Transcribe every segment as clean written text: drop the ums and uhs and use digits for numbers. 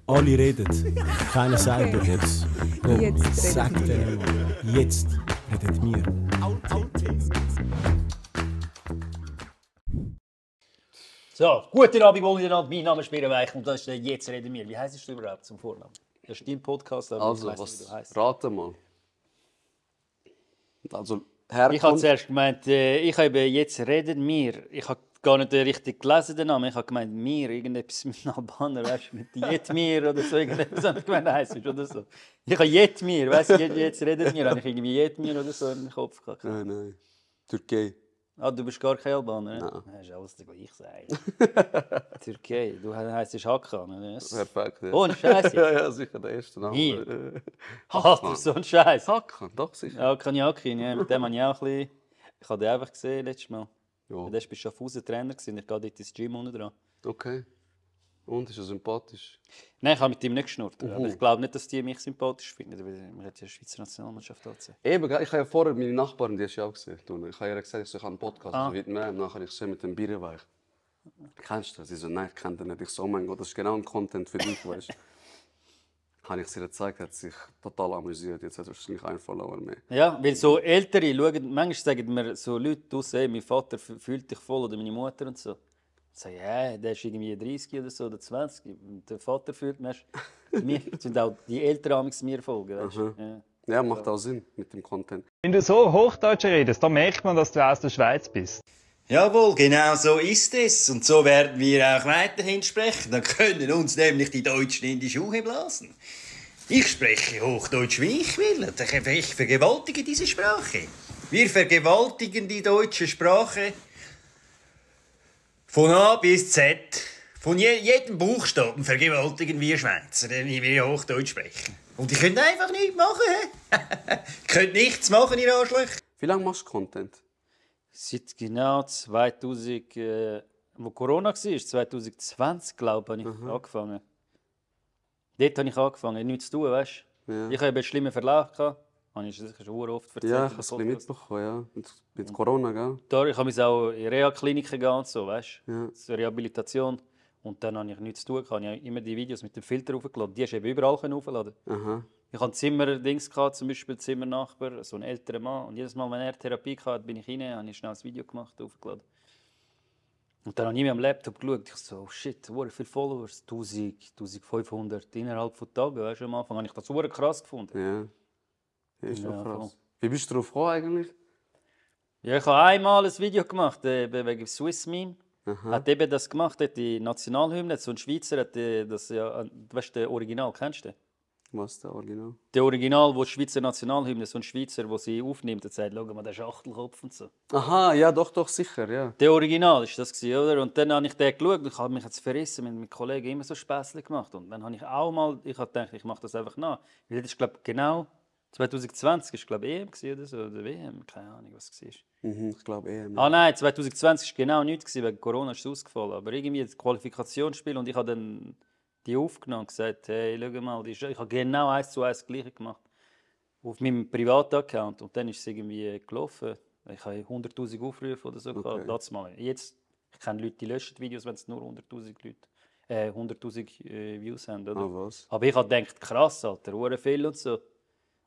Alle reden, keiner sagt doch jetzt. Jetzt Sag redet denen mal, jetzt redet wir. So, guten Abend miteinander. Mein Name ist Miriam Weich und das ist der «Jetzt reden wir». Wie heisst du überhaupt zum Vornamen? Das ist dein Podcast, aber Also, ich weiss nicht, wie du heisst. rate mal. Also, Ich habe Herkunft. zuerst gemeint, ich habe «Jetzt reden wir». Ich habe gar nicht richtig gelesen, den Namen. Ich habe gemeint, «mir», irgendetwas mit einem Albaner, weißt du, mit «Jet mir» oder so, irgendetwas habe ich gemeint, heisst es oder so. Ich habe «Jet mir», weißt du, «Jetzt reden wir», habe ich irgendwie «Jet mir» oder so in den Kopf gehabt. Nein. Türkei. Ah, du bist gar kein Albaner, ne? Nein. Das ist alles das gleiche sagen. Türkei, du heisst Hakan, ne? Perfekt. Ja. Ohne Scheiß. Ja, sicher der erste Name. Hier. Alter, so ein Scheiß. Hakan, doch sicher. Ja, Kanyakin, ja, mit dem habe ich auch ein bisschen... Ich habe den einfach gesehen letztes Mal. Ja. Der war bei Schaffhausen Trainer und ich gehe dort ins Gym unten dran. Okay. Und, ist er sympathisch? Nein, ich habe mit ihm nicht geschnurrt. Aber ich glaube nicht, dass die mich sympathisch finden, weil man hat ja die Schweizer Nationalmannschaft angesehen. Eben, ich habe ja vorher meine Nachbarin, die hast du ja auch gesehen. Ich habe ihr gesagt, ich habe einen Podcast, Ah. also Vietnam, nachher habe ich gesehen mit dem Bierweich. Kennst du das? Sie so, nein, ich kenne den nicht. Ich so, oh mein Gott, das ist genau ein Content für dich, weißt du. Habe ich sie ihr gezeigt, hat sich total amüsiert. Jetzt hat er wahrscheinlich einen Follower mehr. Ja, weil so Ältere schauen, manchmal sagen mir so Leute draussen, hey, mein Vater fühlt dich voll oder meine Mutter und so. Ich sage, ja, der ist irgendwie 30 oder so oder 20. Und der Vater fühlt mich. Mir sind auch die Älteren mir folgen, weißt du? Ja. Ja, macht auch Sinn mit dem Content. Wenn du so Hochdeutsch redest, dann merkt man, dass du aus der Schweiz bist. Jawohl, genau so ist es. Und so werden wir auch weiterhin sprechen. Dann können uns nämlich die Deutschen in die Schuhe blasen. Ich spreche Hochdeutsch, wie ich will. Ich vergewaltige diese Sprache. Wir vergewaltigen die deutsche Sprache von A bis Z. Von jedem Buchstaben vergewaltigen wir Schweizer, wenn wir Hochdeutsch sprechen. Und ihr könnt einfach nichts machen. Ihr könnt nichts machen, ihr Arschlöcher. Wie lange machst du Content? Seit genau 2000, wo Corona war, 2020, glaube ich, habe ich angefangen. Dort habe ich angefangen, nichts zu tun, weißt du? Ja. Ich hatte einen schlimmen Verlauf. Habe ich sicher schon oft erzählt. Ja, in ich habe es den ein bisschen Podcast. mitbekommen, ja. Mit Corona, gell? Da, ich habe auch in Reha-Kliniken gehen und so, weißt du? Ja. Zur Rehabilitation. Und dann habe ich nichts zu tun. Ich habe immer die Videos mit dem Filter hochgeladen. Die hast du eben überall aufladen. Aha. Ich hatte Zimmerdings, zum Beispiel Zimmernachbar, so ein älterer Mann. Und jedes Mal, wenn er Therapie hatte, bin ich rein, habe ich schnell ein Video gemacht, aufgeladen. Und dann habe ich mir am Laptop geschaut. Ich so, oh shit, so viele Followers, 1000, 1500 innerhalb von Tagen. Weißt du, am Anfang habe ich das so krass gefunden. Ja. Ist Ja, schon voll. krass. Wie bist du darauf gekommen eigentlich? Ja, ich habe einmal ein Video gemacht, wegen Swiss Meme. Aha. Hat eben das gemacht, hat die Nationalhymne, so ein Schweizer hat das ja, weißt du, den Original, kennst du den? Was der Original? Der Original, wo die Schweizer Nationalhymne, so ein Schweizer, der sie aufnimmt und sagt, schau mal, der Schachtelkopf und so. Aha, ja, doch, sicher, ja. Der Original ist das gewesen, oder? Und dann habe ich den geschaut und ich habe mich jetzt verrissen, mit meinen Kollegen immer so Späßchen gemacht. Und dann habe ich auch mal, ich habe gedacht, ich mache das einfach nach. Weil das ist, glaube ich, genau 2020 ist, glaube ich, EM gewesen, oder so, oder WM, keine Ahnung, was es war. Ich glaube eher. Ah nein, 2020 war genau nichts, wegen Corona ist es ausgefallen. Aber irgendwie das Qualifikationsspiel und ich habe dann die aufgenommen und gesagt, hey, schau mal, ich habe genau 1:1 das Gleiche gemacht. Auf meinem Privataccount. Und dann ist es irgendwie gelaufen. Ich habe 100'000 Aufrufe oder so gehabt. Letztes Mal. Jetzt, ich kenne Leute, die löschen die Videos, wenn es nur 100'000 Leute, 100'000 Views haben. Oder? Ah, was? Aber ich habe gedacht, krass, Alter, hure viel und so.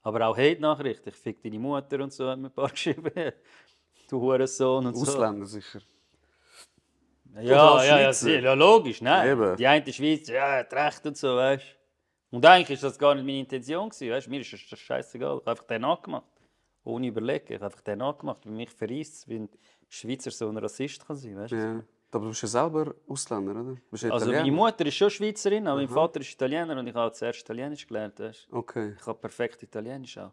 Aber auch Hate-Nachrichten. Ich fick deine Mutter und so, hat mir ein paar geschrieben. Du Hurensohn und so. Ausländer sicher. Ja, Oder ja, Schweizer. ja, logisch, nein. Eben. Die eine Schweizer, ja, hat recht und so, weißt du. Und eigentlich war das gar nicht meine Intention, weißt du. Mir ist das scheißegal. Ich habe einfach den nachgemacht. Ohne überlegen. Ich habe einfach den nachgemacht, weil mich verreist, wie ein Schweizer so ein Rassist kann sein, weißt du. Ja. Aber du bist ja selber Ausländer, oder? Du bist ja Also meine Italiener. Mutter ist schon Schweizerin, aber mein Vater ist Italiener und ich habe zuerst Italienisch gelernt, weißt du. Okay, Ich habe perfekt Italienisch auch.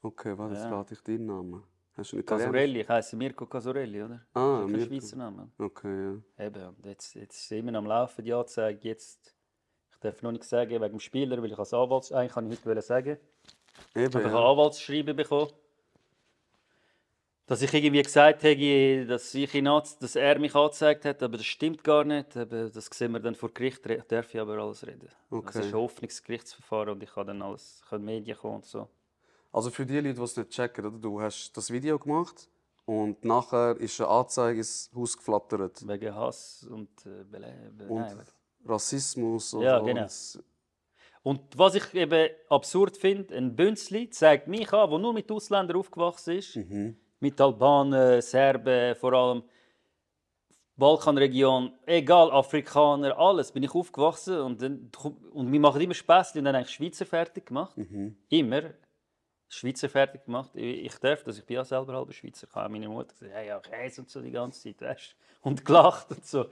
warte, jetzt Ja. rate ich deinen Namen. Hast du einen Italiener? Casorelli, ich heiße Mirko Casorelli, oder? Ah, Das ist kein Mirko. Schweizer Name. Okay, ja. Eben, und jetzt ist immer am Laufen die Anzeige. Jetzt, ich darf noch nicht sagen, wegen dem Spieler, weil ich als Anwalt, eigentlich kann ich heute sagen, Eben, ich habe ein ja. Anwaltsschreiben bekommen, dass ich irgendwie gesagt habe, dass er mich angezeigt hat, aber das stimmt gar nicht. Eben, das sehen wir dann vor Gericht, darf ich aber alles reden. Okay. Das ist ein offenes Gerichtsverfahren und ich kann dann alles, ich kann Medien kommen und so. Also für die Leute, die es nicht checken, oder? Du hast das Video gemacht und nachher ist eine Anzeige ins Haus geflattert. Wegen Hass und Und nein, Rassismus oder Ja, genau. Und was ich eben absurd finde, ein Bünzli zeigt mich an, der nur mit Ausländern aufgewachsen ist, mit Albanern, Serben, vor allem Balkanregion, egal, Afrikaner, alles, bin ich aufgewachsen und wir machen immer Späßchen und dann eigentlich Schweizer fertig gemacht. Immer Schweizer fertig gemacht. Ich darf das, ich bin ja selber halber Schweizer. Ich habe meine Mutter gesagt, ja, Käse und so die ganze Zeit, weißt? Und gelacht und so.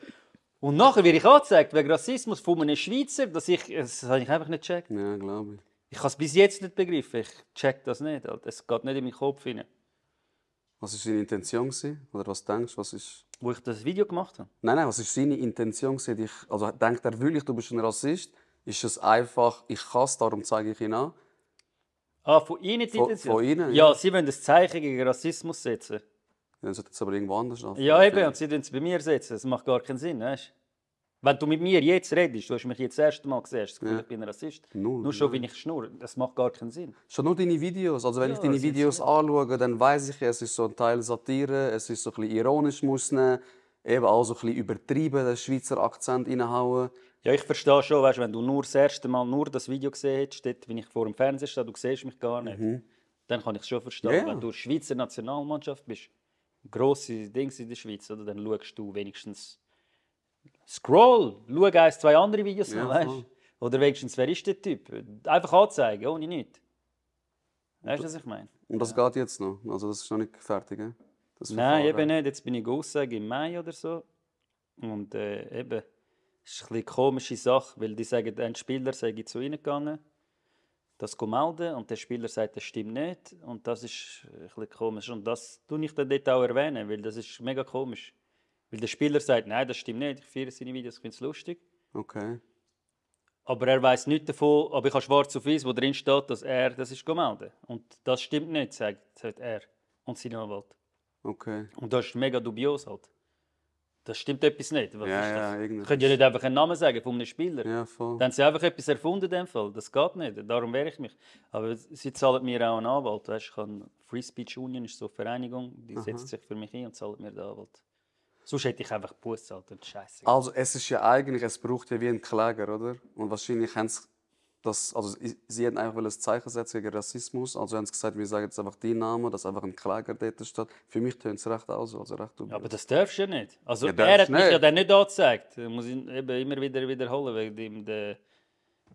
Und nachher werde ich angezeigt wegen Rassismus von einem Schweizer, das habe ich einfach nicht gecheckt. Ja, glaube ich. Ich habe es bis jetzt nicht begriffen, ich check das nicht. Alter. Es geht nicht in meinen Kopf hinein. Was war deine Intention gewesen? Oder was denkst du, was ist... Wo ich das Video gemacht habe. Nein, was ist seine Intention gewesen? Also denkt er wirklich, du bist ein Rassist? Ist es einfach, ich kann es, darum zeige ich ihn an? Ah, von Ihnen die Intention? Von Ihnen? Ja, Sie wollen das Zeichen gegen Rassismus setzen. Dann sollte es aber irgendwo anders anfangen. Ja, eben, und Sie setzen es bei mir setzen. Das macht gar keinen Sinn, weißt? Wenn du mit mir jetzt redest, du hast mich jetzt das erste Mal gesehen, hast du das Gefühl, ich bin ein Rassist. Nur schon, wie ich schnurre, das macht gar keinen Sinn. Schon nur deine Videos. Also wenn Ja, ich deine das ist Videos so. anschaue, dann weiss ich, es ist so ein Teil Satire, es ist so ein bisschen ironisch, muss nehmen, eben auch so ein bisschen übertrieben, den Schweizer Akzent reinhauen. Ja, ich verstehe schon, weißt, wenn du nur das erste Mal nur das Video gesehen hättest, dort, wenn ich vor dem Fernseher stehe, du siehst mich gar nicht, dann kann ich es schon verstehen. Ja. Wenn du Schweizer Nationalmannschaft bist, grosse Dings in der Schweiz, oder, dann schaust du wenigstens Scroll, schau 1, 2 andere Videos Ja, noch, weißt? voll. Oder wenigstens, wer ist der Typ? Einfach anzeigen, ohne nichts. Weißt du, was ich meine? Und das geht jetzt noch. Also das ist noch nicht fertig, eh? Das Nein, Verfahren. eben nicht. Jetzt bin ich aussagen im Mai oder so. Und eben, das ist eine komische Sache, weil die sagen, ein Spieler sei zu ihnen gegangen, das melden und der Spieler sagt, das stimmt nicht. Und das ist ein bisschen komisch. Und das tue ich dann dort auch erwähnen, weil das ist mega komisch. Weil der Spieler sagt, nein, das stimmt nicht, ich feiere seine Videos, ich finde es lustig. Okay. Aber er weiß nichts davon, aber ich habe schwarz auf weiß, wo drin steht, dass er das ist melden. Und das stimmt nicht, sagt er und sein Anwalt. Okay. Und das ist mega dubios halt. Das stimmt etwas nicht. Was Ja, ist das? ja, irgendwie. Ich könnte ja nicht einfach einen Namen sagen von einem Spieler. Ja, voll. Dann haben sie einfach etwas erfunden in dem Fall. Das geht nicht. Darum wehre ich mich. Aber sie zahlen mir auch einen Anwalt. Weißt, ich habe Free Speech Union, ist so eine Vereinigung, die setzt sich für mich ein und zahlt mir den Anwalt. Sonst hätte ich einfach Buß gezahlt und Scheiße. Also es ist ja eigentlich, es braucht ja wie einen Kläger, oder? Und wahrscheinlich haben sie das, also sie hätten einfach ein Zeichen setzen gegen Rassismus. Also haben sie gesagt, wir sagen jetzt einfach deinen Namen, dass einfach ein Kläger dort steht. Für mich tönt es recht aus, also recht dubios. Aber das darfst du ja nicht. Also Ja, er darfst hat mich nicht. ja dann nicht angezeigt. Ich muss ihn eben immer wieder wiederholen, wegen dem der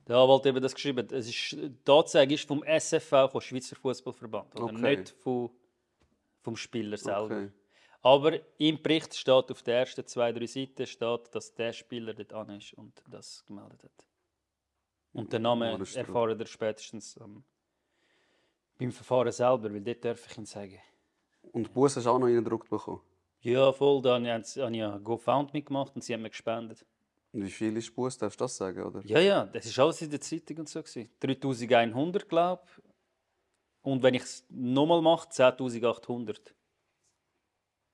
Anwalt eben das geschrieben hat. Die Anzeige ist vom SFV, vom Schweizer Fußballverband, oder Okay. nicht vom Spieler selber. Okay. Aber im Bericht steht auf den ersten 2, 3 Seiten, steht, dass der Spieler dort an ist und das gemeldet hat. Und den Namen das ist erfahren wir spätestens beim Verfahren selber, weil dort darf ich ihn sagen. Und Bus hast du auch noch reingedruckt bekommen. Ja, voll, da habe ich ja GoFundMe gemacht und sie haben mir gespendet. Und wie viel ist Bus, darfst du das sagen, oder? Ja, das war alles in der Zeitung und so. 3100, glaube ich. Und wenn ich es nochmal mache, 10.800.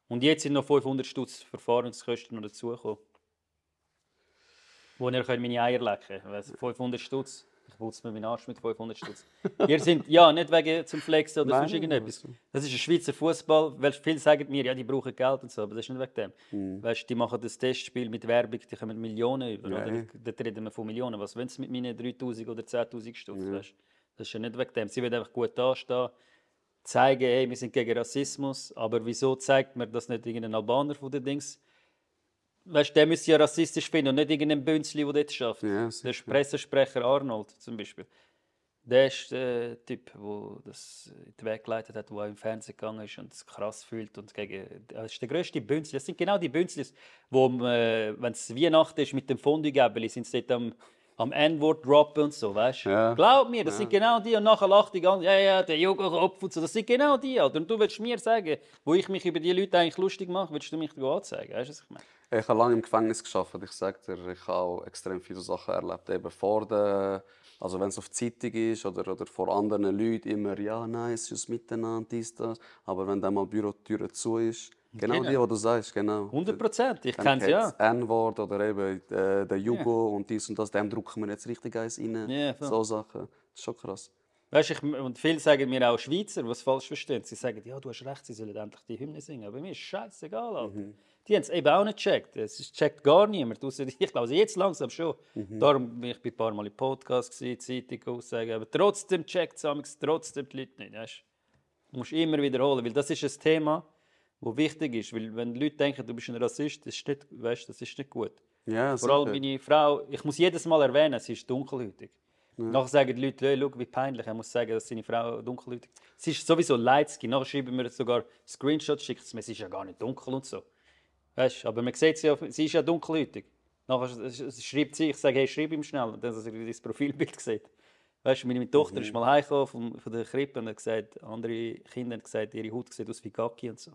Und jetzt sind noch 500 Stutz Verfahrenskosten noch dazugekommen. Wo ihr könnt meine Eier lecken könnt. 500 Stutz. Ich putze mir meinen Arsch mit 500 Stutz. Ihr sind, ja, nicht wegen zum Flexen oder Nein, sonst irgendetwas. also. Das ist ein Schweizer Fußball, weil viele sagen mir, ja, die brauchen Geld und so, aber das ist nicht wegen dem. Weißt, die machen das Testspiel mit Werbung, die kommen Millionen über. Ja. Oder? Dort reden wir von Millionen. Was wollen sie mit meinen 3'000 oder 10'000 Stutz? Weißt? Das ist ja nicht wegen dem. Sie wollen einfach gut dastehen, zeigen, hey, wir sind gegen Rassismus, aber wieso zeigt man das nicht irgendein Albaner von den Dings? Weißt, der müsste ja rassistisch finden und nicht irgendein Bünzli, der dort schafft. Ja, Der sicher. Pressesprecher Arnold zum Beispiel. Der ist der Typ, der das in den Weg geleitet hat, der auch im Fernsehen gegangen ist und es krass fühlt. Und das ist der grösste Bünzli. Das sind genau die Bünzlis, wo, wenn es Weihnachten ist mit dem Fondue-Gäbeli, sind sie dort am N-Wort droppen und so, weißt du? Ja. Glaub mir, das sind genau die. Und nachher lacht die ganze, ja, der Jugendkopf und so. Das sind genau die, Alter. Und du willst mir sagen, wo ich mich über die Leute eigentlich lustig mache, willst du mich anzeigen? Weißt du, was ich meine? Ich habe lange im Gefängnis gearbeitet. Ich sage dir, ich habe auch extrem viele Sachen erlebt. Eben vor der, also wenn es auf die Zeitung ist oder vor anderen Leuten immer, ja, nein, es ist miteinander, dies, das. Aber wenn dann mal die Bürotür zu ist, genau die, die du sagst, genau. 100%, ich Dann kenne es ja. hat's N-Wort oder eben der Jugo und dies und das, dem drucken wir jetzt richtig eins rein. Ja, voll. So Sachen. Das ist schon krass. Weißt, und viele sagen mir auch Schweizer, was falsch verstehen. Sie sagen, ja, du hast recht, sie sollen endlich die Hymne singen. Aber mir ist scheißegal, Alter. Die haben es eben auch nicht gecheckt. Es checkt gar niemand. Ich glaube, jetzt langsam schon. Darum bin ich ein paar Mal im Podcast, Zeitung, Aussagen. Aber trotzdem checkt es trotzdem die Leute nicht. Weißt? Du musst immer wiederholen, weil das ist ein Thema, das wichtig ist. Weil wenn die Leute denken, du bist ein Rassist, das ist nicht, weißt, das ist nicht gut. Ja, Vor allem meine Frau, ich muss jedes Mal erwähnen, sie ist dunkelhäutig. Nachher sagen die Leute, hey, schau, wie peinlich, er muss sagen, dass seine Frau dunkelhäutig ist. Sie ist sowieso Lightskin. Nachher schreiben wir sogar Screenshots, schickt es mir, sie ist ja gar nicht dunkel und so. Weißt, aber man sieht sie ja, sie ist ja dunkelhäutig. Nachher schreibt sie, ich sage, hey, schreib ihm schnell, und dann dass er das Profilbild sieht. Weißt, meine Tochter ist mal heimgekommen von der Krippe und hat gesagt, andere Kinder haben gesagt, ihre Haut sieht aus wie Gacki und so.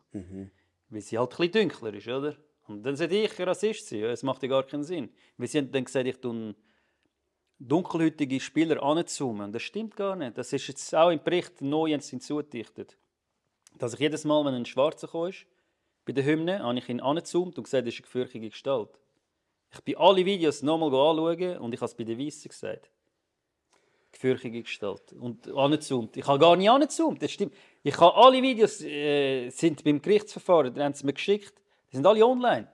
Weil sie halt ein bisschen dunkler ist, oder? Und dann sollte ich Rassist sein, es macht ja gar keinen Sinn. Weil sie haben dann gesagt, ich tue dunkelhäutige Spieler anzoomen. Und das stimmt gar nicht. Das ist jetzt auch im Bericht neu hinzugedichtet. Dass ich jedes Mal, wenn ein Schwarzer kam, bei der Hymne, habe ich ihn angezoomt und gesagt, das ist eine gefürchtige Gestalt. Ich bin alle Videos nochmal anschauen und ich habe es bei den Weissen gesagt. Gefürchtige Gestalt. Und angezoomt. Ich habe gar nicht angezoomt, das stimmt. Ich habe alle Videos sind beim Gerichtsverfahren, die haben sie mir geschickt. Die sind alle online.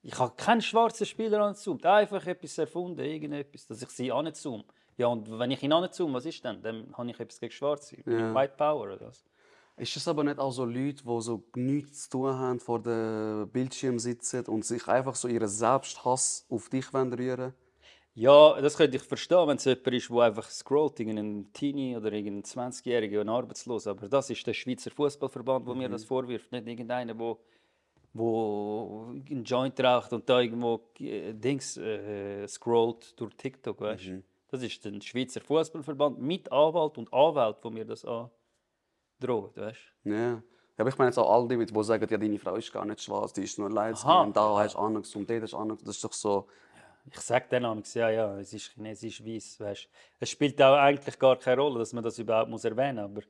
Ich habe keinen schwarzen Spieler angezoomt. Einfach etwas erfunden, irgendetwas, dass ich sie anzoome. Ja, und wenn ich ihn anzoome, was ist denn? Dann habe ich etwas gegen Schwarze. Ja. White Power oder was? Ist es aber nicht auch so Leute, die so nichts zu tun haben, vor dem Bildschirm sitzen und sich einfach so ihren Selbsthass auf dich rühren? Ja, das könnte ich verstehen, wenn es jemand ist, der einfach scrollt, irgendein Teenie oder irgendein 20-Jähriger, ein Arbeitslos. Aber das ist der Schweizer Fußballverband, der mir das vorwirft. Nicht irgendeiner, der einen Joint raucht und da irgendwo scrollt durch TikTok. Weißt? Das ist der Schweizer Fußballverband mit Anwalt und Anwalt, der mir das androht. Weißt? Ja. Aber ich meine jetzt auch all die, die sagen, ja, deine Frau ist gar nicht schwarz, die ist nur Lightskin, Aha. und da hast du anders und dort hast du anders. Das ist doch so... Ich sage dann amigs, ja, es ist chinesisch weiß. Weißt? Es spielt auch eigentlich gar keine Rolle, dass man das überhaupt erwähnen muss. Aber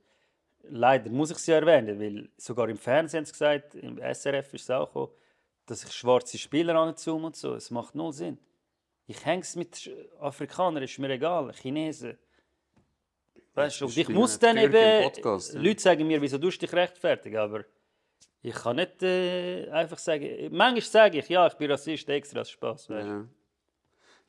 leider muss ich es ja erwähnen, weil sogar im Fernsehen haben sie gesagt, im SRF ist es auch gekommen, dass ich schwarze Spieler anzoome und so. Es macht null Sinn. Ich hänge es mit Afrikanern, ist mir egal, Chinesen. Weißt du, und ich muss dann eben... Leute sagen mir, wieso tust du dich rechtfertigen, aber ich kann nicht einfach sagen... Manchmal sage ich, ja, ich bin Rassist, extra aus Spass. Weißt? Ja.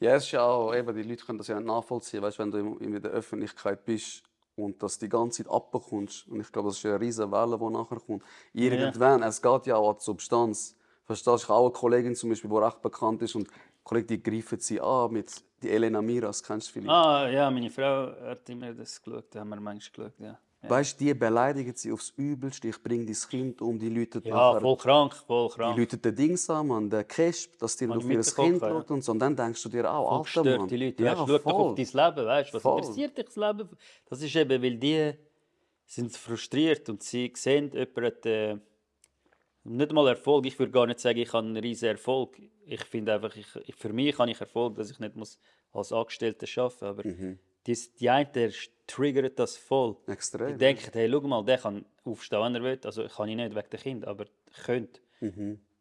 Ja, es ist ja auch, eben, die Leute können das ja nicht nachvollziehen, weißt, wenn du in der Öffentlichkeit bist und das die ganze Zeit abbekommst. Und ich glaube, das ist eine riesige Welle, die nachher kommt. Irgendwann, es geht ja auch an die Substanz. Verstehst du? Ich habe auch eine Kollegin, zum Beispiel, die recht bekannt ist, und die Kollegen, die greifen sie an mit die Elena Miras, kennst du vielleicht? Ah, ja, meine Frau hat immer das geschaut, da haben wir manchmal geschaut, ja. Weißt du, die beleidigen sie aufs Übelste. Ich bringe dein Kind um, die Leute Ja, voll krank, voll krank. Die Leute den Dings an, man, den Kesp, dass die auf ihr Kind schaut und so. Und dann denkst du dir auch, Alter, Mann. Die Leute, ja, schau doch auf dein Leben, weißt du, was interessiert dich das Leben? Das ist eben, weil die sind frustriert und sie sehen, jemand hat nicht mal Erfolg. Ich würde gar nicht sagen, ich habe einen riesen Erfolg. Ich finde einfach, für mich habe ich Erfolg, dass ich nicht als Angestellter arbeiten muss. Aber die einen triggert das voll. Extrem. Die denken, hey, schau mal, der kann aufstehen, wenn er will. Also kann ich nicht wegen dem Kind, aber ich könnte.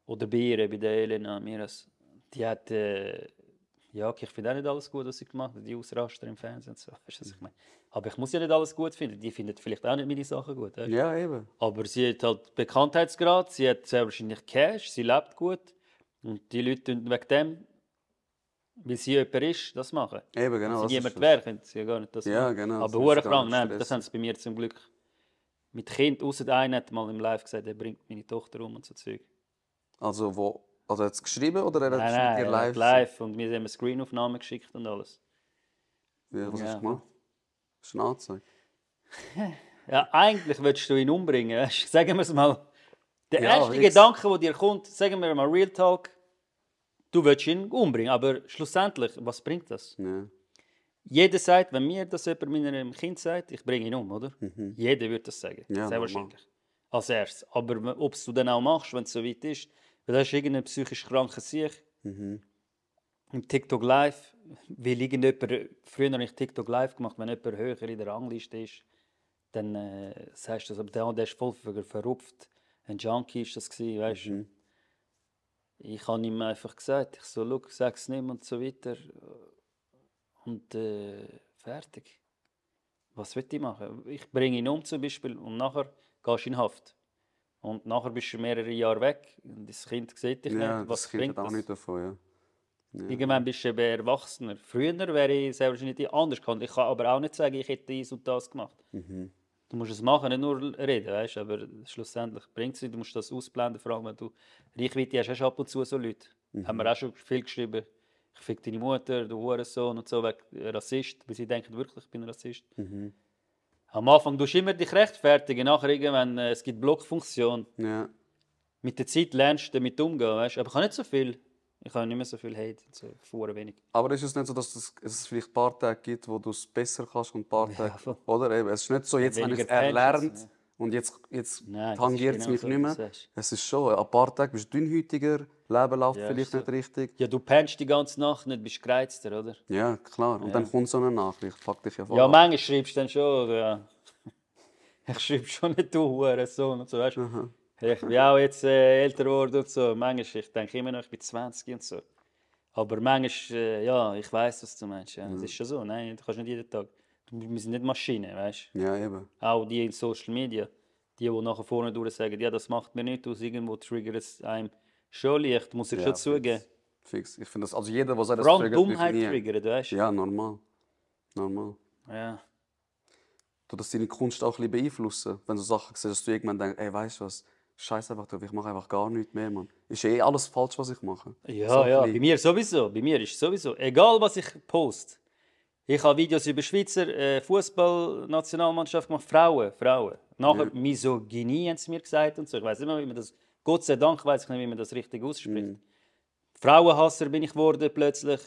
Oder bei ihr, bei der Elena Miras. Die hat, ja, ich finde auch nicht alles gut, was sie gemacht hat. Die Ausraster im Fernsehen und so. Weißt du, was ich meine? Aber ich muss ja nicht alles gut finden. Die finden vielleicht auch nicht meine Sachen gut. Weißt? Ja, eben. Aber sie hat halt Bekanntheitsgrad, sie hat sehr wahrscheinlich Cash, sie lebt gut. Und die Leute tun wegen dem, weil sie jemand ist, das machen. Eben, genau. Wenn sie jemand wäre, könnte sie ja gar nicht das ja, machen. Genau, aber hure krank, nein, das haben sie bei mir zum Glück. Mit Kind, außer der eine hat mal im Live gesagt, er bringt meine Tochter um und so Zeug. Also, also hat es geschrieben oder er hat Nein, mit dir er hat live und wir haben eine Screenaufnahme geschickt und alles. Ja, was hast du gemacht? Hast du eine Anzeige? Ja, eigentlich willst du ihn umbringen. Weißt? Sagen wir es mal. Der Ja, erste Gedanke, der dir kommt, sagen wir mal Real Talk, du willst ihn umbringen. Aber schlussendlich, was bringt das? Ja. Jeder sagt, wenn mir das jemand meinem Kind sagt, ich bringe ihn um, oder? Jeder würde das sagen. Ja, sehr wahrscheinlich. Als erstes. Aber ob es du dann auch machst, wenn es so weit ist, weil das ist irgendein psychisch kranker Sieg. Im TikTok Live, weil irgendjemand, früher habe ich TikTok Live gemacht, wenn jemand höher in der Rangliste ist, dann sagst du das, aber der ist voll verrupft. Ein Junkie ist das gewesen, weißt du. Ich habe ihm einfach gesagt, ich so, schau, sag's nicht und so weiter. Und fertig. Was will ich machen? Ich bringe ihn um zum Beispiel und nachher gehst du in Haft. Und nachher bist du mehrere Jahre weg. Und das Kind sieht dich Ja, nicht. Was das Kind bringt hat auch das? nicht davon, ja. Irgendwann bist du eben erwachsener. Früher wäre ich sehr wahrscheinlich anders gehandelt. Ich kann aber auch nicht sagen, ich hätte dies und das gemacht. Du musst es machen, nicht nur reden, weißt? Aber schlussendlich bringt es nicht. Du musst das ausblenden, vor allem wenn du Reichweite hast. Hast du ab und zu so Leute. Haben wir auch schon viel geschrieben. Ich fick deine Mutter, du Hurensohn und so, wegen Rassist. Weil sie denken wirklich, ich bin Rassist. Am Anfang tust du immer dich rechtfertigen, nachher irgendwann, es gibt Blockfunktion. Ja. Mit der Zeit lernst du damit umgehen, weißt? Aber ich habe nicht so viel. Ich habe nicht mehr so viel Hate, so vorher wenig. Aber ist es nicht so, dass es vielleicht ein paar Tage gibt, wo du es besser kannst und ein paar Tage, voll. oder? Eben, es ist nicht so, jetzt habe ich es Weniger Tensions, erlernt und jetzt Nein, das tangiert ist es genau mich so, nicht wie mehr. du sagst. Es ist schon, ein paar Tage bist du dünnhäutiger, Leben läuft Ja, vielleicht ist so. nicht richtig. Ja, du pennst die ganze Nacht nicht, bist gereizter, oder? Ja, klar. Und dann kommt so eine Nachricht, fuck dich ja voll Ja, ab. manchmal schreibst du dann schon, ja. Ich schreibe schon nicht, du Hurensohn und so, weißt du? Ich bin auch jetzt älter geworden und so. Manchmal, ich denke immer noch, ich bin 20 und so. Aber manchmal, ja, ich weiss, was du meinst. Ja. Es ist schon so, nein, du kannst nicht jeden Tag. Wir sind nicht Maschinen, weißt du? Ja, eben. Auch die in Social Media, die nachher vorne durch sagen, ja, das macht mir nicht aus, irgendwo triggert es einem schon leicht, muss ich Ja, schon zugeben. Fix. Ich finde das, also jeder, der sagt, das Vor allem triggert mich Dummheit nie. triggert, weißt du? Ja, normal. Normal. Ja. Du das deine Kunst auch ein bisschen beeinflussen, wenn du Sachen siehst, dass du irgendwann denkst, ey, weißt du was, scheiß einfach drauf, ich mache einfach gar nichts mehr, Mann. Ist eh alles falsch, was ich mache. Ja, So ja, ein bisschen- bei mir sowieso. Bei mir ist sowieso. Egal, was ich poste. Ich habe Videos über Schweizer Fußballnationalmannschaft gemacht, Frauen. Nachher Misogynie haben sie mir gesagt und so. Ich weiß nicht mehr, wie man das. Gott sei Dank weiß ich nicht, wie man das richtig ausspricht. Frauenhasser bin ich geworden plötzlich.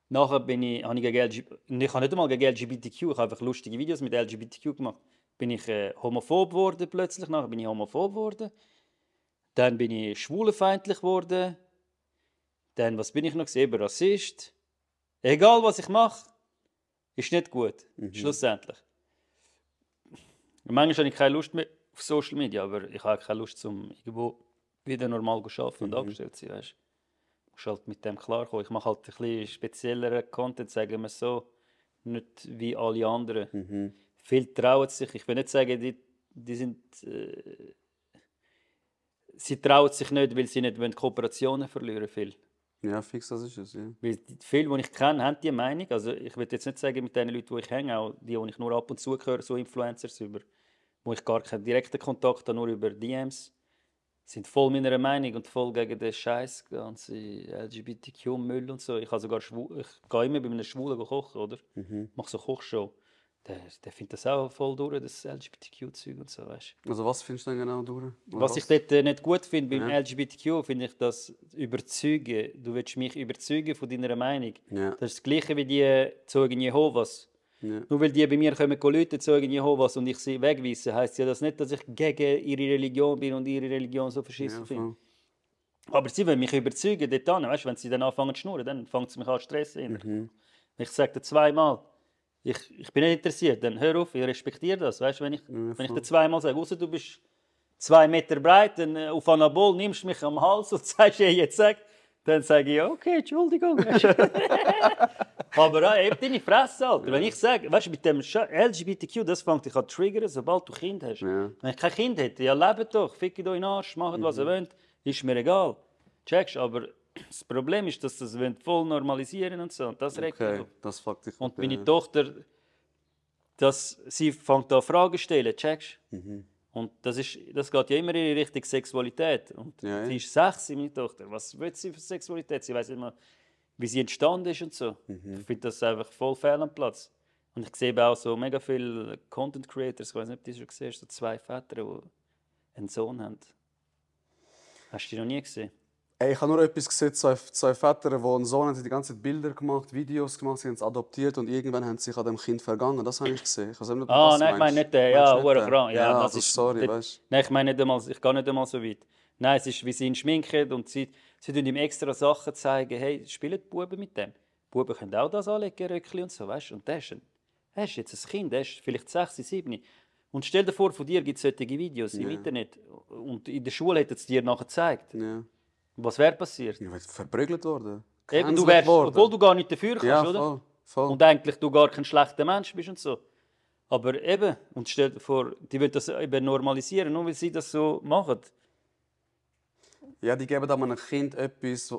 Nachher habe ich gegen ich habe nicht einmal gegen LGBTQ, ich habe einfach lustige Videos mit LGBTQ gemacht. Bin ich homophob geworden plötzlich, nachher bin ich homophob geworden. Dann bin ich schwulenfeindlich geworden. Dann, was bin ich noch? Eben Rassist. Egal, was ich mache, ist nicht gut. Schlussendlich. Manchmal habe ich keine Lust mehr auf Social Media, aber ich habe keine Lust, um irgendwo wieder normal zu arbeiten und angestellt zu sein. Weißt? Du musst halt mit dem klarkommen. Ich mache halt ein bisschen spezielleren Content, sagen wir so. Nicht wie alle anderen. Viele trauen sich. Ich will nicht sagen, die sind... sie trauen sich nicht, weil sie nicht Kooperationen verlieren wollen. Ja, fix, das ist es, ja. Weil viele, die ich kenne, haben diese Meinung. Also ich will jetzt nicht sagen, mit den Leuten, die ich hänge, auch die ich nur ab und zu höre, so Influencers, wo ich gar keinen direkten Kontakt habe, nur über DMs, sind voll meiner Meinung und voll gegen den Scheiß, ganze LGBTQ-Müll und so. Ich gehe immer bei einem Schwulen kochen, oder? Mache so Kochshow. Der findet das auch voll durch, das LGBTQ-Zeug und so, weißt du. Also was findest du denn genau durch? Oder Was ich dort nicht gut finde beim LGBTQ, finde ich das Überzeugen. Du willst mich überzeugen von deiner Meinung. Ja. Das ist das Gleiche wie die Zeugen Jehovas. Ja. Nur weil die bei mir kommen, Leute Zeugen Jehovas und ich sie wegweise, heisst ja das nicht, dass ich gegen ihre Religion bin und ihre Religion so verschissen Ja, finde. voll. Aber sie wollen mich überzeugen dort an, weißt? Wenn sie dann anfangen zu schnurren, dann fängt es mich an zu stressen. Ich sage dir zweimal, ich bin nicht interessiert, dann hör auf, ich respektiere das. Weißt, wenn ich dir zweimal sage, ausser du bist 2 Meter breit, dann auf Anabol nimmst du mich am Hals und sagst, hey, jetzt sag, dann sage ich, okay, Entschuldigung. Aber eben deine Fresse, Alter. Wenn ich sage, weißt du, mit dem LGBTQ, das fängt dich an zu triggern, sobald du Kind hast. Ja. Wenn ich kein Kind hätte, ja, lebt doch, fickt euch in den Arsch, macht was ihr wollt, ist mir egal. Checkst, aber das Problem ist, dass das voll normalisieren und so. Und das regt mich Okay, auf. das fuckt dich Und ab, meine ja. Tochter, sie fängt an Fragen zu stellen, checkst? Und das geht ja immer in Richtung Sexualität. Und Ja, ja. sie ist 6, meine Tochter. Was will sie für Sexualität? Sie weiß nicht mal, wie sie entstanden ist und so. Ich finde das einfach voll fehl am Platz. Und ich sehe eben auch so mega viele Content Creators, ich weiß nicht, ob du das schon gesehen hast, so 2 Väter, die einen Sohn haben. Hast du die noch nie gesehen? Ey, ich habe nur etwas gesehen, zwei Väter, die einen Sohn haben, die ganze Zeit Bilder gemacht, Videos gemacht, sie haben es adoptiert und irgendwann haben sie sich an dem Kind vergangen. Das habe ich gesehen. Ich weiß nicht, Ah, nein, ich meine nicht den. Ja, Meinst du nicht hure krank. den? Ja, also sorry, dort- weißt Nein, ich meine nicht einmal, ich gehe nicht einmal so weit. Nein, es ist, wie sie ihn schminken und sie tun ihm extra Sachen zeigen. Hey, spielen die Buben mit dem. Die Buben können auch das anlegen, Röckchen und so, weißt du. Und der ist jetzt ein Kind, der ist vielleicht 6, 7. Und stell dir vor, von dir gibt es solche Videos im Internet. Und in der Schule hätten es dir nachher gezeigt. Ja. Was wäre passiert? Ich bin verprügelt worden. Eben, du Gecancelt wärst, worden. obwohl du gar nicht dafür kannst, Ja, oder? voll, voll. Und eigentlich du gar kein schlechter Mensch bist und so. Aber eben, und stell dir vor, die wollen das eben normalisieren, nur weil sie das so machen. Ja, die geben einem Kind etwas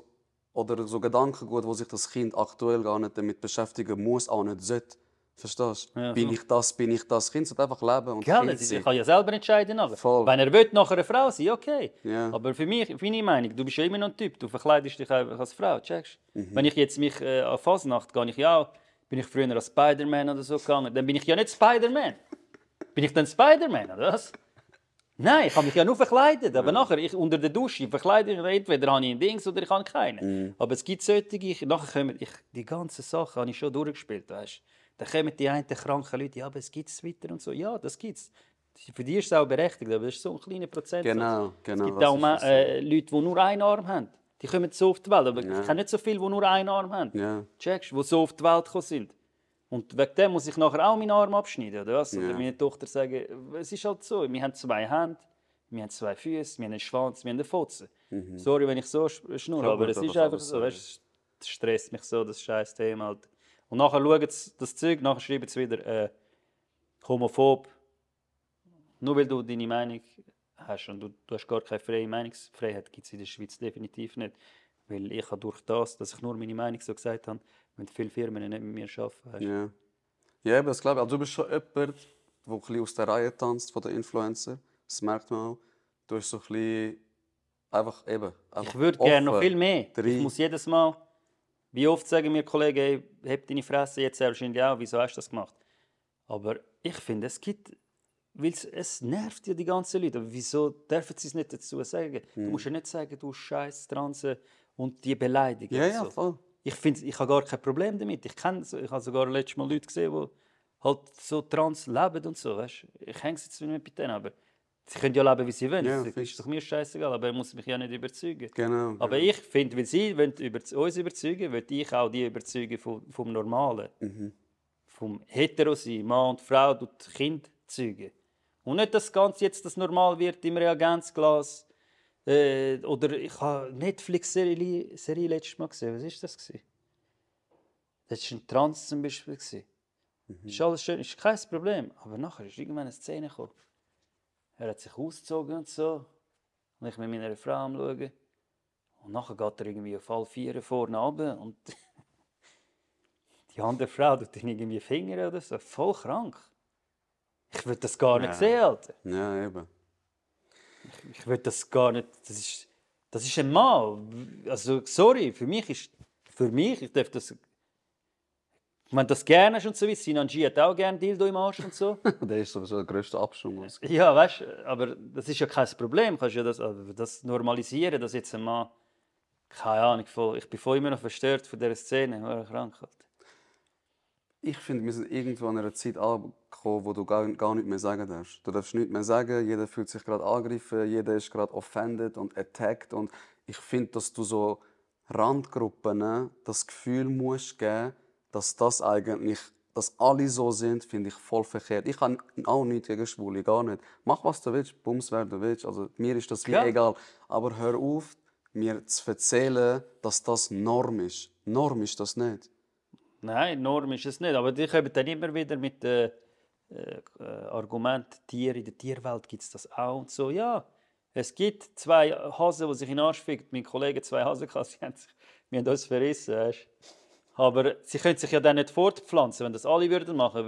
oder so Gedankengut, wo sich das Kind aktuell gar nicht damit beschäftigen muss, auch nicht sollte. Verstehst du? Ja, bin ich das, bin ich das? Das Kind sollte einfach leben und Gell, Kind ich sein. kann ja selber entscheiden. Aber. Voll. Wenn er will, nachher eine Frau sein, okay. Ja. Aber für mich, meine Meinung, du bist ja immer noch ein Typ. Du verkleidest dich einfach als Frau, checkst? Wenn ich jetzt mich an Fasnacht gehe, bin ich früher als Spider-Man oder so gegangen, dann bin ich ja nicht Spider-Man. Bin ich dann Spider-Man, oder was? Nein, ich habe mich ja nur verkleidet. Aber nachher, unter der Dusche verkleide ich entweder habe ich ein Dings oder ich habe keinen. Aber es gibt solche, nachher kommen, die ganzen Sachen habe ich schon durchgespielt, weißt? Dann kommen die einen kranken Leute, ja, aber es gibt es weiter und so. Ja, das gibt es. Für die ist es auch berechtigt, aber das ist so ein kleiner Prozentsatz. Genau. Es gibt auch Leute, die nur einen Arm haben. Die kommen so auf die Welt, aber ich kenne nicht so viele, die nur einen Arm haben. Ja. Checkst, die so auf die Welt gekommen sind. Und wegen dem muss ich nachher auch meinen Arm abschneiden, oder was? Oder meine Tochter sagen, es ist halt so, wir haben 2 Hände, wir haben 2 Füße, wir haben einen Schwanz, wir haben eine Fotze. Sorry, wenn ich so schnurre, aber es ist einfach so, weißt, das stresst mich so, das scheiß Thema halt. Und nachher schauen sie das Zeug, nachher schreiben sie wieder homophob. Nur weil du deine Meinung hast und du hast gar keine freie Meinungsfreiheit, gibt es in der Schweiz definitiv nicht. Weil ich habe durch das, dass ich nur meine Meinung so gesagt habe, mit viele Firmen nicht mit mir arbeiten. Weißt? Ja. Ja, aber das glaube ich. Also, du bist schon jemand, der ein bisschen aus der Reihe tanzt von den Influencer. Das merkt man auch. Du bist so ein bisschen einfach eben. Einfach Ich würde gerne noch offen. viel mehr. Rein. Ich muss jedes Mal, wie oft sagen mir Kollegen, hey, heb deine Fresse, jetzt wahrscheinlich auch, wieso hast du das gemacht? Aber ich finde, es gibt, weil es nervt ja die ganzen Leute. Aber wieso dürfen sie es nicht dazu sagen? Du musst ja nicht sagen, du Scheiß, Transe und die beleidigen. Ja, und ja, so. voll. Ich finde, ich habe gar kein Problem damit. Ich habe sogar letztes Mal Leute gesehen, die halt so trans leben und so. Weißt? Ich hänge jetzt nicht mit denen, aber sie können ja leben, wie sie wollen. Ja, Das fix. ist doch mir scheißegal, aber er muss mich ja nicht überzeugen. Genau. Aber ich finde, weil sie uns überzeugen, will ich auch die überzeugen vom Normalen. Vom Hetero sein, Mann und Frau, und Kind zeugen. Und nicht, dass das Ganze jetzt das normal wird im Reagenzglas. Oder ich habe Netflix-Serie letztes Mal gesehen. Was war das? Das war ein Trans zum Beispiel. Ist alles schön, ist kein Problem. Aber nachher ist irgendwann eine Szene gekommen. Er hat sich ausgezogen und so. Und ich mit meiner Frau am Schauen. Und nachher geht er irgendwie auf alle 4 vorne runter. Und die andere Frau tut ihn irgendwie Finger oder so. Voll krank. Ich will das gar nicht sehen, Alter. Ja, eben. Ich will das gar nicht. Das ist ein Mann. Also, sorry, ich darf das. Wenn du das gerne hast und so wie Sinanji hat auch gerne Dildo im Arsch und so. Der ist sowieso der grösste Abschwung. Ja, weißt du, aber das ist ja kein Problem. Du kannst ja das normalisieren, dass jetzt ein Mann. Keine Ahnung, ich bin voll immer noch verstört von dieser Szene. Ich krank, Alter. Ich finde, wir sind irgendwo an einer Zeit angekommen, wo du gar nichts mehr sagen darfst. Du darfst nichts mehr sagen, jeder fühlt sich gerade angegriffen, jeder ist gerade offended und attacked. Und ich finde, dass du so Randgruppen das Gefühl musst geben, dass alle so sind, finde ich voll verkehrt. Ich habe auch nichts gegen Schwule, gar nicht. Mach, was du willst, bums, wer du willst. Also, mir ist das wie egal. Aber hör auf, mir zu erzählen, dass das Norm ist. Norm ist das nicht. Nein, Norm ist es nicht. Aber die kommen dann immer wieder mit dem Argument, Tiere, in der Tierwelt gibt es das auch und so. Ja, es gibt 2 Hasen, die sich in den Arsch ficken. Mein Kollege 2 Hasen gehabt, wir haben uns verrissen. Weißt? Aber sie können sich ja dann nicht fortpflanzen. Wenn das alle würden machen,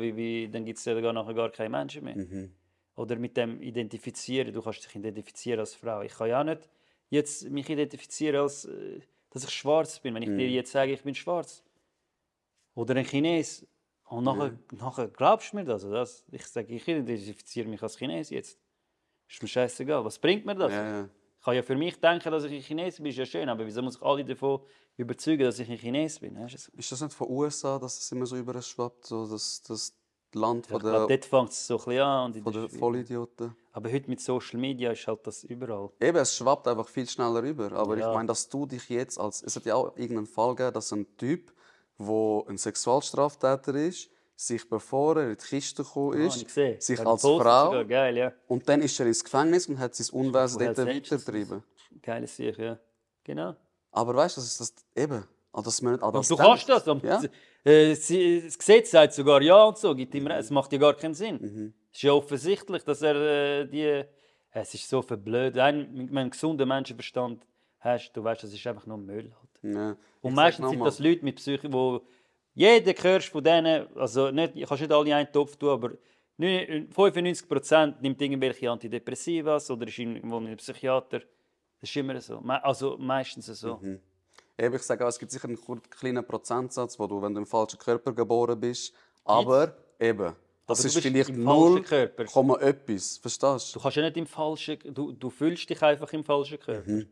dann gibt es ja nachher gar keine Menschen mehr. Oder mit dem Identifizieren. Du kannst dich identifizieren als Frau. Ich kann ja nicht jetzt mich identifizieren, als dass ich schwarz bin. Wenn ich dir jetzt sage, ich bin schwarz. Oder ein Chines. Und nachher glaubst du mir das? Ich sage, ich identifiziere mich als Chines jetzt. Ist mir scheißegal. Was bringt mir das? Ja. Ich kann ja für mich denken, dass ich ein Chines bin, ist ja schön. Aber wieso muss ich alle davon überzeugen, dass ich ein Chines bin? Ist das nicht von USA, dass es immer so überschwappt? So das Land Ich glaube, dort fängt es so ein bisschen an. von den Vollidioten? Aber heute mit Social Media ist halt das überall. Eben, es schwappt einfach viel schneller rüber. Aber ich meine, dass du dich jetzt es hat ja auch irgendeinen Fall gegeben, dass ein Typ, der ein Sexualstraftäter ist, sich bevor er in die Kiste gekommen ist, sich als Frau... Sogar. Geil, ja. Und dann ist er ins Gefängnis und hat sein Unwesen dort selbst weitergetrieben. Geiles Sicht, ja. Genau. Aber weißt du, das ist das eben. dass man nicht an das Du denkt. kannst das. Und, Ja. das Gesetz sagt sogar ja und so. Es macht ja gar keinen Sinn. Es ist ja offensichtlich, dass er es ist so verblöd. Wenn du einen gesunden Menschenverstand hast, du weißt, das ist einfach nur Müll. Halt. Ja. Und Ich meistens sag sind nochmal, das Leute mit Psyche, wo jeder hörst von denen, also nicht, ich kann nicht alle in einen Topf tun, aber 95% nimmt irgendwelche Antidepressivas oder ist irgendwo ein Psychiater. Das ist immer so. Also meistens so. Eben, ich sage auch, es gibt sicher einen kleinen Prozentsatz, wo du, wenn du im falschen Körper geboren bist, aber eben, das Aber du ist bist vielleicht im falschen 0, Körper. etwas, verstehst Du du? kannst ja nicht im falschen, du fühlst dich einfach im falschen Körper.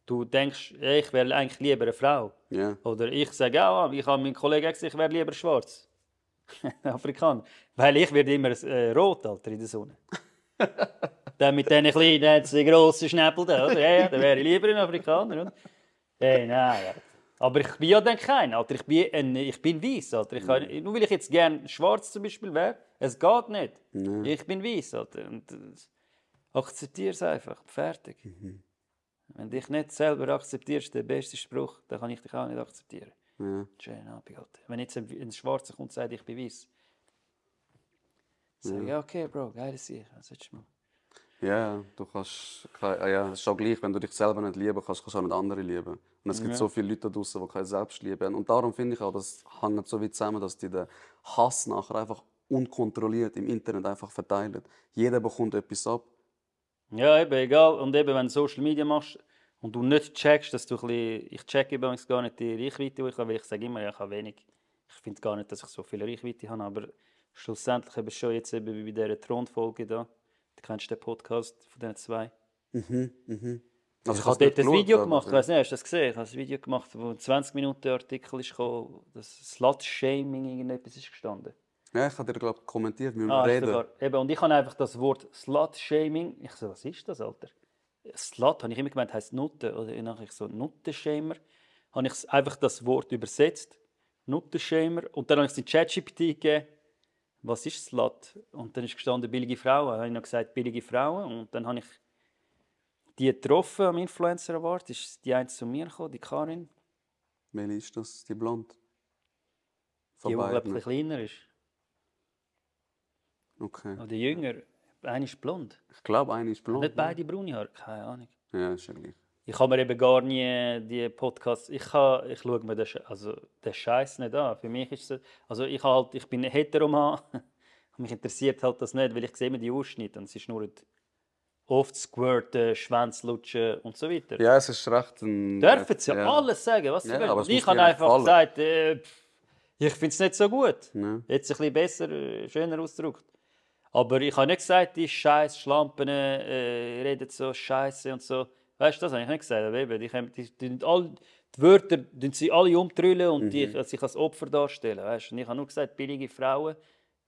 Du denkst, ey, ich wäre eigentlich lieber eine Frau. Ja. Oder ich sage auch, ich habe meinen Kollegen gesagt, ich wäre lieber schwarz. Afrikaner. Weil ich werde immer rot, Alter, in der Sonne. Dann mit diesen kleinen, grossen Schnäppeln da, oder? Ja, dann wäre ich lieber ein Afrikaner. Oder? Hey, nein, Alter. Aber ich bin ja dann kein, Alter. Ich bin weiß, Alter. Nur weil ich jetzt gerne schwarz zum Beispiel wäre, es geht nicht. Ich bin weiß, Alter. Und akzeptiere es einfach. Fertig. Wenn du dich nicht selber akzeptierst, der beste Spruch, dann kann ich dich auch nicht akzeptieren. Ja. Schön Abend, Alter. Wenn jetzt ein Schwarzer kommt und sagt, ich bin weiß, sage ich, ja, okay, Bro, geile Sache, was willst du machen? Ja, du kannst, ja, es ist auch gleich, wenn du dich selber nicht lieben kannst, kannst du auch nicht andere lieben. Und es gibt so viele Leute da draußen, die keine Selbstliebe haben. Und darum finde ich auch, das hängt so weit zusammen, dass die den Hass nachher einfach unkontrolliert im Internet einfach verteilen. Jeder bekommt etwas ab. Ja, eben, egal. Und eben, wenn du Social Media machst und du nicht checkst, dass du ein bisschen... Ich checke übrigens gar nicht die Reichweite, die ich habe, weil ich sage immer, ja, ich habe wenig. Ich finde gar nicht, dass ich so viel Reichweite habe, aber schlussendlich eben schon jetzt eben bei dieser Thronfolge da. Du kennst den Podcast von diesen zwei. Also Ich habe dort ein Video gemacht, ich aber, weiß nicht, hast du das gesehen? Ich habe ein Video gemacht, wo ein 20-Minuten-Artikel ist gekommen, das Slut-Shaming irgendetwas ist gestanden. ja, ich habe dir, glaube ich, kommentiert, wir Ah, reden. sogar. Eben, und ich habe einfach das Wort Slut-Shaming. Ich so, was ist das, Alter? Slut, habe ich immer gemeint, heisst Nutte. Oder nachher ich so, Nuttenshamer. Habe ich einfach das Wort übersetzt. Nuttenshamer. Und dann habe ich es in ChatGPT gegeben. Was ist Slut? Und dann ist gestanden, billige Frauen. Dann habe ich noch gesagt, billige Frauen. Und dann habe ich die getroffen am Influencer Award. Ist die eine zu mir gekommen, die Karin. Welche ist das? Die Blonde? Die, die glaube ich, ein beiden. bisschen kleiner ist. Okay. Oder jünger. Eine ist blond. Ich glaube, eine ist blond. Nicht beide braune Haare. Keine Ahnung. Ja, ist ja gleich. Ich habe mir eben gar nie die Podcasts. Ich schaue mir den Scheiß nicht an. Für mich ist es. Also ich bin Heteroman. Mich interessiert halt das nicht, weil ich sehe immer die Ausschnitte und es ist nur oft Squirten, Schwänzlutschen und so weiter. Ja, es ist recht ein... Dürfen sie ja alles sagen, was sie Ja, wollen. aber es Und ich muss habe dir einfach gefallen. gesagt, ich finde es nicht so gut. Ja. Jetzt ein bisschen besser, schöner ausgedrückt. Aber ich habe nicht gesagt, die scheiß Schlampen reden so scheiße und so. Weißt du, das habe ich nicht gesagt. Aber eben, die Wörter sie alle umtrüllen und sich als Opfer darstellen. Weißt? Und ich habe nur gesagt, billige Frauen.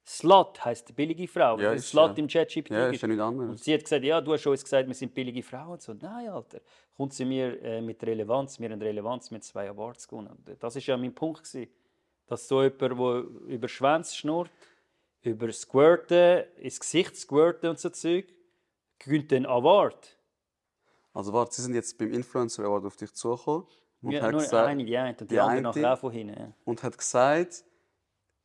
Slut heisst billige Frau. Ja, Weil ist Slut ja. im ChatGPT Ja, ist gibt. ja nichts Und anderes. sie hat gesagt, ja, du hast uns gesagt, wir sind billige Frauen. Und so, nein, Alter. Kommt sie mir mit Relevanz, wir haben Relevanz mit 2 Awards gewonnen. Und das war ja mein Punkt gewesen. Dass so jemand, der über Schwänze schnurrt, über Squirten, ins Gesicht squirten und so Zeug, gewinnt den Award. Also warte, sie sind jetzt beim Influencer Award auf dich zugekommen und Ja, hat nur gesagt, eine, die eine und die die andere eine- nachher auch von hinten. Ja. und hat gesagt,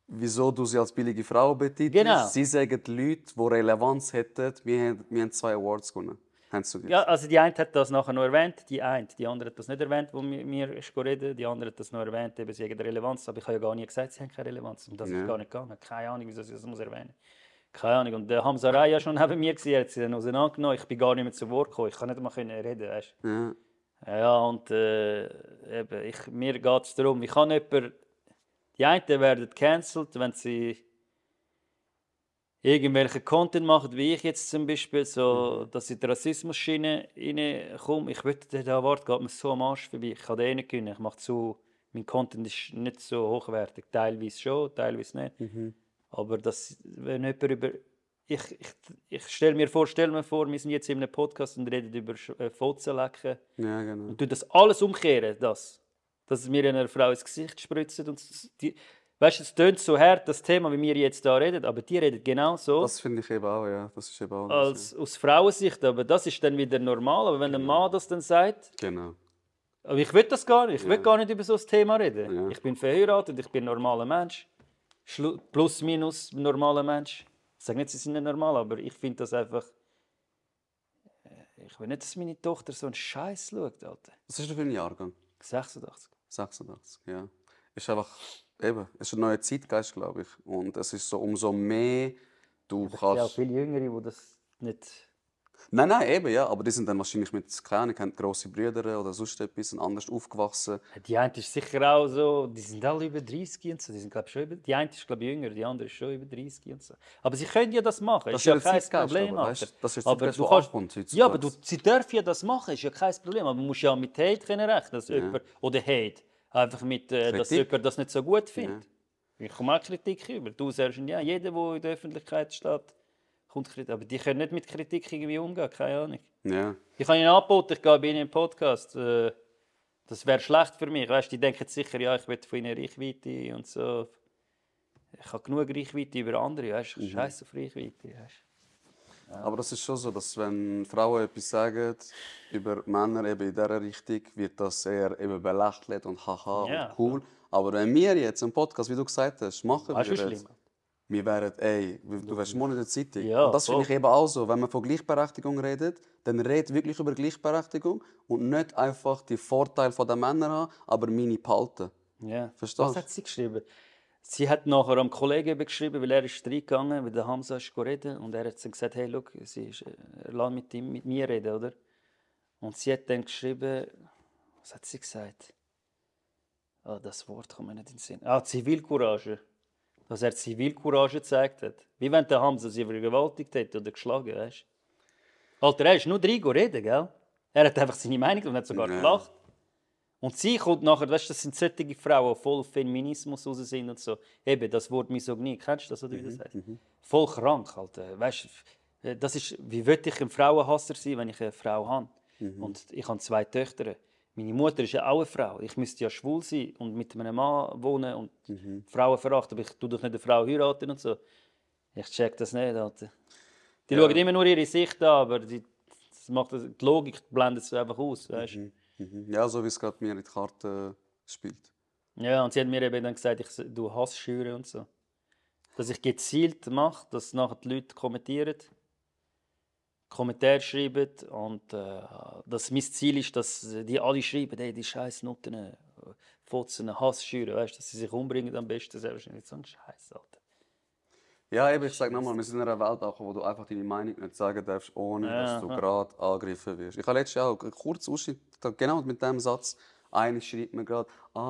wieso du sie als billige Frau betitelst. Genau. Sie sagen die Leute, die Relevanz hätten, wir haben 2 Awards gewonnen. Haben sie Ja, also die eine hat das nachher noch erwähnt, die andere hat das nicht erwähnt, wo mir reden. Die andere hat das noch erwähnt, eben sie haben Relevanz, aber ich habe ja gar nie gesagt, sie haben keine Relevanz. Und das ist gar nicht gegangen. Keine Ahnung, wieso sie das muss erwähnen. Keine Ahnung. Und der Hamza Raya schon neben mir gewesen, er hat sie dann auseinandergenommen. Ich bin gar nicht mehr zu Wort gekommen. Ich kann nicht mal reden, weißt du. Ja. Ja, und eben, mir geht es darum, ich kann jemanden, die einen werden cancelled, wenn sie irgendwelchen Content machen, wie ich jetzt zum Beispiel, so, dass ich in die Rassismus-Schiene reinkomme. Ich würde den Award geht mir so am Arsch vorbei. Ich kann den nicht gewinnen. Ich mache zu, mein Content ist nicht so hochwertig. Teilweise schon, teilweise nicht. Aber das, wenn jemand über... Ich stelle mir vor, wir sind jetzt in einem Podcast und reden über Fotzenlecken. Ja, genau. Und das alles umkehren, dass wir einer Frau ins Gesicht spritzen. Und weißt du, es tönt so hart, das Thema, wie wir jetzt da reden, aber die reden genau so. Das finde ich eben auch, ja. Das ist eben auch Aus Frauensicht, aber das ist dann wieder normal. Aber wenn ein Mann das dann sagt, Genau. Aber ich will das gar nicht. Ich will gar nicht über so ein Thema reden. Ja. Ich bin verheiratet, ich bin ein normaler Mensch. Plus, minus normaler Mensch. Ich sage nicht, sie sind nicht normal, aber ich finde das einfach... Ich will nicht, dass meine Tochter so einen Scheiß schaut, Alter. Was ist denn für ein Jahrgang? 86. 86, ja. Ist einfach, eben, es ist ein neuer Zeitgeist, glaube ich. Und es ist so, umso mehr du Es sind auch kannst... viele Jüngere, die das nicht... Nein, eben, ja. Aber die sind dann wahrscheinlich mit, keine Ahnung, haben grosse Brüder oder sonst etwas und anders aufgewachsen. Die eine ist sicher auch so, die sind alle über 30 und so. Die sind, glaub, schon über, die eine ist, glaube ich, jünger, die andere ist schon über 30 und so. Aber sie können ja das machen, Das ist ja ist der kein Zeitgeist, Problem. aber, weißt du, Alter. das ist der Aber Zeitgeist, du der kannst, ankommt heutzutage. ja, aber sie dürfen ja das machen, ist ja kein Problem. Aber man muss ja mit Hate können rechnen, dass jemand, oder Hate, einfach mit, dass Kritik. jemand das nicht so gut findet. Ich komme auch Kritik über. Du sagst, ja, jeder, der in der Öffentlichkeit steht, kommt Kritik. Aber die können nicht mit Kritik irgendwie umgehen, keine Ahnung. Ja. Ich habe ihnen angeboten, ich gehe bei ihnen im Podcast. Das wäre schlecht für mich. Weißt, die denken sicher, ja, ich will von ihnen Reichweite und so. Ich habe genug Reichweite über andere. Weißt? Ich scheiße auf Reichweite. Weißt? Aber das ist schon so, dass wenn Frauen etwas sagen über Männer eben in dieser Richtung, wird das eher eben belächelt und haha Ja, und cool. Aber wenn wir jetzt einen Podcast, wie du gesagt hast, machen Weißt du, wie würden, schlimm? wir wären, ey, du wärst morgen in der Zeitung. Ja, und das finde ich voll. eben auch so. Wenn man von Gleichberechtigung redet, dann redet wirklich über Gleichberechtigung und nicht einfach die Vorteile der Männer haben, aber meine behalten. Ja. Verstehst du? Was hat sie geschrieben? Sie hat nachher am Kollegen geschrieben, weil er ist reingegangen, weil der Hamza ist reden und er hat dann gesagt, hey, schau, lass mit mir reden, oder? Und sie hat dann geschrieben, was hat sie gesagt? Ah, das Wort kommt mir nicht in den Sinn. Ah, Zivilcourage. Dass er Zivilcourage gezeigt hat. Wie wenn der Hamza sie vergewaltigt hätte oder geschlagen, weißt du? Alter, er ist nur reden, gell? Er hat einfach seine Meinung und hat sogar Ja. gelacht. Und sie kommt nachher, weißt du, das sind solche Frauen, die voll auf Feminismus raus sind und so. Eben, das Wort Misogynie, kennst du das, oder wie das heißt? Voll krank, Alter. Weißt du, das ist, wie würde ich ein Frauenhasser sein, wenn ich eine Frau habe? Und ich habe 2 Töchter. Meine Mutter ist ja auch eine Frau. Ich müsste ja schwul sein und mit einem Mann wohnen und Frauen verachten. Aber ich tue doch nicht eine Frau heiraten und so. Ich check das nicht, Alter. Die schauen immer nur ihre Sicht an, aber die Logik blendet sie einfach aus, weißt du? Ja, so wie es gerade mir in die Karte spielt. Ja, und sie hat mir eben dann gesagt, du Hass schüren und so. Dass ich gezielt mache, dass nachher die Leute kommentieren, Kommentare schreiben und dass mein Ziel ist, dass die alle schreiben, hey, die scheiß Nutten, Fotzen, Hass schüren, weißt, dass sie sich umbringen am besten. Das ist wahrscheinlich so ein Scheiß, Alter. Ja, eben, ich sage nochmal, wir sind in einer Welt, auch, wo du einfach deine Meinung nicht sagen darfst, ohne dass du gerade angegriffen wirst. Ich habe letztes Jahr auch einen kurzen Ausschnitt, genau mit diesem Satz. Einer schreibt mir gerade,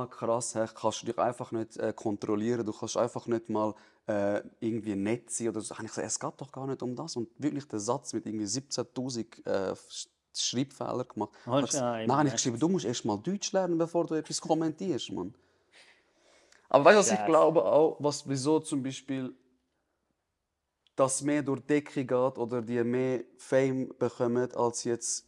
krass, kannst du dich einfach nicht kontrollieren, du kannst einfach nicht mal irgendwie nett sein oder so. Da habe ich gesagt, es geht doch gar nicht um das. Und wirklich den Satz mit irgendwie 17'000 Schreibfehler gemacht. Dann habe ich geschrieben, du musst erst mal Deutsch lernen, bevor du etwas kommentierst, Mann. Aber weißt du, was ich glaube auch, wieso zum Beispiel das mehr durch die Decke geht oder die mehr Fame bekommen als jetzt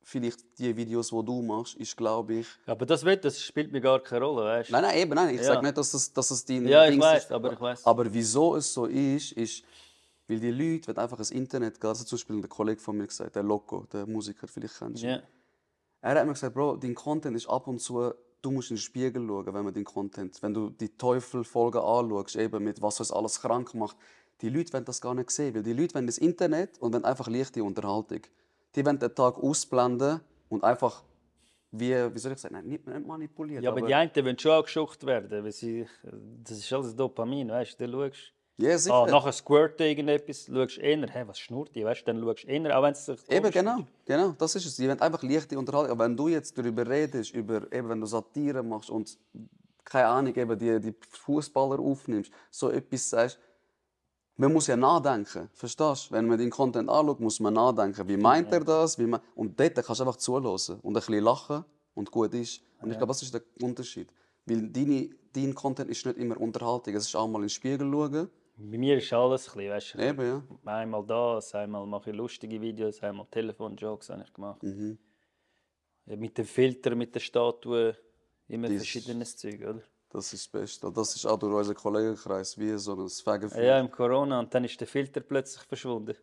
vielleicht die Videos, die du machst, ist, glaube ich... Aber das spielt mir gar keine Rolle, weißt du? Nein, ich sage nicht, dass es dein Ja, ich Ding weiß, ist. aber ich weiß. Aber wieso es so ist, weil die Leute, wenn einfach ins Internet gehen, also zum Beispiel der Kollege von mir gesagt, der Loco, der Musiker, vielleicht kennst du ihn. Ja. Er hat mir gesagt, Bro, dein Content ist ab und zu, du musst in den Spiegel schauen, wenn du die Teufel-Folgen anschaust, eben mit was uns alles krank macht. Die Leute wollen das gar nicht sehen, weil die Leute wollen das Internet und wollen einfach leichte Unterhaltung. Die wollen den Tag ausblenden und einfach, wie soll ich sagen, nicht manipuliert. Ja, aber die einen wollen schon auch geschuckt werden, weil das ist alles Dopamin, weißt du, du schaust... Ja, sicher. Nachher squirten irgendetwas, schaust eher, hey, was schnurrt die, weißt du, dann schaust eher, auch wenn es sich... Eben, genau, das ist es. Die wollen einfach leichte Unterhaltung. Aber wenn du jetzt darüber redest, wenn du Satire machst und, keine Ahnung, eben die Fußballer aufnimmst, so etwas sagst, man muss ja nachdenken, verstehst du? Wenn man den Content anschaut, muss man nachdenken. Wie meint er das? Und dort kannst du einfach zuhören und ein bisschen lachen und gut ist. Und ich glaube, das ist der Unterschied. Weil dein Content ist nicht immer Unterhaltung. Es ist auch mal in den Spiegel schauen. Bei mir ist alles ein bisschen, weißt du. Eben, ja. Einmal das, einmal mache ich lustige Videos, einmal Telefonjokes habe ich gemacht. Ja, mit dem Filter, mit der Statue, immer verschiedenes Zeug, oder? Das ist das Beste. Das ist auch durch unseren Kollegenkreis wie so ein Fegefeuer. Ja, im Corona und dann ist der Filter plötzlich verschwunden.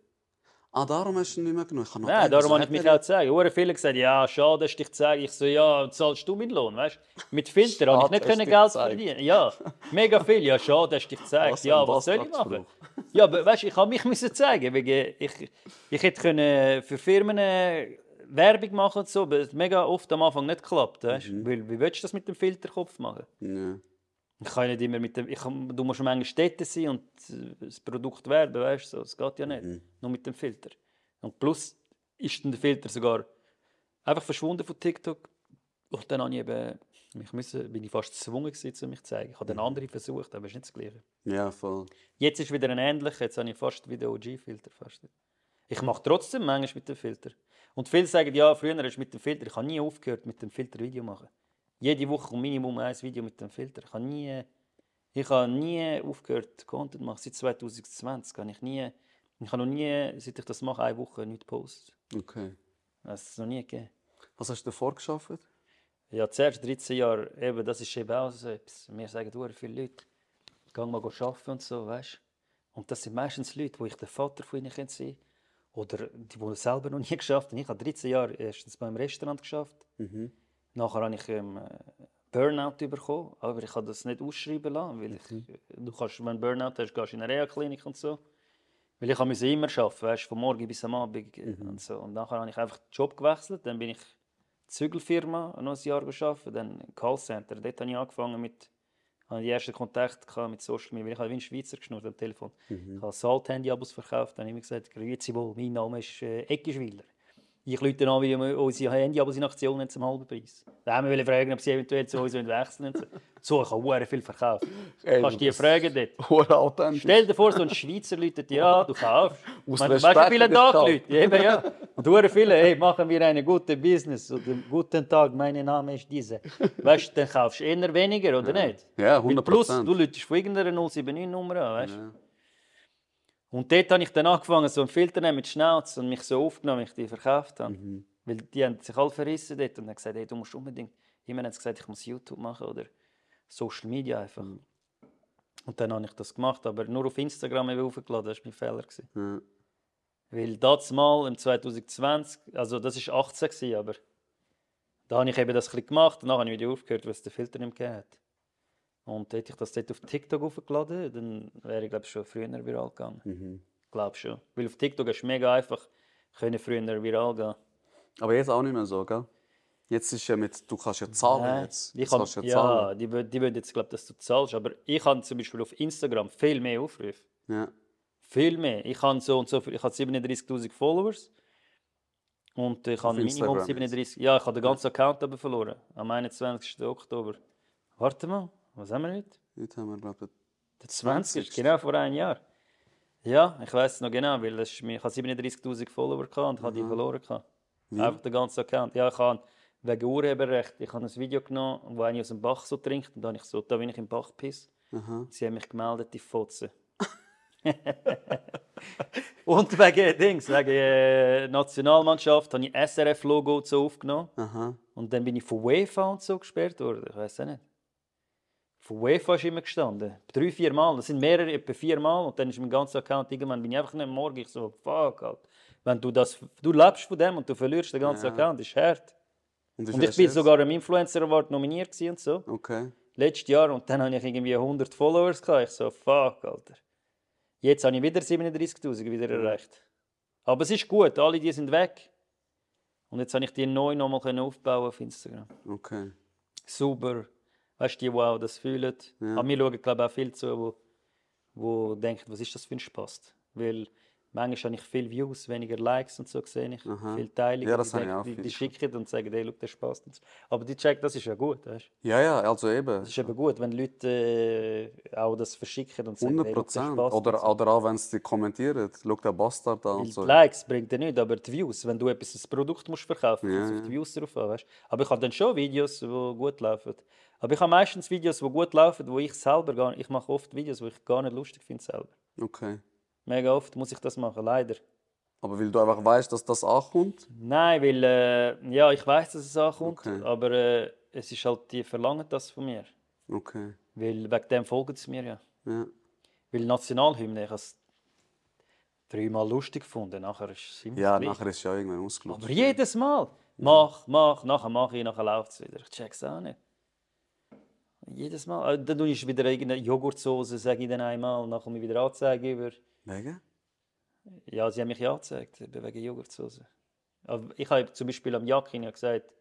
Ah, darum hast du ihn nicht mehr genommen? Ich habe noch Nein, gedacht, darum wieso habe ich hat mich er- auch gezeigt. Hure viele gesagt, ja, schade, dass ich dich zeige. Ich so, ja, zahlst du meinen Lohn, weißt du? Mit Filter habe ich Schade, nicht hast können dich Geld gezeigt. verdienen. Ja, mega viel. Ja, schade, dass ich dich gezeigt. Was Ja, ein was soll ich machen? Bastardspruch. Ja, aber weißt du, ich habe mich müssen zeigen, wegen ich hätte können für Firmen Werbung machen und so, aber es hat mega oft am Anfang nicht geklappt, weißt? Weil, wie willst du das mit dem Filterkopf machen? Ja. Ich kann ja nicht immer mit dem, du musst manchmal Städte sein und das Produkt werben, weißt du, so. Das geht ja nicht, nur mit dem Filter. Und plus ist dann der Filter sogar einfach verschwunden von TikTok. Und dann habe ich eben, bin ich fast gezwungen gewesen, mich zu zeigen. Ich habe dann andere versucht, aber es ist nicht das Gleiche. Ja, voll. Jetzt ist wieder ein ähnlicher, jetzt habe ich fast wie der OG-Filter. Ich mache trotzdem manchmal mit dem Filter. Und viele sagen, ja, früher hast du mit dem Filter, ich habe nie aufgehört mit dem Filter Video machen. Jede Woche kommt Minimum ein Video mit dem Filter. Ich habe nie aufgehört, Content zu machen. Seit 2020 habe ich habe noch nie, seit ich das mache, eine Woche nichts gepostet. Okay. Das hat es noch nie gegeben. Was hast du davor geschafft? Ja, zuerst 13 Jahre, eben, das ist eben auch so etwas. Mir sagen viele Leute, geh mal arbeiten und so, weißt du. Und das sind meistens Leute, wo ich den Vater von ihnen sein kann. Oder die, die selber noch nie geschafft haben. Ich habe 13 Jahre erstens beim Restaurant geschafft. Nachher habe ich Burnout bekommen, aber ich habe das nicht ausschreiben lassen, weil du kannst, wenn du Burnout hast, gehst du in eine Reha-Klinik und so. Weil ich musste immer arbeiten, weißt, von morgen bis am Abend und so. Und nachher habe ich einfach den Job gewechselt, dann bin ich in der Zügelfirma noch ein Jahr gearbeitet, dann im Callcenter. Dort habe ich angefangen habe die ersten Kontakte mit Social Media, weil ich habe wie ein Schweizer geschnurrt am Telefon. Ich habe Salt-Handy-Abos verkauft, dann habe ich immer gesagt, grüezi wohl, mein Name ist Eckischwiller. Ich rufe an, wie wir unsere Handy-Abos in Aktion haben zum halben Preis. Da haben wir fragen, ob sie eventuell zu uns wechseln wollen. So, ich habe sehr viel verkauft. Kannst du die fragen dort? Hure authentisch. Stell dir vor, so ein Schweizer läutet dir an, du kaufst. Aus Weißt du, Respekt wie viele hätte ich Tage gekauft. Leute? Eben, ja. Und sehr viele, hey, machen wir einen guten Business oder guten Tag, mein Name ist dieser. Weißt du, dann kaufst du eher weniger, oder nicht? Ja, Weil plus, 100%. du läutest von irgendeiner 079-Nummer an, weißt du? Und dort habe ich dann angefangen, so einen Filter zu nehmen mit Schnauze und mich so aufgenommen, wie ich die verkauft habe. Weil die haben sich alle verrissen dort und haben gesagt, hey, du musst unbedingt, immer haben sie gesagt, ich muss YouTube machen oder Social Media einfach. Und dann habe ich das gemacht, aber nur auf Instagram eben hochgeladen, das war mein Fehler gewesen. Weil das mal im 2020, also das war 18 gewesen, aber da habe ich eben das ein bisschen gemacht und dann habe ich wieder aufgehört, weil es den Filter nicht mehr gegeben hat. Und hätte ich das dort auf TikTok hochgeladen, dann wäre ich glaube schon früher viral gegangen. Glaube schon. Weil auf TikTok ist es mega einfach, können früher viral gehen. Aber jetzt auch nicht mehr so, gell? Jetzt ist ja du kannst ja zahlen jetzt. Ich Jetzt kann, kannst du ja ja, zahlen. die wollen jetzt, glaube dass du zahlst. Aber ich habe zum Beispiel auf Instagram viel mehr Aufrufe. Ja. Viel mehr. Ich habe so und so viel, ich habe 37'000 Followers. Und ich habe Minimum Instagram 37. Ja, ich habe den ganzen Account aber verloren. Am 21. Oktober. Warte mal, was haben wir heute? Jetzt haben wir, glaube ich, Der 20. Genau vor einem Jahr. Ja, ich weiß es noch genau, weil ich habe 37'000 Follower und habe die verloren. Einfach den ganzen Account. Ja, ich habe wegen Urheberrecht, ich habe ein Video genommen, wo einer aus dem Bach so trinkt und dann habe ich so, da bin ich im Bach piss. Sie haben mich gemeldet, die Fotze. Und wegen Nationalmannschaft habe ich SRF-Logo so aufgenommen. Und dann bin ich von UEFA und so gesperrt worden. Ich weiß auch nicht. Von UEFA ist immer gestanden. 3-4 Mal. Das sind mehrere, etwa 4 Mal. Und dann ist mein ganzer Account irgendwann bin ich einfach nicht morgen. Ich so, fuck, Alter. Wenn du lebst von dem und du verlierst den ganzen Account, ist hart. Und ich bin sogar am Influencer Award nominiert gewesen und so. Okay. Letztes Jahr. Und dann hatte ich irgendwie 100 Followers gehabt. Ich so, fuck, Alter. Jetzt habe ich wieder 37'000 wieder erreicht. Aber es ist gut, alle die sind weg. Und jetzt habe ich die neu nochmal aufbauen auf Instagram. Okay. Super. Weißt du, die auch das fühlen. Ja. Aber mir schauen, glaube ich, auch viel zu, die denken, was ist das für ein Spaß? Weil manchmal habe ich viele Views, weniger Likes und so sehe ich. Viele Teilungen. Ja, das habe ich auch die viel. schicken und sagen, hey, schau, der Spaß. Aber die checken, das ist ja gut. Weißt? Ja, ja, also eben. Das ist eben gut, wenn Leute auch das verschicken und sagen, hey, schau, der 100%. Spaß. Oder auch wenn sie kommentieren, schau der Bastard an und Die so. Likes bringt dir nicht, aber die Views, wenn du ein Produkt musst verkaufen musst, Ja, auf die Views drauf an. Weißt? Aber ich habe dann schon Videos, die gut laufen. Aber ich habe meistens Videos, die gut laufen, wo ich selber gar nicht... Ich mache oft Videos, die ich gar nicht lustig finde selber. Okay. Mega oft muss ich das machen, leider. Aber weil du einfach weißt, dass das ankommt? Nein, weil... ja, ich weiß, dass es ankommt, Okay. aber es ist halt, die verlangen das von mir. Okay. Weil wegen dem folgen sie mir ja. Ja. Weil Nationalhymne, 3-mal lustig gefunden, nachher ist es immer Ja, das Gleiche. nachher ist es ja irgendwann ausgelutscht. Aber jedes Mal. Mach, nachher mache ich, nachher läuft es wieder. Ich check's auch nicht. Jedes Mal. Dann tue ich wieder irgendeine Joghurtsoße, sage ich dann einmal, und dann komme ich wieder Anzeige über. Wegen? Ja, sie haben mich ja angezeigt, eben wegen Joghurtsoße. Aber ich habe zum Beispiel am Jakin ja gesagt,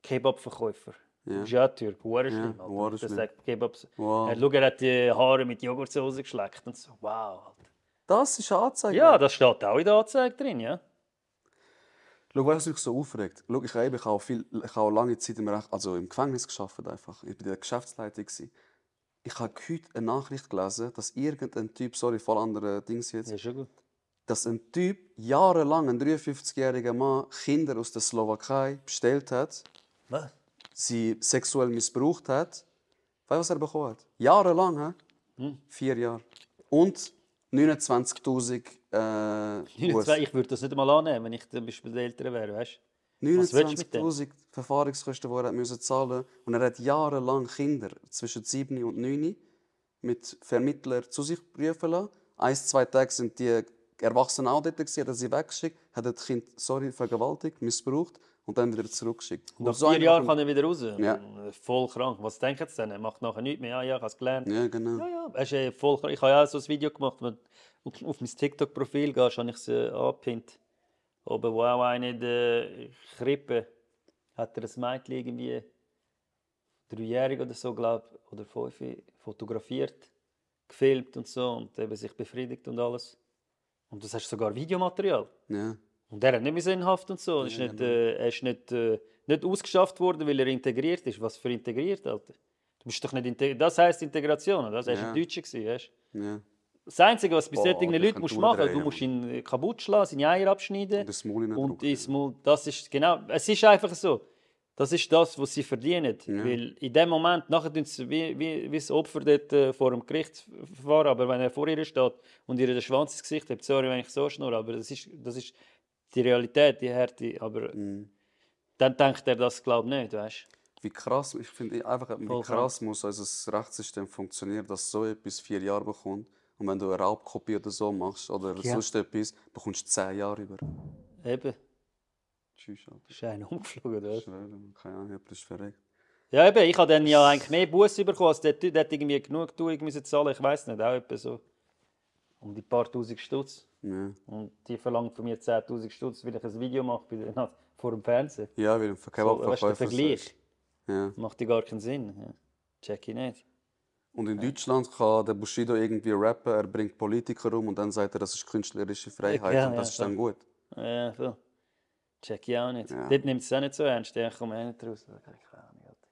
Kebabverkäufer. Ja. Du bist ja Türk, hure schlimm. Ja, Alter. hure Der schlimm. sagt Kebabs. Wow. Schau, er hat die Haare mit Joghurtsoße geschleckt und so. Wow. Alter. Das ist eine Anzeige. Ja, das steht auch in der Anzeige drin, ja. Schau, weißt du, was mich so aufregt? Schau, ich habe auch lange Zeit im Gefängnis gearbeitet. Einfach. Ich war in der Geschäftsleitung. Ich habe heute eine Nachricht gelesen, dass irgendein Typ, sorry, voll andere Dings jetzt, Ja, schon gut. dass ein Typ jahrelang, ein 53-jähriger Mann, Kinder aus der Slowakei bestellt hat, Was? sie sexuell missbraucht hat. Weißt du, was er bekommen hat? Jahrelang, he? 4 Jahre. Und 29'000 US. Ich würde das nicht einmal annehmen, wenn ich zum Beispiel der Eltern wäre, weißt du? Was willst du mit dem? 29'000 Verfahrungskosten, die er hat zahlen musste. Und er hat jahrelang Kinder zwischen 7 und 9 mit Vermittlern zu sich rufen lassen. 1-2 Tage sind die Erwachsenen auch dort, hat er sie weggeschickt, hat das Kind vergewaltigt, missbraucht und dann wieder zurückgeschickt. Nach so 4 einer Jahren kommt- kann er wieder raus. Ja. Voll krank. Was denken sie denn? Er macht nachher nichts mehr. Ja, ich habe es gelernt. Ja, genau. Ja, er ist voll krank. Ich habe ja auch so ein Video gemacht, wenn du auf mein TikTok-Profil gehst, habe ich es angepinnt. Oben, wo auch eine in der Krippe hat er ein Mädchen irgendwie 3-jährig oder so, glaube ich, oder 5, fotografiert, gefilmt und so und eben sich befriedigt und alles. Und das hast sogar Videomaterial. Ja. Und er hat nicht mehr in Haft und so. Er ist nicht ausgeschafft worden, weil er integriert ist. Was für integriert, Alter? Du bist doch nicht das heisst Integration, oder? Das war Ja. ein Deutscher, weißt du? Ja. Das Einzige, was bei Boah, solchen die Leuten können musst machen, durchdrehen, du musst ihn kaputt schlagen, seine Eier abschneiden. Und das Maul in den Und Druck ins Maul, das ist genau, es ist einfach so. Das ist das, was sie verdienen. Weil in dem Moment, nachher tun sie wie das Opfer dort vor dem Gericht fahren, aber wenn er vor ihr steht und ihr den Schwanz ins Gesicht hat, sorry, wenn ich so schnurre, aber das ist die Realität, die Härte. Aber dann denkt er das, glaube ich, nicht, weißt du? Wie krass, ich finde einfach, wie Voll krass muss unser Rechtssystem funktionieren, dass so etwas 4 Jahre bekommt. Und wenn du eine Raubkopie oder so machst oder Ja. sonst etwas, bekommst du 10 Jahre über. Eben, Tschüss, Alter. ist einer umgeflogen, oder? Ich schwöre, keine Ahnung, ob das verreckt. Ja, eben, ich habe dann ja eigentlich mehr Busse bekommen, als der Typ, der hat irgendwie genug Tuung müssen zahlen, ich weiß nicht, auch etwa so um die paar Tausend Stutz. Ja, Und die verlangt von mir 10'000 Stutz, weil ich ein Video mache vor dem Fernsehen. ja weil ein So, weißt du, der Kebabverkäufer Vergleich sagt. Ja. macht ja gar keinen Sinn. Ja. Check ich nicht. Und in Deutschland kann der Bushido irgendwie rappen, er bringt Politiker um und dann sagt er, das ist künstlerische Freiheit Ja, und das ja, ist dann gut. Ja, voll. Check ich auch nicht. Ja. Dort nimmt es auch nicht so ernst, ich komme auch nicht raus. Keine Ahnung, Alter.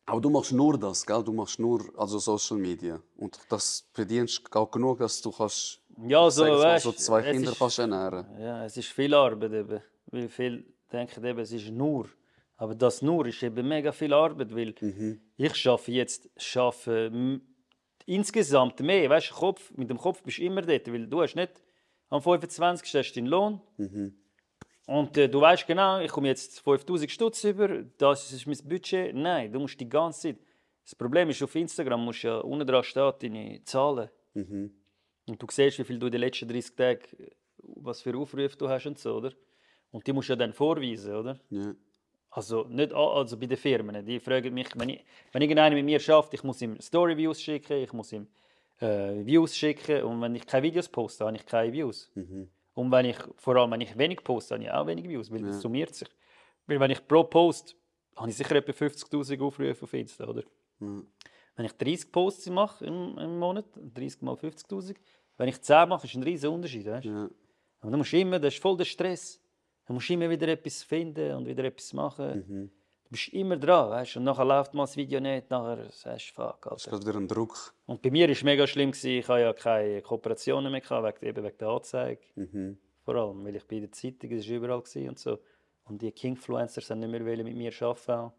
Aber du machst nur das, gell? Du machst nur Social Media. Und das verdienst auch genug, dass du kannst, Ja, so, sag jetzt mal, weißt, so 2 es Kinder ist- kannst ernähren. Ja, es ist viel Arbeit eben. Weil viele denken eben, es ist nur. Aber das nur ist eben mega viel Arbeit, weil ich schaffe jetzt insgesamt mehr. Weißt, mit dem Kopf bist du immer dort, weil du hast nicht am 25. hast du deinen Lohn. Und du weißt genau, ich komme jetzt 5'000 Stutz über, das ist mein Budget. Nein, du musst die ganze Zeit. Das Problem ist, auf Instagram musst du ja unten dran stehen, deine Zahlen. Und du siehst, wie viel du in den letzten 30 Tagen, was für Aufrufe du hast und so, oder? Und die musst du ja dann vorweisen, oder? Ja. Also, nicht, also bei den Firmen. Die fragen mich, wenn irgendeiner mit mir schafft, ich muss ihm Story-Views schicken, ich muss ihm Views schicken. Und wenn ich keine Videos poste, habe ich keine Views. Und vor allem, wenn ich wenig poste, habe ich auch wenig Views, weil das summiert sich. Weil wenn ich pro Post, habe ich sicher etwa 50'000 Aufrufe auf Insta, oder? Wenn ich 30 Posts mache im Monat, 30 mal 50'000, wenn ich 10 mache, ist ein riesiger Unterschied, weißt du? Ja. Aber du musst immer, das ist voll der Stress. Du musst immer wieder etwas finden und wieder etwas machen. Du bist immer dran, weißt du? Und nachher läuft mal das Video nicht, nachher sagst du, fuck, Das ist Alter. gerade wieder ein Druck. Und bei mir war es mega schlimm, ich hatte ja keine Kooperationen mehr, wegen der Anzeige. Vor allem, weil ich bei der Zeitung, das war überall und so. Und die Kingfluencers haben nicht mehr mit mir arbeiten.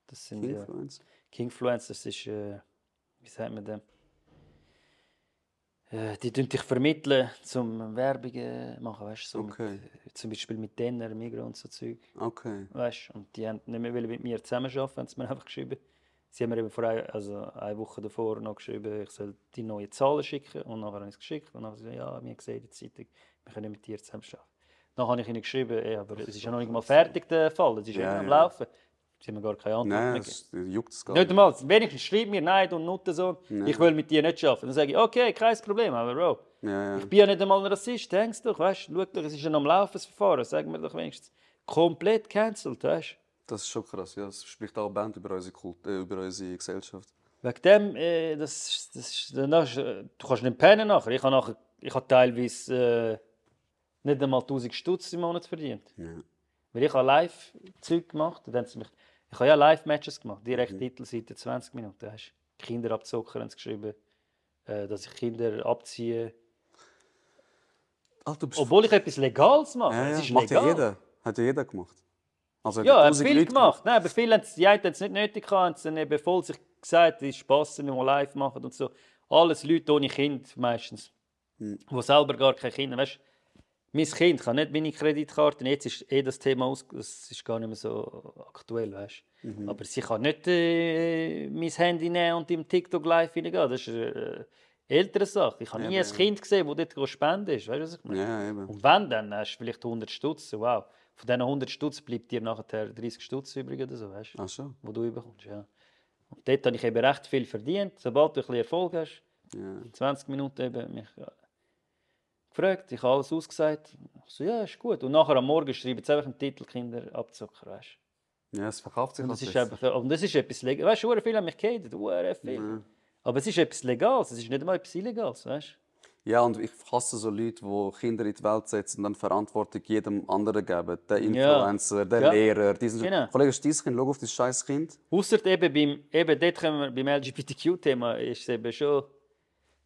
Das sind Influencer. Kingfluencers ist, wie sagt man dem? Die dich vermitteln, um Werbungen machen, weißt du? So Okay. zum Beispiel mit denen, Migros und so Zeug. Okay. Weißt, und die haben nicht mehr mit mir zusammenarbeiten, haben sie mir einfach geschrieben. Sie haben mir eben eine Woche davor noch geschrieben, ich soll die neuen Zahlen schicken. Und nachher habe ich es geschickt. Und dann haben sie gesagt, ja, wir haben gesehen in der Zeitung, wir können mit dir zusammen arbeiten. Dann habe ich ihnen geschrieben, ey, aber es ist ja noch nicht mal fertig, der Fall. Es ist immer am Laufen. Sie haben mir gar keine Antwort mehr Nein, gegeben. es juckt es gar Nicht einmal. Wenigstens schreib mir, nein, du Nuttensohn, ich will mit dir nicht arbeiten. Dann sage ich, okay, kein Problem, aber Bro, Ja. ich bin ja nicht einmal ein Rassist, denkst du doch, weißt du, schau doch, es ist ja noch am Laufen, das Verfahren, sag mir doch wenigstens. Komplett cancelled, weißt du. Das ist schon krass, ja. Das spricht auch Band über über unsere Gesellschaft. Wegen dem, du kannst nicht pennen nachher. Ich habe teilweise nicht einmal 1000 Stutz im Monat verdient. Ja. Weil ich habe Live-Zeug gemacht. Ich habe ja Live-Matches gemacht, direkt Titelseite 20 Minuten. Hast Kinder abzocken, haben sie geschrieben, dass ich Kinder abziehe. Ach, du bist Obwohl ich etwas Legales mache. ja, Es ja. ist Macht ja legal. jeder. Hat ja jeder gemacht. Also Ja, hat 1000 viel Leute gemacht. Nein, aber viele die einen haben es nicht nötig gehabt, haben es dann eben voll sich gesagt, es ist Spass, wenn wir live machen und so. Alles Leute ohne Kind meistens, die selber gar keine Kinder. Weißt, mein Kind kann nicht meine Kreditkarte. Jetzt ist das Thema das ist gar nicht mehr so aktuell, weißt. Aber sie kann nicht mein Handy nehmen und im TikTok live hineingehen. Das ist eine ältere Sache. Ich habe nie ein Kind gesehen, das dort spenden ist. Weißt du, was ich meine? Ja, eben. Und wenn, dann hast du vielleicht 100 Stutz. Wow. Von diesen 100 Stutz bleibt dir nachher 30 Stutz übrig oder so, weißt du? Ach so. Wo du bekommst. Ja. Und dort habe ich eben recht viel verdient. Sobald du ein bisschen Erfolg hast, in 20 Minuten eben mich gefragt, ich habe alles ausgesagt. Ich so, ja, ist gut. Und nachher am Morgen schreiben sie einfach einen Titel Kinder abzocken, weißt du? Ja, es verkauft sich Und halt das ist besser. einfach, und das ist etwas Legales. Weißt du, sehr viele haben mich gehatet, viel. Aber es ist etwas Legales, es ist nicht einmal etwas Illegales, weißt du? Ja, und ich hasse so Leute, die Kinder in die Welt setzen und dann Verantwortung jedem anderen geben. Der Influencer, der Ja. Lehrer. Diesen Genau. Kollege, ist dein Kind, schau auf das scheiß Kind. Ausser dort kommen wir beim LGBTQ-Thema, ist es eben schon,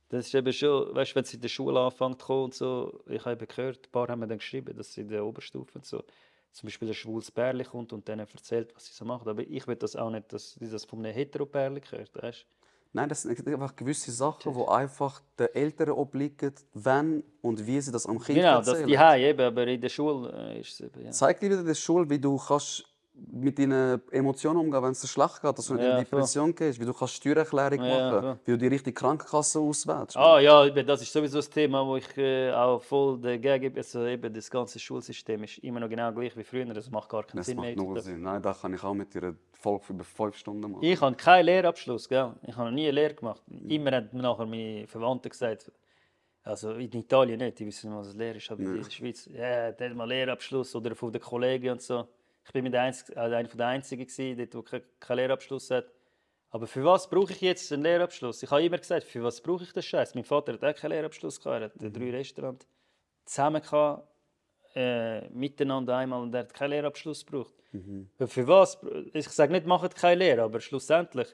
das ist eben schon, weißt du, wenn es in der Schule anfängt zu kommen und so, ich habe eben gehört, ein paar haben mir dann geschrieben, dass sie in der Oberstufe und so, zum Beispiel ein schwules Pärchen kommt und denen erzählt, was sie so machen. Aber ich will das auch nicht, dass sie das von einem Hetero-Pärchen gehört, weißt du? Nein, das sind einfach gewisse Sachen, die einfach den Eltern obliegen, wenn und wie sie das am Kind Genau, das erzählen. die haben eben, aber in der Schule ist es eben, ja. Zeig dir wieder in der Schule, wie du kannst mit deinen Emotionen umgehen, wenn es dir schlecht geht, dass du nicht in Ja, die Depression gehst, wie du kannst Steuererklärung Ja, machen, voll. wie du die richtige Krankenkasse auswählst. Ja, eben, das ist sowieso das Thema, wo ich auch voll dagegen bin. Also eben, das ganze Schulsystem ist immer noch genau gleich wie früher. Das macht gar keinen Das Sinn macht mehr. null Sinn. Nein, da kann ich auch mit dir eine Folge über 5 Stunden machen. Ich habe keinen Lehrabschluss, gell? Ich habe noch nie eine Lehre gemacht. Immer haben mir nachher meine Verwandten gesagt, also in Italien nicht, die wissen nicht, was Lehre ist, aber in der Schweiz, ja, der hat mal Lehrabschluss oder von den Kollegen und so. Ich bin einer der Einzigen gewesen, dort, der keinen Lehrabschluss hat. Aber für was brauche ich jetzt einen Lehrabschluss? Ich habe immer gesagt, für was brauche ich das Scheiß? Mein Vater hat auch keinen Lehrabschluss gehabt, er hat 3 Restaurants zusammen gehabt, miteinander einmal, und er hat keinen Lehrabschluss gebraucht. Für was? Ich sage nicht, macht keine Lehre, aber schlussendlich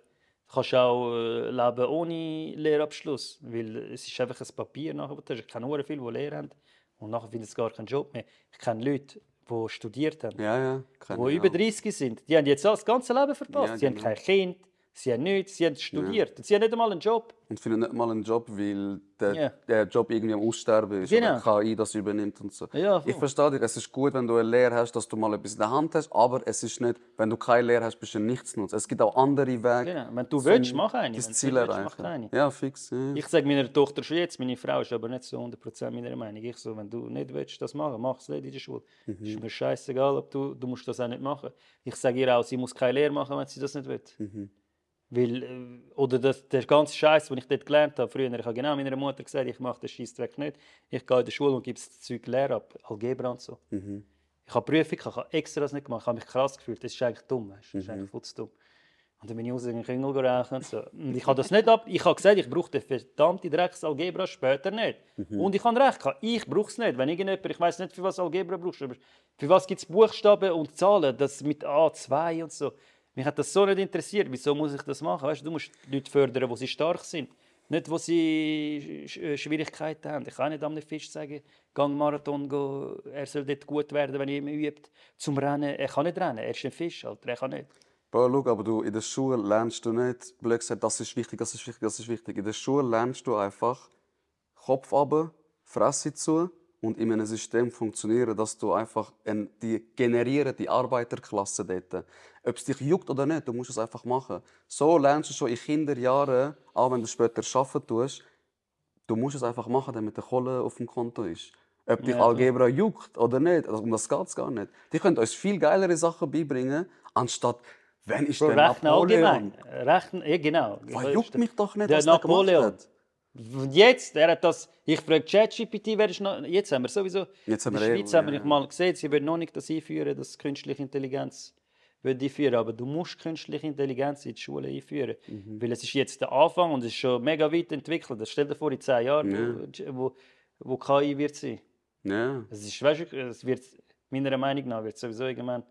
kannst du auch leben ohne Lehrabschluss, weil es ist einfach ein Papier nachher, was du hast. Ich kenne sehr viele, die Lehre haben und nachher finden sie gar keinen Job mehr. Ich kenne Leute, die studiert haben, Ja, die über 30 sind. Die haben jetzt das ganze Leben verpasst. Ja, Sie haben genau. kein Kind, sie haben nichts, sie haben studiert. Sie haben nicht einmal einen Job. Und finden nicht mal einen Job, weil Ja. der Job irgendwie am Aussterben ist Genau. oder KI das übernimmt und so. Ja, voll. Ich verstehe dich, es ist gut, wenn du eine Lehre hast, dass du mal etwas in der Hand hast, aber es ist nicht, wenn du keine Lehre hast, bist du nichts nutzt. Es gibt auch andere Wege, Genau. Wenn du willst, mach eine. das Wenn du Ziel nicht willst, erreichen. mach keine. Ja, fix. Ja. Ich sage meiner Tochter schon jetzt, meine Frau ist aber nicht so 100% meiner Meinung. Ich so, wenn du nicht willst, das machen, mach es nicht in der Schule. Ist mir scheißegal, ob du musst das auch nicht machen. Ich sage ihr auch, sie muss keine Lehre machen, wenn sie das nicht will. Weil, oder der ganze Scheiß, den ich dort gelernt habe früher, ich habe genau meiner Mutter gesagt, ich mache den Scheissdreck nicht. Ich gehe in die Schule und gebe das Zeug leer ab, Algebra und so. Ich habe Prüfung, ich habe extra das nicht gemacht, ich habe mich krass gefühlt, das ist eigentlich dumm, weißt? Das ist eigentlich voll dumm. Und dann bin ich raus in den Küngel rauchen und so. Und ich habe das nicht ab. Ich habe gesagt, ich brauche den verdammten Drecks-Algebra später nicht. Und ich habe recht gehabt, ich brauche es nicht. Wenn irgendjemand, ich weiß nicht, für was Algebra brauchst, aber für was gibt es Buchstaben und Zahlen, das mit A2 und so. Mich hat das so nicht interessiert. Wieso muss ich das machen? Weißt, du musst Leute fördern, wo sie stark sind. Nicht, wo sie Schwierigkeiten haben. Ich kann nicht einem Fisch sagen, gang Marathon, er soll dort gut werden, wenn er immer übt. Zum Rennen. Er kann nicht rennen, er ist ein Fisch, Alter. Er kann nicht. Bro, schau, aber du, in der Schule lernst du nicht, blöd gesagt, das ist wichtig, das ist wichtig, das ist wichtig. In der Schule lernst du einfach Kopf runter, Fresse zu und in einem System funktionieren, dass du einfach die generieren, die Arbeiterklasse dort. Ob es dich juckt oder nicht, du musst es einfach machen. So lernst du schon in Kinderjahren, auch wenn du später arbeiten tust, du musst es einfach machen, damit der Kohle auf dem Konto ist. Ob dich Algebra juckt oder nicht, also um das geht es gar nicht. Die können uns viel geilere Sachen beibringen, anstatt «Wenn ist der Rechnen Napoleon?» allgemein. Rechnen, ja, genau. Was juckt mich doch nicht, Der was der Napoleon. gemacht hat. Und jetzt, er hat das, ich frage ChatGPT, jetzt haben wir sowieso, Jetzt haben in wir der Schweiz haben wir mal gesehen, sie würden noch nicht das einführen, dass künstliche Intelligenz würde einführen, aber du musst künstliche Intelligenz in die Schule einführen, weil es ist jetzt der Anfang und es ist schon mega weit entwickelt. Das stell dir vor, in 10 Jahren, wo KI wird sein. Ja. Es ist, weißt du, es wird, meiner Meinung nach wird sowieso irgendwann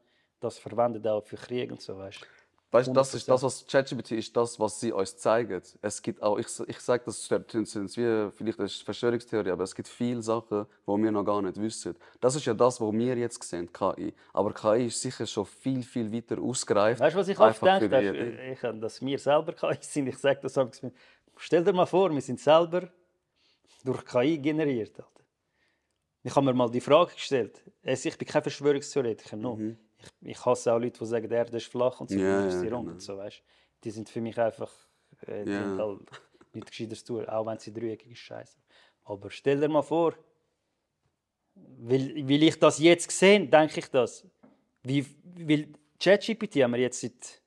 das verwendet auch für Krieg und so, weißt du. Weißt du, das ist das, was ChatGPT ist, das, was sie uns zeigen. Es gibt auch, ich sage das sind wie vielleicht eine Verschwörungstheorie, aber es gibt viele Sachen, die wir noch gar nicht wissen. Das ist ja das, was wir jetzt sehen, KI. Aber KI ist sicher schon viel, viel weiter ausgereift. Weißt du, was ich oft denke? Dass wir selber KI sind. Ich sage das mir. Stell dir mal vor, wir sind selber durch KI generiert. Alter. Ich habe mir mal die Frage gestellt. Ich bin kein Verschwörungstheoretiker. No. Ich hasse auch Leute, die sagen, die Erde ist flach und so, ist sie rund und so, weißt? Die sind für mich einfach die haben halt nichts Gescheites zu tun, auch wenn sie dreieckig ist, scheiße. Aber stell dir mal vor, weil ich das jetzt sehe, denke ich das. Weil ChatGPT haben wir jetzt seit,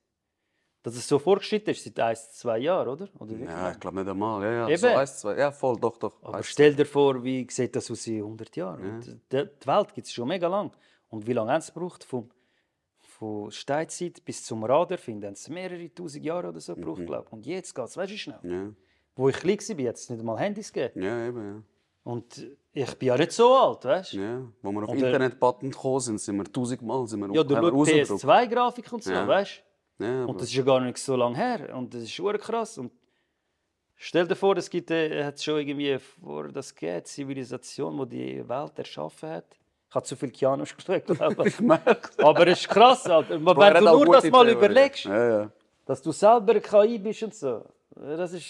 dass es so vorgeschritten ist, seit 1-2 Jahren, oder? Ja, ich glaube nicht einmal. Ja, Eben. so 1-2. Ja, voll, doch. Aber stell dir vor, wie sieht das aus in 100 Jahren? Ja. Und die Welt gibt es schon mega lang. Und wie lange haben sie gebraucht? Von Steinzeit bis zum Radarfinden haben es mehrere tausend Jahre oder so gebraucht, glaube ich. Und jetzt geht es, weißt du, schnell. Ja. Wo ich klein war, hat es nicht einmal Handys gegeben. Ja, eben, ja. Und ich bin ja nicht so alt, weißt du? Ja. Wo wir auf Oder- Internet-Patent gekommen sind, sind wir 1000-mal Ja, du schaust PS2-Grafik und so, Ja. weißt du? Ja, Und das ist ja gar nicht so lange her. Und das ist schon krass. Und stell dir vor, es gibt hat schon irgendwie vor das geht, Zivilisation, die die Welt erschaffen hat. Ich habe zu viel Keanu geschaut, glaube ich. Aber es ist krass, Alter. Wenn du nur das mal überlegst, Ja. dass du selber KI bist und so, das ist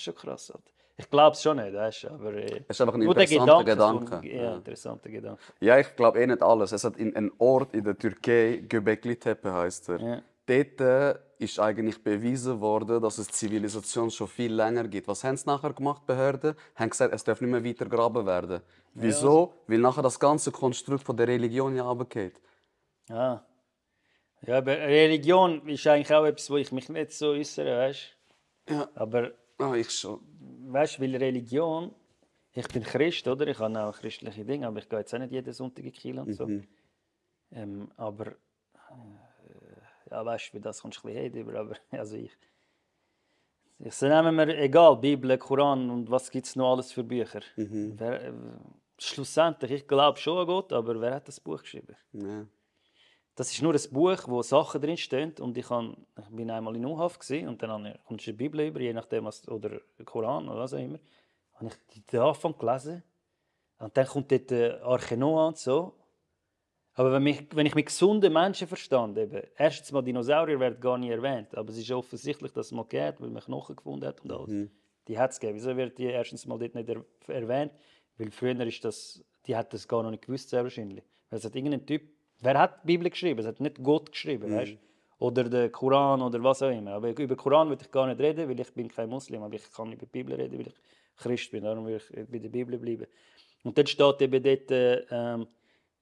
schon krass, Alter. Ich glaube es schon nicht, weißt du, aber Es ist einfach ein nur der interessanter Gedanke. Gedanke. Ja, interessanter Gedanke. Ja, ich glaube nicht alles. Es hat in einem Ort in der Türkei, Göbekli Tepe heisst er. Ja. Dort ist eigentlich bewiesen worden, dass es Zivilisation schon viel länger gibt. Was haben sie nachher gemacht, die Behörden? Haben gesagt, es darf nicht mehr weiter graben werden. Wieso? Weil nachher das ganze Konstrukt von der Religion ja runtergeht. Ja. Ja, aber Religion ist eigentlich auch etwas, wo ich mich nicht so äußere, weißt du? Ja. Aber Ah, ich schon. weißt du, weil Religion, ich bin Christ, oder? Ich habe auch christliche Dinge, aber ich gehe jetzt auch nicht jeden Sonntag in die Kirche und so. Aber ja, weißt du, wie das kommst du ein bisschen über, aber also ich nehme mir egal, Bibel, Koran und was gibt es noch alles für Bücher. Schlussendlich, ich glaube schon an Gott, aber wer hat das Buch geschrieben? Ja. Das ist nur ein Buch, wo Sachen drin stehen und ich bin einmal in U-Haft und dann kommst du die Bibel über, je nachdem was, oder den Koran oder was auch immer. Habe ich den Anfang gelesen und dann kommt dort Arche Noah und so. Aber wenn ich mit gesundem Menschenverstand eben, erstens mal Dinosaurier werden gar nicht erwähnt, aber es ist offensichtlich, dass es mal geht, weil man Knochen gefunden hat und alles. Die hat es gegeben. Wieso wird die erstens mal dort nicht erwähnt? Weil früher ist das, die hat das gar noch nicht gewusst, sehr wahrscheinlich. Weil es hat irgendein Typ, wer hat die Bibel geschrieben? Es hat nicht Gott geschrieben, weißt? Oder den Koran oder was auch immer. Aber über Koran würde ich gar nicht reden, weil ich bin kein Muslim, aber ich kann über die Bibel reden, weil ich Christ bin. Darum will ich bei der Bibel bleiben. Und dann steht eben dort,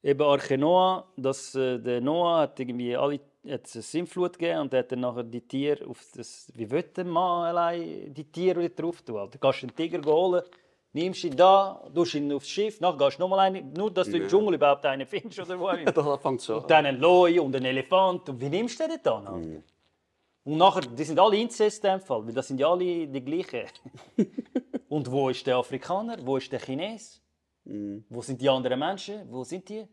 eben Arche Noah, dass der Noah hat irgendwie eine Sintflut gegeben und hat dann nachher die Tiere auf das, wie will der Mann allein die Tiere wieder drauf tun? Du kannst den Tiger holen, nimmst ihn da, tust ihn aufs Schiff, nachher gehst du nochmal einen, nur dass du im Dschungel überhaupt einen findest oder wo auch immer. Da fängt schon Und dann einen Loi und einen Elefant. Und wie nimmst du den dann? Alter? Und nachher, die sind alle Inzest in dem Fall, weil das sind ja alle die gleichen. Und wo ist der Afrikaner? Wo ist der Chines? Wo sind die anderen Menschen? Wo sind die?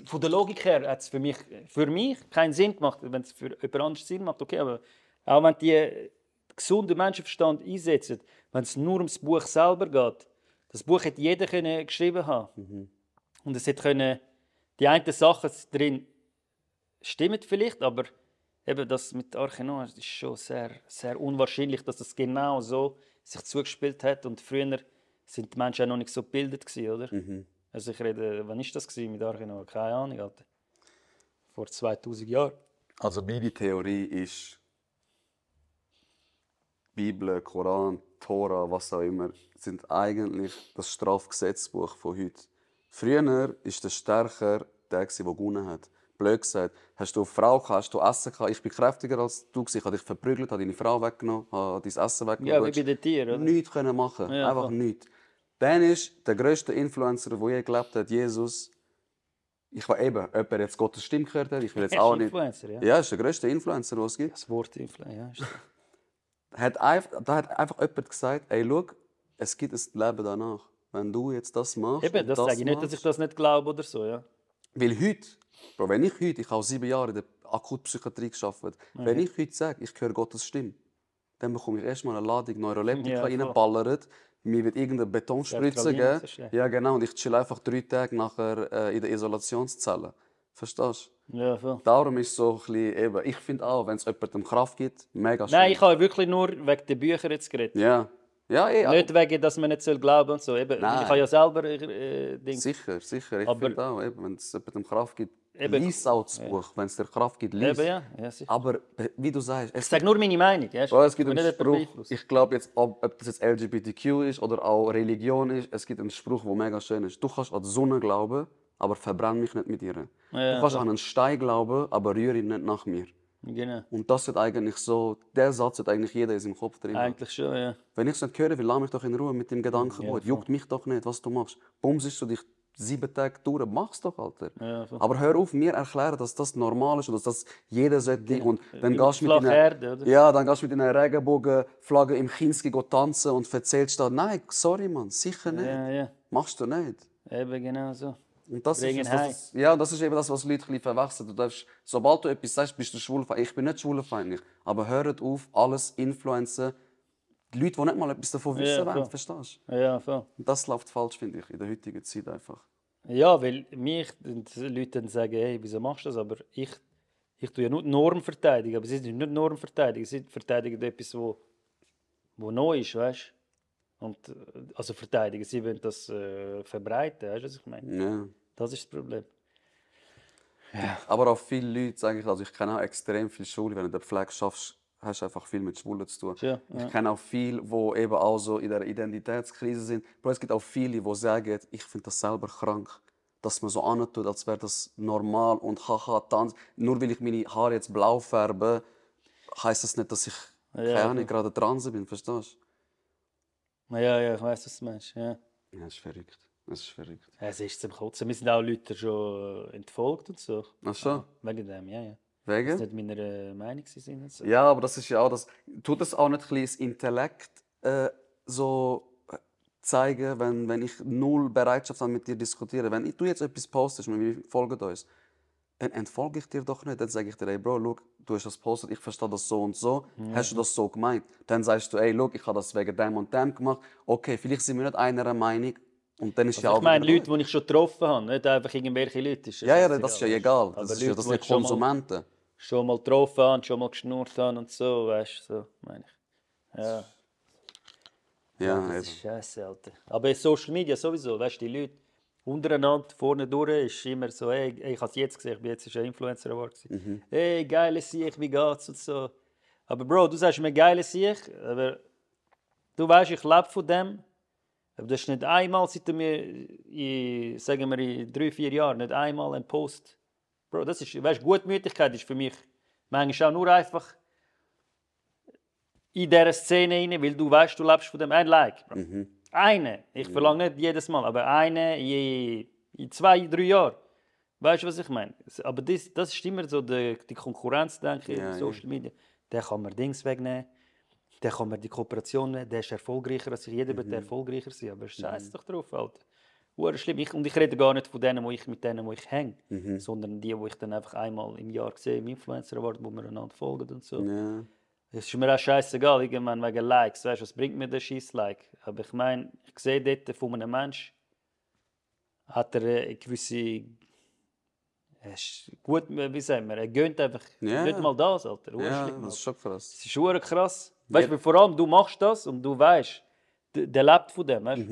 Von der Logik her hat es für mich keinen Sinn gemacht. Wenn es für jemand anderes Sinn macht, okay, aber auch wenn die gesunden Menschenverstand einsetzen, wenn es nur ums Buch selber geht, das Buch hätte jeder geschrieben haben. Und es hätte können, die einen Sachen drin stimmen vielleicht, aber eben das mit Arche Noah ist schon sehr, sehr unwahrscheinlich, dass das genau so sich zugespielt hat und früher sind die Menschen auch noch nicht so gebildet gewesen, oder? Mhm. Also ich rede, wann ist das gewesen mit Arche? Keine Ahnung, Alter. Vor 2000 Jahren. Also meine Theorie ist, Bibel, Koran, Tora, was auch immer, sind eigentlich das Strafgesetzbuch von heute. Früher war der Stärker der gewonnen hat. Blöd gesagt, hast du eine Frau gehabt, hast du Essen gehabt, ich bin kräftiger als du, ich habe dich verprügelt, habe deine Frau weggenommen, habe dein Essen weggenommen. Ja, wie bei den Tieren, oder? Nichts können machen, Ja, einfach voll. nichts. Dann ist der grösste Influencer, der je gelebt hat, Jesus. Ich war eben, ob er jetzt Gottes Stimme gehört hat, ich will jetzt Er ist auch nicht. Influencer, ja. Ja, ist der grösste Influencer, den es gibt. Das Wort Influencer, ja. Ist Da hat einfach jemand gesagt, ey, schau, es gibt ein Leben danach. Wenn du jetzt das machst, Eben, und das sage ich nicht, dass machst. ich das nicht glaube oder so, ja. Weil heute, Bro, wenn ich heute, ich habe 7 Jahre in der Akutpsychiatrie gearbeitet, wenn ich heute sage, ich höre Gottes Stimme, dann bekomme ich erstmal eine Ladung Neuroleptika Ja, voll. reinballert, mir wird irgendeine Betonspritze Sertralin, geben. so schlecht. Ja, genau, und ich chill einfach 3 Tage nachher in der Isolationszelle. Verstehst du? Ja, voll. Darum ist es so ein bisschen, eben, ich finde auch, wenn es jemandem Kraft gibt, mega schön. Nein, ich habe wirklich nur wegen den Büchern jetzt geredet. Ja. Ja, Nicht wegen, dass man nicht glauben soll und so. Eben, Nein. ich habe ja selber Dings. Sicher. Ich Aber- finde auch, eben, wenn es jemandem Kraft gibt, Eben- lies auch das Buch. Wenn es dir Kraft gibt, lies. Eben, ja sicher. Aber wie du sagst, Ich sage nur meine Meinung. Ja? Bro, es gibt Ich will einen nicht jemanden Spruch, beeinflussen. ich glaube jetzt, ob das jetzt LGBTQ ist oder auch Religion ist, es gibt einen Spruch, der mega schön ist. Du kannst an die Sonne glauben, aber verbrenn mich nicht mit ihr. Ja, Du kannst voll. an einen Stein glauben, aber rühre ihn nicht nach mir. Genau. Und das wird eigentlich so, der Satz hat eigentlich jeder in seinem Kopf drin. Eigentlich schon, ja. Wenn ich es nicht höre, will, lass mich doch in Ruhe mit dem Gedankengut. voll. Juckt mich doch nicht, was du machst. Bumsest du dich 7 Tage durch, mach's doch, Alter. Ja, voll. Aber hör auf, mir erklären, dass das normal ist und dass das jeder sollte. Und dann Wie gehst du flache mit Erde, oder? ja, dann gehst du mit einer Regenbogenflagge im Kinski tanzen und erzählst da, nein, sorry, Mann, sicher nicht. Ja. Machst du nicht. Eben genau so. Und das Bringen ist, das, ja, das ist eben das, was Leute ein bisschen verwechseln. Du darfst, sobald du etwas sagst, bist du schwulfeindlich. Ich bin nicht schwulfeindlich. Aber hört auf, alles influenzen. Die Leute, die nicht mal etwas davon wissen Ja, wollen, voll. verstehst Ja, voll. du? Und das läuft falsch, finde ich, in der heutigen Zeit einfach. Ja, weil mich die Leute dann sagen, hey, wieso machst du das? Aber ich tue ja nur die Norm verteidigen. Aber sie sind nicht Norm verteidigen, sie verteidigen etwas, wo neu ist, weißt du? Und also verteidigen, sie wollen das verbreiten, weißt du, was ich meine? Ja. Das ist das Problem. Aber auch viele Leute, sage ich, also ich kenne auch extrem viele Schulen, wenn du in der Pflege schaffst, hast du einfach viel mit Schwulen zu tun. Ja, Ich kenne auch viele, die eben auch so in der Identitätskrise sind. Aber es gibt auch viele, die sagen, ich finde das selber krank. Dass man so antut, als wäre das normal und haha, Tanz. Nur weil ich meine Haare jetzt blau färbe, heisst das nicht, dass ich keine Ahnung, gerade trans bin, verstehst Ja, ich weiß, was du meinst. Ja. du? Ja, das ist verrückt. Das ist verrückt. Es ist zum Kotzen. Wir sind auch Leute schon entfolgt und so. Ach so? Wegen dem, ja. Das Wegen? nicht meiner Meinung sind und so. Ja, aber das ist ja auch das. Tut das auch nicht ein bisschen das Intellekt so zeigen, wenn ich null Bereitschaft habe, mit dir diskutieren? Wenn du jetzt etwas postest und wir folgen uns, dann entfolge ich dir doch nicht. Dann sage ich dir, ey Bro, schau, du hast das postet, ich verstehe das so und so. Hast du das so gemeint? Dann sagst du, ey, schau, ich habe das wegen dem und dem gemacht. Okay, vielleicht sind wir nicht einer Meinung. Und dann ist ja Also auch ich meine wieder Leute, die ich schon getroffen habe, nicht einfach irgendwelche Leute. Ja, das ist ja egal. Aber Das ist ja Leute, das die sind ich schon mal- Konsumenten. Schon mal getroffen habe, schon mal geschnurrt habe und so, weißt du, so meine ich. Ja, Ja, das eben. ist scheiße, Alter. Aber in Social Media sowieso, weißt du, die Leute untereinander vorne durch ist immer so, hey, ich habe es jetzt gesehen, ich bin jetzt ein Influencer geworden. Hey, geile Sieg, wie geht's und so. Aber Bro, du sagst mir geile Sieg, aber du weißt, ich lebe von dem. Aber das ist nicht einmal, seit du mir, sagen wir, in 3-4 Jahren, nicht einmal ein Post. Bro, das ist, weißt, Gutmütigkeit ist für mich manchmal auch nur einfach in dieser Szene rein, weil du weißt, du lebst von dem ein Like. Bro. Eine. Ich verlange nicht jedes Mal, aber eine in 2-3 Jahren. Weißt du, was ich meine? Aber das ist immer so die Konkurrenz, denke ich, Ja, in Social Media. Der kann man Dings wegnehmen, der kann man die Kooperation nehmen, der ist erfolgreicher als ich. Jeder wird erfolgreicher sein, aber scheiß doch drauf, Alter. Schlimm. Und ich rede gar nicht von denen, wo ich mit denen, wo ich hänge, sondern die, wo ich dann einfach einmal im Jahr sehe, im Influencer Award, wo wir einander folgen und so. Ja. Es ist mir auch scheißegal, irgendwann wegen Likes. Weißt du, was bringt mir der Scheiß-Like? Aber ich meine, ich sehe dort von einem Menschen, hat er eine gewisse. Er ist gut, wie sagen wir, er gönnt einfach Ja. nicht mal das, Alter. Ja, Urschlimm, das ist schon krass. das ist schon krass. Weißt du, vor allem du machst das und du weißt, der lebt von dem. Weißt?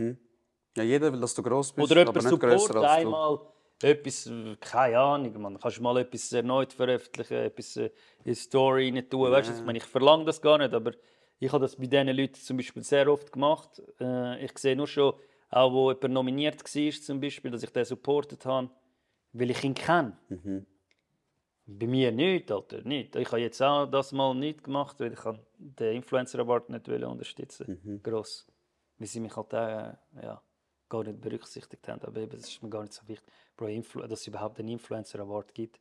Ja, jeder will, dass du gross bist, Oder aber jemand nicht grösser supportet als du. einmal etwas, keine Ahnung, man. Kannst du mal etwas erneut veröffentlichen, etwas in die Story rein tun. Weißt du, ich meine, ich verlange das gar nicht, aber ich habe das bei diesen Leuten zum Beispiel sehr oft gemacht. Ich sehe nur schon, auch wo jemand nominiert war, zum Beispiel, dass ich den supportet habe, weil ich ihn kenne. Bei mir nicht, Alter, nicht. Ich habe jetzt auch das mal nicht gemacht, weil ich den Influencer Award nicht unterstützen gross. Weil sie mich halt ja, gar nicht berücksichtigt haben. Aber eben, das ist mir gar nicht so wichtig, dass es überhaupt einen Influencer Award gibt.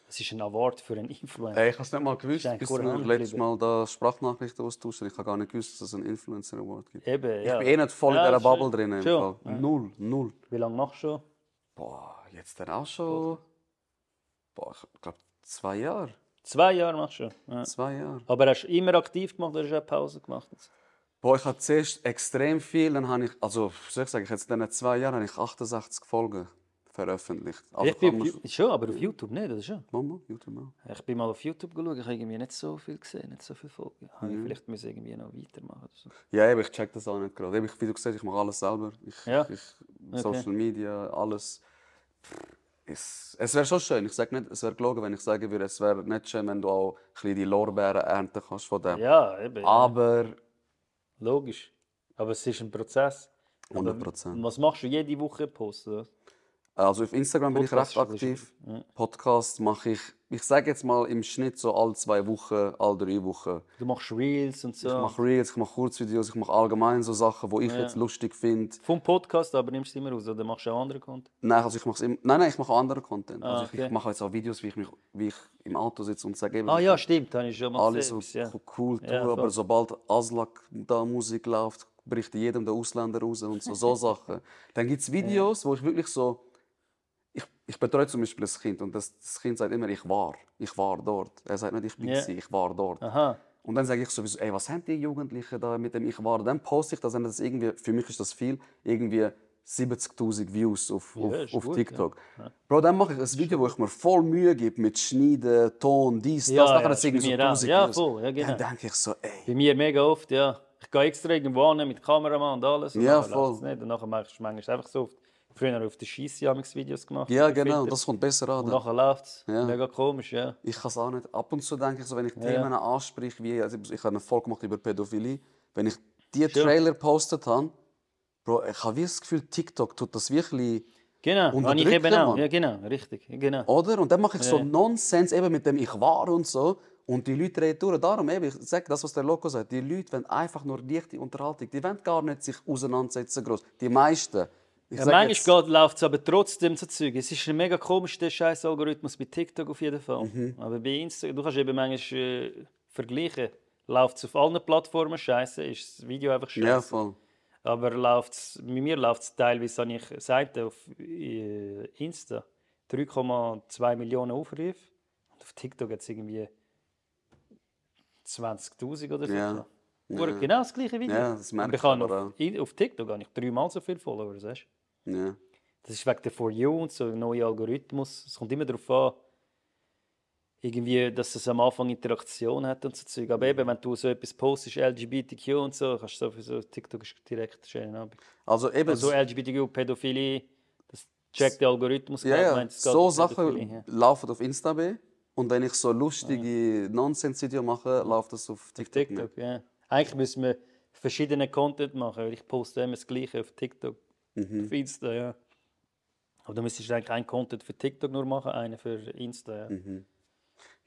Es ist ein Award für einen Influencer. Ey, ich habe es nicht mal gewusst, Ist bis eigentlich wir verdammt letztes geblieben. Mal da Sprachnachrichten austauschen. Ich habe gar nicht gewusst, dass es einen Influencer Award gibt. Eben, Ich ja. bin eh nicht voll in Ja, dieser schon. Bubble drin. Im Schon. Fall. Ja. Null. Wie lange machst du schon? Boah, jetzt dann auch schon. Boah, ich glaube 2 Jahre. 2 Jahre machst du schon. Ja. 2 Jahre. Aber hast du immer aktiv gemacht oder hast du auch Pause gemacht? Boah, ich habe zuerst extrem viel, dann habe ich, also, wie soll ich sagen, jetzt in diesen 2 Jahren habe ich 68 Folgen veröffentlicht. Also Ich bin kann man schon, aber auf YouTube nicht, oder schon? Mama, YouTube auch. Ich bin mal auf YouTube geschaut, ich habe irgendwie nicht so viel gesehen, nicht so viele Folgen. Habe ich vielleicht müssen irgendwie noch weitermachen oder so. Ja, aber ich check das auch nicht gerade. Eben, wie du gesagt hast, ich mache alles selber. Ja. Social Media, alles. Es wäre schon schön, ich sage nicht, es wäre gelogen, wenn ich sagen würde, es wäre nicht schön, wenn du auch ein bisschen die Lorbeeren ernten kannst von dem. Ja, eben. Ja. Aber Logisch. Aber es ist ein Prozess. Aber 100%. was machst du jede Woche posten? Oder? Also auf Instagram bin ich Podcast recht ist ein aktiv. Podcast mache ich sage jetzt mal im Schnitt so alle 2 Wochen, alle 3 Wochen. Du machst Reels und so. Ich mache Reels, ich mache Kurzvideos, ich mache allgemein so Sachen, die ich jetzt lustig finde. Vom Podcast aber nimmst du immer raus oder machst du auch andere Content? Nein, also ich mache nein, ich mache auch anderen Content. Also okay. ich mache jetzt auch Videos, wie ich im Auto sitze und sage eben, Ah ja, stimmt, habe ich schon mal alles so gesehen. Ja. cool tun, Ja, voll. aber sobald Aslak da Musik läuft, bricht jedem der Ausländer raus und so Sachen. Dann gibt es Videos, wo ich wirklich so, ich betreue zum Beispiel ein Kind und das Kind sagt immer, ich war dort. Er sagt nicht, ich bin sie, ich war dort. Aha. Und dann sage ich sowieso, ey, was haben die Jugendlichen da mit dem ich war? Dann poste ich das, und das irgendwie, für mich ist das viel, irgendwie 70'000 Views auf ist gut, TikTok. Bro, dann mache ich ein Video, wo ich mir voll Mühe gebe mit Schneiden, Ton, dies, Ja, das. Nachher ja, hat es irgendwie so bei mir auch. 1000 Ja, Views. voll, ja, genau. Dann denke ich so, ey. Bei mir mega oft, ja. Ich gehe extra irgendwo hin mit Kameramann und alles. Und Ja, nachher voll. läuft's nicht. Und nachher mache ich manchmal einfach so früher auf der Scheisse Videos gemacht. Ja, mit genau, Filter. das kommt besser an. Und dann. nachher läuft es. Ja. Mega komisch, ja. Ich kann es auch nicht. Ab und zu denke ich so, wenn ich Themen anspreche, wie also ich habe eine Folge gemacht über Pädophilie, wenn ich die Trailer postet habe, Bro, ich habe wie das Gefühl, TikTok tut das wirklich Genau, habe ich unterdrücken, eben auch. Mann. Ja, genau, richtig. Genau. Oder? Und dann mache ich so Nonsens eben mit dem ich war und so. Und die Leute reden durch. Darum eben, ich sage das, was der Loco sagt. Die Leute wollen einfach nur leichte Unterhaltung. Die wollen gar nicht sich auseinandersetzen groß. Die meisten. Ich Ja, sag jetzt- manchmal läuft es aber trotzdem so Zeug. Es ist ein mega komisch, der scheiß Algorithmus bei TikTok auf jeden Fall. Mhm. Aber bei Instagram, du kannst eben manchmal vergleichen. Läuft es auf allen Plattformen scheiße, ist das Video einfach scheiße. Ja, voll. Aber bei mir läuft es teilweise, habe ich Seiten auf Insta 3,2 Millionen Aufrufe. Und auf TikTok hat es irgendwie 20'000 oder so. Ja. Genau das gleiche Video. Ja, das merkt Und ich habe man auf TikTok habe ich 3-mal so viele Follower. Weißt? Ja. Das ist wegen der For You und so, ein neuer Algorithmus. Es kommt immer darauf an, irgendwie, dass es am Anfang Interaktion hat und so Zeug. Aber eben, wenn du so etwas postest, LGBTQ und so, kannst du sowieso, TikTok ist direkt schön Abend. Also eben, Also LGBTQ, Pädophilie, das checkt der Algorithmus. ja, gerade, ja. meint, es geht So um Pädophilie, Sachen ja. laufen auf Insta B. Und wenn ich so lustige Nonsens-Videos mache, läuft das auf TikTok. TikTok, ja. Eigentlich müssen wir verschiedene Content machen, weil ich poste immer das Gleiche auf TikTok, auf Insta, ja. Aber dann müsstest du eigentlich einen Content für TikTok nur machen, einen für Insta, ja.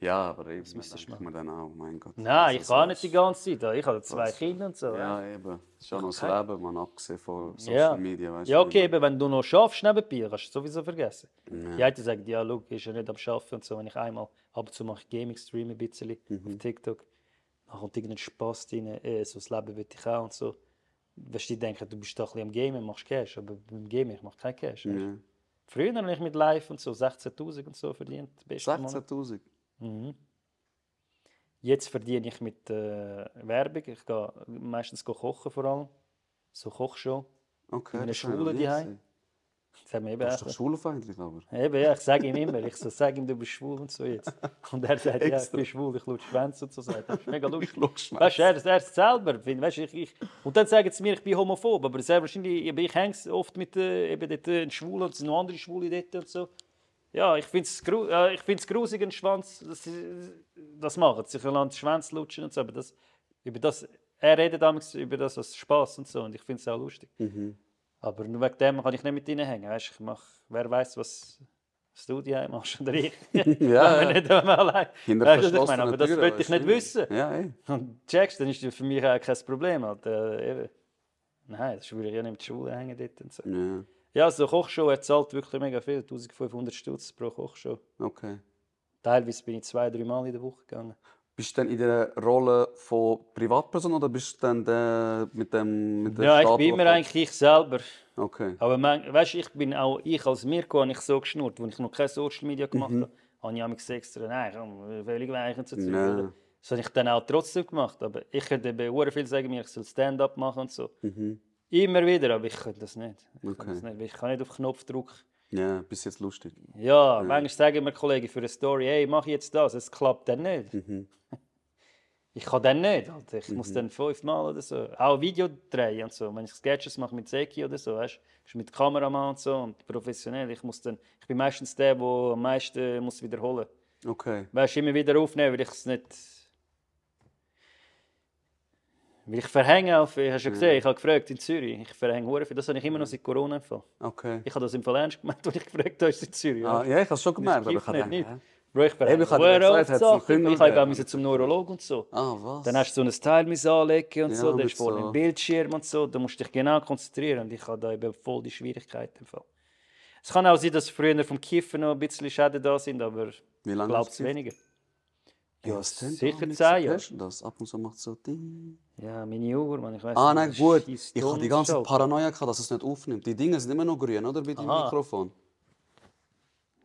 Ja, aber eben, müsstest das du denke ich mir dann auch, mein Gott. Nein, ich Also, kann nicht die ganze Zeit. Ich habe 2 Kinder und so. Ja, eben. Das ist ja noch das Leben, man, abgesehen von Social Ja. Media. Weißt Ja, du, okay, eben, wenn du noch schaffst nebenbei, kannst du es sowieso vergessen. Die einen sagen, ja, schau, ist ja nicht am Arbeiten und so. Wenn ich einmal ab und zu mache ich Gaming, streame ein bisschen auf TikTok, dann kommt irgendein Spaß rein, so das Leben will ich auch und so. Weißt du, die denken, du bist da ein bisschen am Gamen, machst Cash, aber beim Gaming ich mache keinen Cash. weißt du. Ja. Früher habe ich mit Live und so 16'000 und so verdient. Beste Monat. 16'000. Jetzt verdiene ich mit Werbung. Ich gehe meistens kochen vor allem. So Kochshow. Okay. In einer das habe ich Schule noch nie daheim. gesehen. Das hat mir eben Du bist auch- doch schwulenfeindlich, aber. Eben, ja, ich sage ihm immer, ich so, sag ihm, du bist schwul und so jetzt. Und er sagt, ja, ich bin schwul, ich lutsche Schwänze und so. Das ist mega lustig. Weißt du, er selber. Weißt, und dann sagen sie mir, ich bin homophob, aber sehr wahrscheinlich, ich hänge oft mit eben dort einen Schwulen und es sind noch andere Schwule dort und so. Ja, ich finde es grusig, einen Schwanz, das machen, sich einen Schwanz lutschen und so, aber er redet damals über das als Spaß und so und ich finde es auch lustig. Aber nur wegen dem kann ich nicht mit ihnen hängen. Weißt, wer weiß, was du die machst oder ich. Ja, Wenn nicht allein. Hinter Weißt du, was ich verschlossenen meine? Aber das Türen, wollte ich weißt nicht du? wissen. Ja, ey. Und checkst, dann ist das für mich auch kein Problem. Halt. Eben. Nein, das würde ich ja nicht mit der Schule hängen dort und so. Ja, Ja, so eine Kochshow, er zahlt wirklich mega viel. 1500 Stutz pro Kochshow. okay. Teilweise bin ich 2-3 Mal in der Woche gegangen. Bist du dann in der Rolle von Privatperson oder bist du dann der mit der Ja, ich Statue- bin immer eigentlich ich selber. Okay. Aber weißt, ich als Mirko habe ich so geschnurrt, als ich noch kein Social Media gemacht habe, habe ich mich extra, nein, komm, völlig weichen zu ziehen. Ja. Das habe ich dann auch trotzdem gemacht. Aber ich könnte eben sehr viel sagen, ich soll Stand-up machen und so. Immer wieder, aber ich könnte das nicht. Ich kann nicht auf Knopfdruck. Ja, bis jetzt lustig. Ja, manchmal sagen mir Kollegen für eine Story, hey, mach jetzt das, es klappt dann nicht. Ich kann dann nicht, Alter. Ich muss dann 5-mal oder so. Auch Video drehen und so. Wenn ich Sketches mache mit Seki oder so, weißt du, mit Kameramann und so und professionell. Ich bin meistens der am meisten muss wiederholen. Okay. Weißt du, immer wieder aufnehmen, weil ich es nicht. Weil ich verhänge auf. Ich habe schon gesehen, ich habe gefragt in Zürich. Ich verhänge hure viel. Das habe ich immer noch seit Corona im Fall. Okay. Ich habe das im Fall ernst gemeint, als ich gefragt habe, in Zürich. Ah, ja, ich habe es schon gemerkt, aber ich Kifft habe nicht. gedacht, Bro, ich Eben, ich habe hure dir gesagt, oft hat's Sachen. einen Finger Ich habe gegeben. auch zum Neurologen und so. ah, was? Dann hast du so ein Teil anlegen und Ja, so, dann mit ist vorne so- ein Bildschirm und so, da musst du dich genau konzentrieren und ich habe da eben voll die Schwierigkeiten im Fall. Es kann auch sein, dass früher vom Kiffen noch ein bisschen Schäden da sind, aber ich Wie lange glaube hast es du weniger. Ja, Ja, es tönt sicher auch nicht 10 so. Jahre. Hörst du das? Ab und zu macht es so Ding. Ja, meine Uhr, man, ich weiß Ah, nein, gut. scheiss Ich habe die ganze Zeit Paranoia gehabt, dass es nicht aufnimmt. Die Dinge sind immer noch grün, oder? Bei deinem Aha. Mikrofon.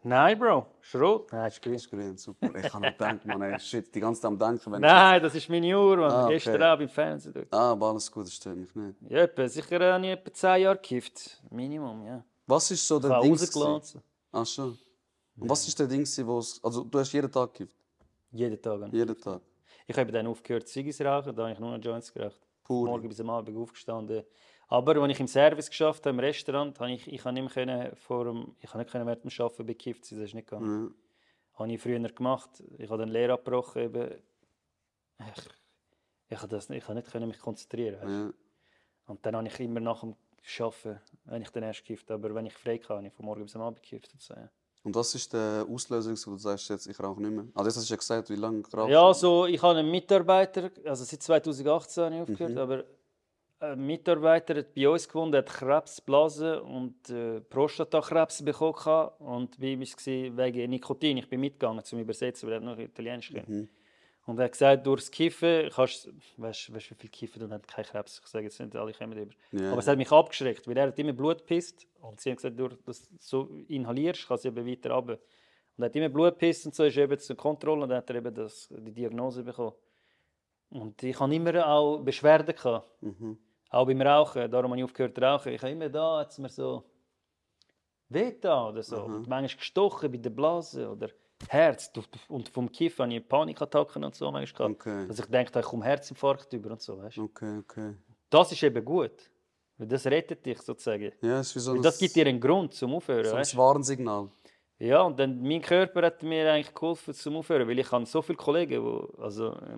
Nein, Bro, ist rot. Nein, ist grün. Das ist grün, super. Ich habe noch gedacht, man, ey, shit, die ganze Zeit am Denken, wenn Nein, das ist meine Uhr, man. Ah, okay. Gestern Abend im Fernsehen. Dort. aber alles gut, das stört mich nicht. Ja, sicher habe ich etwa 10 Jahre gekifft. Minimum, ja. Was ist so Ich der habe Ding? rausgelassen. Ach schon. Und was ist der Ding, wo es. Also, du hast jeden Tag gekifft? Jeden Tag. Jeden Tag. Ich habe dann aufgehört, Ziggis zu rauchen, da habe ich nur noch Joints geraucht. Pur. Morgen bis am Abend aufgestanden. Aber als ich im Service geschafft habe, im Restaurant, habe ich nicht mehr während dem Arbeiten bekifft sein, das ist nicht gegangen. Ja. Habe ich früher gemacht. Ich habe dann Lehre abgebrochen. Eben. Ich konnte nicht mich konzentrieren. Weißt? Ja. Und dann habe ich immer nach dem Arbeiten, wenn ich dann erst gekifft, aber wenn ich frei kann, habe ich von morgen bis am Abend gekifft. Und so, ja. Und was ist der Auslöser, wo du sagst, jetzt, ich rauche nicht mehr? Also, das hast du ja gesagt, wie lange rauchst du? Ja, also ich habe einen Mitarbeiter, also seit 2018 habe ich aufgehört, aber ein Mitarbeiter hat bei uns gewohnt, der hat Krebsblase und Prostatakrebs bekommen. Und bei ihm war es wegen Nikotin. Ich bin mitgegangen zum Übersetzen, weil er noch Italienisch kann. Und er hat gesagt, durchs Kiffen weißt du, wie viel Kiffen und hat keinen Krebs. Ich sage jetzt nicht, alle kommen über. Ja. Aber es hat mich abgeschreckt, weil er hat immer Blut gepisst. Und sie haben gesagt, durch das so inhalierst, kann es eben weiter runter. Und er hat immer Blut gepisst und so, ist eben zur Kontrolle und dann hat er eben die Diagnose bekommen. Und ich hatte immer auch Beschwerden gehabt. Auch beim Rauchen, darum habe ich aufgehört zu rauchen. Ich habe immer da, hat es mir so weh da oder so. Und manchmal gestochen bei der Blase oder Herz. Und vom Kiffen hatte ich Panikattacken und so manchmal gehabt. Okay. Dass ich dachte, ich komme Herzinfarkt über und so. Weißt? Okay, okay. Das ist eben gut. Weil das rettet dich sozusagen. Ja, es ist wie so Weil ein, das gibt dir einen Grund zum Aufhören. so ein Weißt? Warnsignal. Ja, und dann mein Körper hat mir eigentlich geholfen zum Aufhören, weil ich habe so viele Kollegen,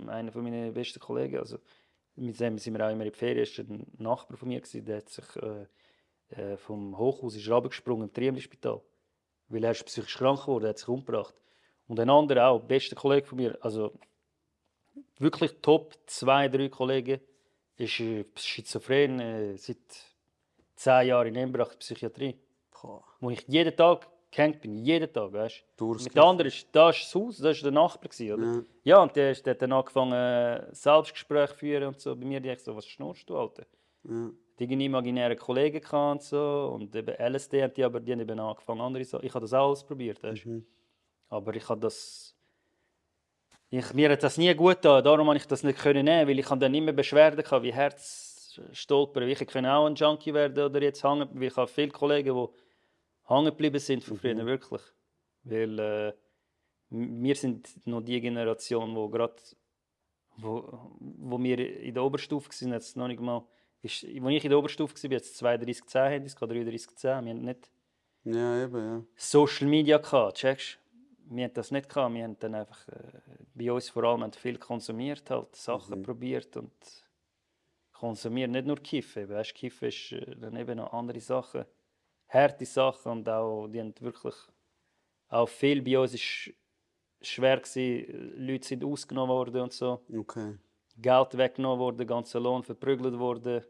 einer von meinen besten Kollegen, also mit dem sind wir auch immer in die Ferien, ist ein Nachbar von mir gewesen, der hat sich vom Hochhaus ist runtergesprungen im Triemli-Spital, weil er ist psychisch krank geworden, er hat sich umgebracht. Und ein anderer auch, bester Kollege von mir, also wirklich top 2-3 Kollegen, ist schizophren, seit 10 Jahren in Embrach, Psychiatrie. Boah. Wo ich jeden Tag gehängt bin, jeden Tag, weißt du. Durchs Mit den anderen, da ist das Haus, das war der Nachbar, oder? Ja. Ja, und der hat dann angefangen, Selbstgespräche zu führen und so. Bei mir dachte ich so, was schnurrst du, Alter? Ja. Die hatten imaginäre Kollegen gehabt und so. Und eben LSD haben die, aber die haben eben angefangen, andere Sachen. Ich habe das auch ausprobiert, weißt du. Aber ich habe das... mir hat das nie gut getan, darum konnte ich das nicht nehmen, weil ich dann immer Beschwerden hatte, wie Herzstolpern. Ich konnte auch ein Junkie werden oder jetzt hängen, weil ich habe viele Kollegen, die hängen geblieben sind von früher, wirklich. Weil wir sind noch die Generation, wo wir in der Oberstufe waren, jetzt noch nicht mal, als ich in der Oberstufe war, jetzt 3210 Handys, 3310, wir hatten nicht Ja, eben, ja. Social Media gehabt, checkst? Wir hatten das nicht gehabt, wir haben dann einfach, bei uns vor allem, haben viel konsumiert, halt, Sachen probiert und konsumiert, nicht nur Kiffen, eben, weißt, Kiffen ist dann eben noch andere Sachen, harte Sachen und auch, die haben wirklich, auch viel bei uns ist schwer gewesen, Leute sind ausgenommen worden und so, Okay. Geld weggenommen worden, ganzer Lohn verprügelt worden.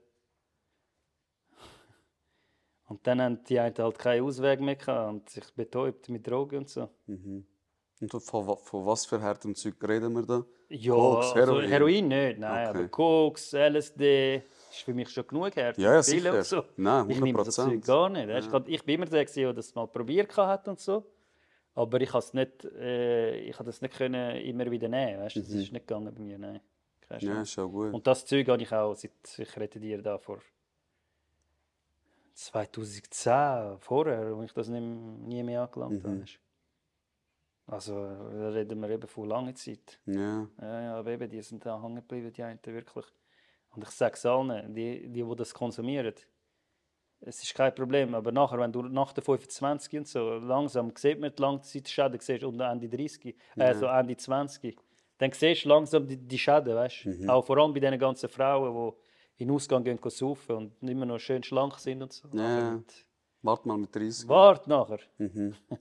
Und dann haben die einen halt keinen Ausweg mehr gehabt und sich betäubt mit Drogen und so. Und von was für hartem Zeug reden wir da? Ja, Koks, also Heroin nicht, nein, Okay. aber Koks, LSD ist für mich schon genug hart. Ja, ja, Pille sicher. und so. Nein, Ich nehme so 100%. Zeug gar nicht. Ich bin immer der, der das mal probiert hat und so. Aber ich habe es nicht, ich das nicht können immer wieder nehmen. Weißt? Das ist nicht gegangen bei mir, nein. Keine Ja, Chance. ist ja gut. Und das Zeug habe ich auch, seit ich rede dir da vor 2010, vorher, wo ich das nie mehr angelangt habe. weisst. Also, da reden wir eben von langer Zeit. Ja. Ja, aber eben, die sind da hängen geblieben, die einen wirklich. Und ich sage es allen, die das konsumieren, es ist kein Problem. Aber nachher, wenn du nach der 25 und so, langsam sieht man die Langzeitschäden, siehst du, und Ende 30, so Ende 20, dann siehst du langsam die Schäden, weißt du? Auch vor allem bei den ganzen Frauen, die in den Ausgang gehen saufen und immer noch schön schlank sind und so. Ja. Warte mal mit 30. Warte nachher.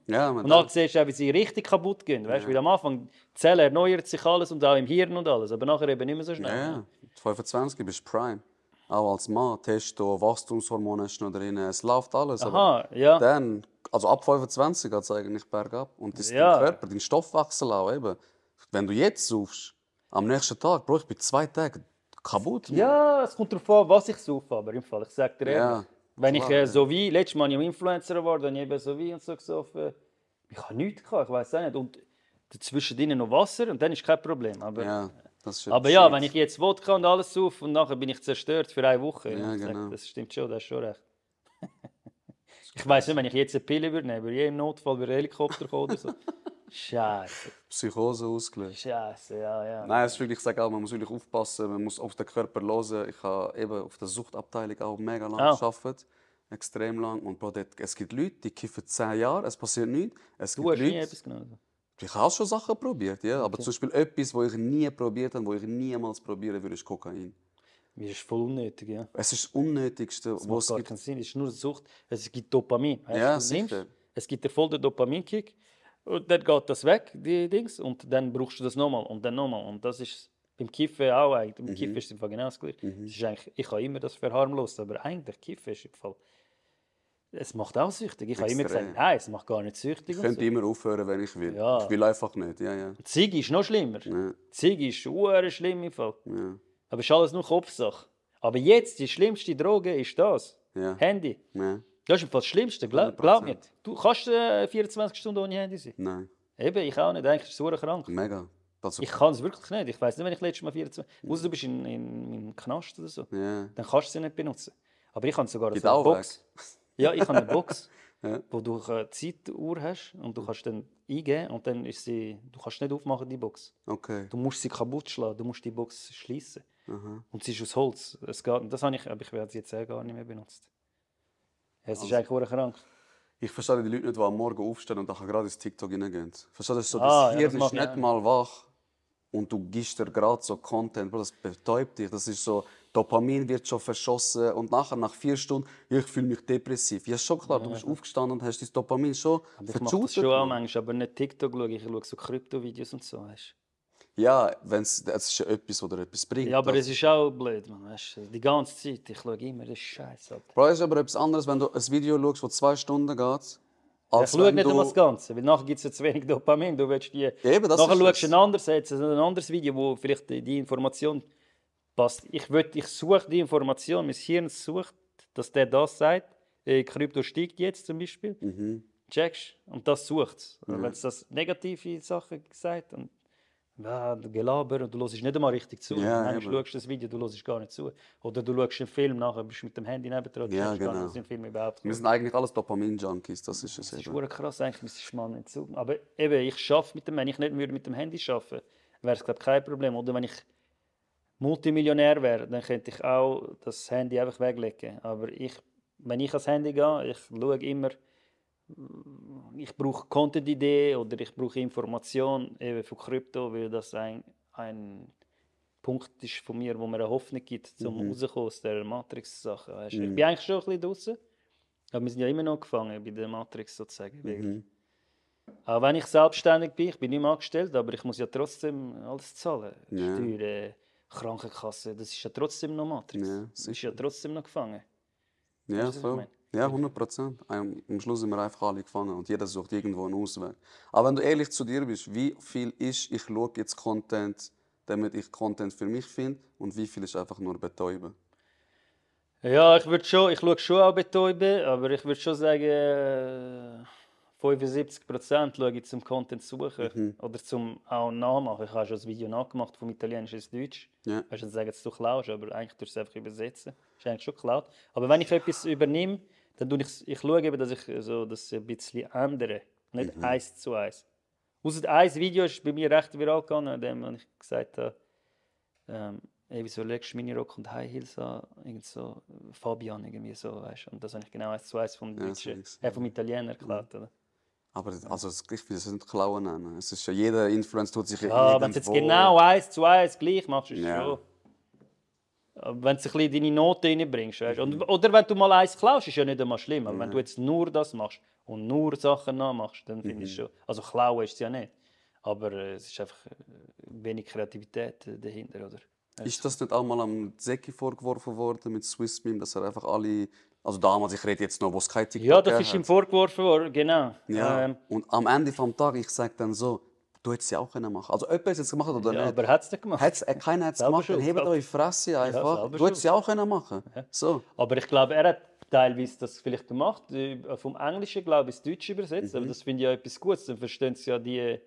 Ja, Und dann siehst du auch, wie sie richtig kaputt gehen. Weißt? Weil am Anfang die Zelle erneuert sich alles und auch im Hirn und alles, aber nachher eben nicht mehr so schnell. Ja, 25 bist du Prime. Auch als Mann, Testo, Wachstumshormone hast du noch drin, es läuft alles. Aha, ja. Dann, also ab 25 geht es eigentlich bergab. Und das Ja. dein Körper, dein Stoffwechsel auch eben. Wenn du jetzt saufst, am nächsten Tag, Bro, ich bin 2 Tage kaputt. Mann. Ja, es kommt darauf an, was ich saufe, aber im Fall, ich sag dir Ja, ehrlich. Wenn ich klar, so wie, letztes Mal im Influencer geworden, dann eben so wie und so gesoffen. Ich habe nichts gehabt, ich weiß auch nicht. Und dazwischen drinnen noch Wasser und dann ist kein Problem. Aber Ja, das ist Aber ja, wenn ich jetzt Wodka und alles sauf und nachher bin ich zerstört für eine Woche. Ja, Ich sag, genau. das stimmt schon, das ist schon recht. Ich weiss nicht, wenn ich jetzt eine Pille würde nehmen, würde im Notfall ein Helikopter kommen oder so. Scheiße, Psychose ausgelöst. Scheiße, ja. Nein, es ist wirklich, ich sage auch, man muss wirklich aufpassen, man muss auf den Körper hören. Ich habe eben auf der Suchtabteilung auch mega lange gearbeitet. Extrem lang. Und Bro, es gibt Leute, die kiffen 10 Jahre, es passiert nichts. Es Du gibt hast nie Leute, etwas genommen. ich habe auch schon Sachen probiert, ja. Aber zum Beispiel etwas, was ich nie probiert habe, was ich niemals probieren würde, ist Kokain. Mir ist voll unnötig, ja. Es ist das Unnötigste, Das was macht es gar gibt. keinen Sinn. Es ist nur Sucht. Es gibt Dopamin. Weißt, Ja, du nimmst, sicher. es gibt dir voll den Dopaminkick. Und dann geht das weg, die Dings. Und dann brauchst du das nochmal und dann nochmal. Und das ist beim Kiffen auch eigentlich. Beim Kiffen ist es im Fall genau das Gleiche. Es ist eigentlich, ich habe immer das verharmlost, aber eigentlich Kiffen ist im Fall. Es macht auch süchtig. Ich habe immer Extrem. gesagt, nein, es macht gar nicht süchtig. Ich und könnte so. immer aufhören, wenn ich will. Ja. Ich will einfach nicht. Ja, ja. Ziege ist noch schlimmer. Ja. Ziege ist sehr schlimm im Fall. Ja. Aber es ist alles nur Kopfsache. Aber jetzt, die schlimmste Droge ist das. Ja. Handy. Ja. Das ist im Fall das Schlimmste, glaub mir. Du kannst 24 Stunden ohne Handy sein. Nein, Eben, ich auch nicht. Eigentlich ist es sehr krank. mega. Also, Ich kann es wirklich nicht. Ich weiß nicht, wenn ich letztes Mal 24... Außer du bist in einem Knast oder so. ja. Dann kannst du sie nicht benutzen. Aber ich habe sogar Geht so eine auch Box. Ja, ich habe eine Box, Ja. wo du eine Zeituhr hast und du kannst dann eingeben und dann ist sie... Du kannst nicht aufmachen, die Box. Okay. Du musst sie kaputt schlagen, du musst die Box schließen. Und sie ist aus Holz. Es geht, das habe ich, aber ich werde sie jetzt auch gar nicht mehr benutzt. Ja, es ist eigentlich sehr krank. Ich verstehe die Leute nicht, die am Morgen aufstehen und dann gerade ins TikTok reingehen. Verstehst du, das ist so, Ah, das ja, Hirn das ist mache ich nicht auch. mal wach und du gibst dir gerade so Content, Bro, das betäubt dich. Das ist so, Dopamin wird schon verschossen und nachher, nach 4 Stunden, ja, ich fühle mich depressiv. Ja, ist schon klar, du bist aufgestanden und hast dein Dopamin schon Ich mache das verjutet, schon auch Mann. manchmal, aber nicht TikTok schaue ich schaue so Krypto-Videos und so. Weißt? Ja, es ist ja etwas, oder etwas bringt. Ja, aber das. es ist auch blöd, man. Weißt? Die ganze Zeit, ich schaue immer, das ist scheiße. Bro, es ist aber etwas anderes, wenn du ein Video schaust, das 2 Stunden geht. Ich Als schaue wenn nicht du... einmal das Ganze, weil nachher gibt es ja zu wenig Dopamin. Du willst die... Eben, das nachher ist schaust es. du ein anderes Video, wo vielleicht die Information passt. Ich suche die Information, mein Hirn sucht, dass der das sagt. Krypto steigt jetzt zum Beispiel. Checkst? Und das sucht es. Wenn es das negative Sachen sagt, dann Gelaber und du hörst nicht einmal richtig zu. Ja, Manchmal eben. schaust du das Video, du hörst gar nicht zu. Oder du schaust einen Film nachher, bist mit dem Handy nebendran, du Ja, checkst gar nicht, genau. dass im Film überhaupt Wir kommt. sind eigentlich alles Dopamin-Junkies, das ist es Das ist eben. verdammt krass, eigentlich müsstest du mal nicht zu. Aber eben, ich schaffe mit dem, wenn ich nicht würde mit dem Handy arbeiten, wäre es glaube ich kein Problem. Oder wenn ich Multimillionär wäre, dann könnte ich auch das Handy einfach weglegen. Aber wenn ich ans Handy gehe, ich schaue immer, ich brauche Content-Idee oder ich brauche Information eben von Krypto, weil das ein Punkt ist von mir, wo mir eine Hoffnung gibt, zum rauszukommen aus der Matrix-Sache. Weißt du? Ich bin eigentlich schon ein bisschen draußen, aber wir sind ja immer noch gefangen bei der Matrix sozusagen. Weil, auch wenn ich selbstständig bin, ich bin nicht mehr angestellt, aber ich muss ja trotzdem alles zahlen. Ja. Steuern, Krankenkasse, das ist ja trotzdem noch Matrix. Ja, das ist ja trotzdem noch gefangen. Ja, Weißt du, was ich voll. meine? Ja, 100%. Am Schluss sind wir einfach alle gefangen und jeder sucht irgendwo einen Ausweg. Aber wenn du ehrlich zu dir bist, wie viel ist, ich schaue jetzt Content, damit ich Content für mich finde und wie viel ist einfach nur betäuben? Ja, ich schaue schon auch betäuben, aber ich würde schon sagen, 75% schaue ich zum Content suchen oder zum auch nachmachen. Ich habe schon ein Video nachgemacht vom Italienisch ins Deutsch. Ja. Weißt du, sagen, dass du klaust, aber eigentlich tust du es einfach übersetzen. Das ist eigentlich schon geklaut. Aber wenn ich etwas übernehme, dann schaue ich eben, dass ich das ein bisschen ändere. Nicht 1:1. Ausser ein Video ist bei mir recht viral gegangen, in dem ich gesagt habe, wieso legst du Minirock und High Heels an? Irgend so Fabian irgendwie so, weißt du. Und das habe ich genau 1:1 vom Deutschen, vom Italiener geklaut, oder? Aber also, ich finde, das nicht Klauen nennen. Es ist ja, jeder Influencer tut sich Ja, wenn du jetzt genau 1:1 gleich machst, ist es Ja. schon. Aber wenn du ein bisschen deine Noten reinbringst, weißt? Oder wenn du mal eins klaust, ist ja nicht einmal schlimm. Aber wenn du jetzt nur das machst und nur Sachen nachmachst, dann finde ich schon. Also klauen ist es ja nicht. Aber es ist einfach wenig Kreativität dahinter, oder? Ist das nicht auch mal am Zeki vorgeworfen worden mit Swiss Meme, dass er einfach alle, also damals, ich rede jetzt noch, wo es kein TikTok Ja, das gegeben ist ihm hat. vorgeworfen worden, genau. Ja. Und am Ende vom Tag, ich sage dann so, du hättest es ja auch können machen. Also jemand hat es jetzt gemacht oder Ja, nicht. aber hat es nicht gemacht. Keiner hat es Selber gemacht, dann schuld. hebt eure Fresse einfach. selber Du hättest es ja auch können machen. So. Aber ich glaube, er hat teilweise das vielleicht gemacht, vom Englischen, glaube ich, ins Deutsche übersetzt. Aber das finde ich ja etwas Gutes, dann verstehen es ja die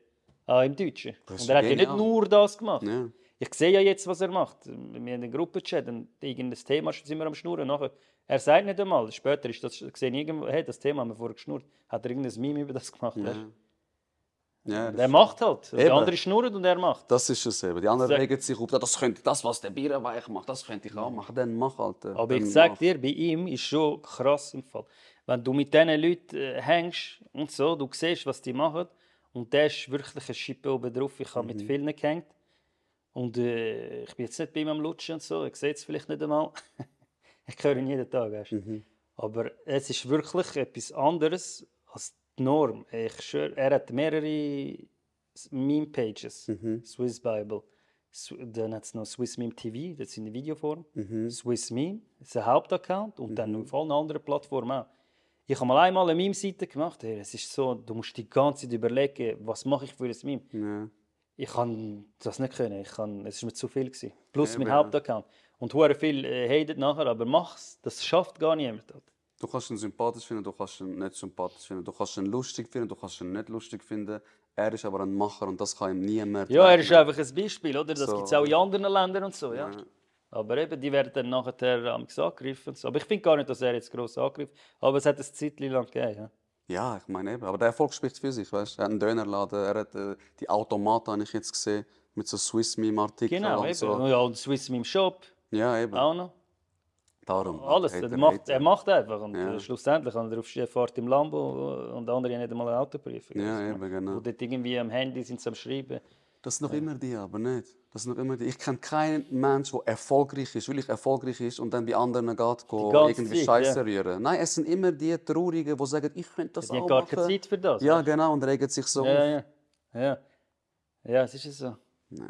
auch im Deutschen. Das ist Und er hat ja nicht genial. nur das gemacht. Ja. Ich sehe ja jetzt, was er macht. Wir haben einen Gruppenchat und irgendein Thema sind wir am Schnurren. Nachher, er sagt nicht einmal, später ist das gesehen, irgendwo, hey, das Thema haben wir vorher geschnurrt. Hat er irgendein Meme über das gemacht? Weißt? Ja, Der macht halt. Der Eben. andere schnurrt und er macht. das ist es eben. Die anderen Sag- regen sich auf, das, was der Bierenweich macht, das könnte ich auch machen. Dann mach, Alter. Aber ich Dann sage mach. dir, bei ihm ist schon krass im Fall. Wenn du mit diesen Leuten hängst und so, du siehst, was die machen. Und der ist wirklich eine Schippe oben drauf. Ich habe mit vielen gehängt. Und ich bin jetzt nicht bei ihm am Lutschen und so. Ich sehe es vielleicht nicht einmal. Ich höre ihn jeden Tag. Weißt? Aber es ist wirklich etwas anderes als die Norm. Ich schwöre, er hat mehrere Meme-Pages. Swiss Bible. Dann hat es noch Swiss Meme TV, das ist in der Videoform. Swiss Meme, das ist ein Hauptaccount. Und dann auf allen anderen Plattformen auch. Ich habe mal einmal eine Meme-Seite gemacht. Hey, es ist so, du musst die ganze Zeit überlegen, was mache ich für ein Meme. Ja. Ich kann das nicht können. Es war mir zu viel gewesen. Plus mein Eben. Hauptaccount. Und hure viel hatet nachher, aber mach's. Das schafft gar niemand. Du kannst ihn sympathisch finden, du kannst ihn nicht sympathisch finden. Du kannst ihn lustig finden, du kannst ihn nicht lustig finden. Er ist aber ein Macher und das kann ihm niemand Ja, er ist wegnehmen. einfach ein Beispiel, oder? Das So. gibt es auch in anderen Ländern und so, ja. Ja. Aber eben, die werden dann nachher angegriffen. Und so. Aber ich finde gar nicht, dass er jetzt gross angegriffen hat. Aber es hat ein Zeitchen lang gegeben, ja. Ja, ich meine eben. Aber der Erfolg spricht für sich, weißt du? Er hat einen Dönerladen, er hat die Automaten, habe ich jetzt gesehen, mit so Swiss Meme-Artikeln Genau, und eben. so. Ja, und Swiss Meme Shop Ja, eben. auch noch. Darum. Alles. Hater, Er macht einfach. Und Ja. schlussendlich kann er auf Fahrt im Lambo und andere haben nicht einmal eine Autoprüfung. Ja, Also, eben, genau. Wo dort irgendwie am Handy sind sie am Schreiben. Das sind noch immer die, aber nicht. Das sind noch immer die. Ich kenne keinen Mensch, der erfolgreich ist, wirklich erfolgreich ist und dann bei anderen geht, ganze irgendwie Zeit, Scheiße ja. rühren. Nein, es sind immer die Traurigen, die sagen, ich könnte das Die auch haben gar machen. keine Zeit für das. Ja, genau, und regen sich so auf. Ja. Ja, es ist ja so.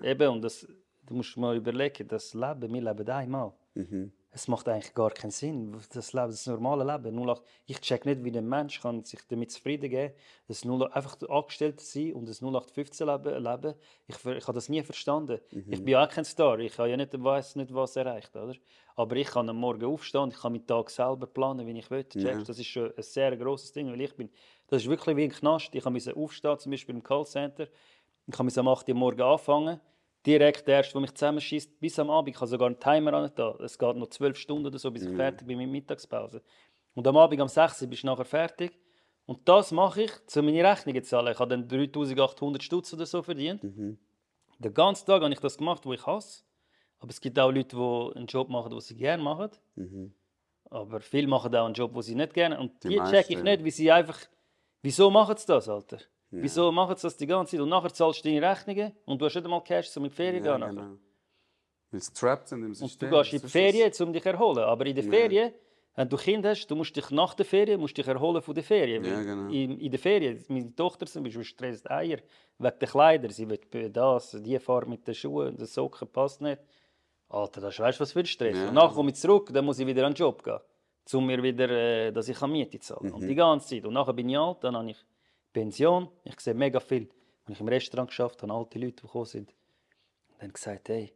Eben, und du musst mal überlegen, das Leben, wir leben einmal. Es macht eigentlich gar keinen Sinn. Das Leben, das normale Leben. 08, ich check nicht, wie ein Mensch kann sich damit zufrieden geben kann, einfach angestellt sein und das 0815-Leben. Ich habe das nie verstanden. Ich bin ja auch kein Star. Ich habe ja nicht, weiss nicht was erreicht. Oder? Aber ich kann am Morgen aufstehen und ich kann meinen Tag selber planen, wie ich will. Checkst? Das ist schon ein sehr grosses Ding, weil das ist wirklich wie ein Knast. Ich musste aufstehen, zum Beispiel im Callcenter. Ich musste am 8 Uhr morgens anfangen. Direkt der erste, der mich zusammenschießt, bis am Abend. Ich habe sogar einen Timer an da. Es geht noch 12 Stunden oder so, bis ich fertig bin mit Mittagspause. Und am Abend um 6 Uhr bist du nachher fertig. Und das mache ich, um meine Rechnungen zu zahlen. Ich habe dann 3'800 Stutz oder so verdient. Den ganzen Tag habe ich das gemacht, was ich hasse. Aber es gibt auch Leute, die einen Job machen, den sie gerne machen. Aber viele machen auch einen Job, den sie nicht gerne. Und die check ich nicht, wie sie einfach... Wieso machen sie das, Alter? Ja. Wieso machen sie das die ganze Zeit? Und nachher zahlst du deine Rechnungen und du hast nicht einmal Cash, um in die Ferien zu gehen. Genau. Weil sie trapped sind im System. Und du gehst in die Ferien, um dich zu erholen. Aber in der Ferien, wenn du Kind hast, du musst dich nach der Ferien erholen von der Ferien. Ja, genau. In der Ferien, meine Tochter zum Beispiel stresst Eier wegen der Kleider. Sie will das, die Farbe mit den Schuhen, die Socken passt nicht. Alter, das weißt du, was für ein Stress. Ja. Und nachher komme ich zurück, dann muss ich wieder an den Job gehen. Um mir wieder, dass ich Miete zahlen kann. Und die ganze Zeit. Und nachher bin ich alt, dann habe ich Pension. Ich sehe mega viel. Als ich im Restaurant geschafft habe, alte Leute, die gekommen sind. Und dann gesagt, hey,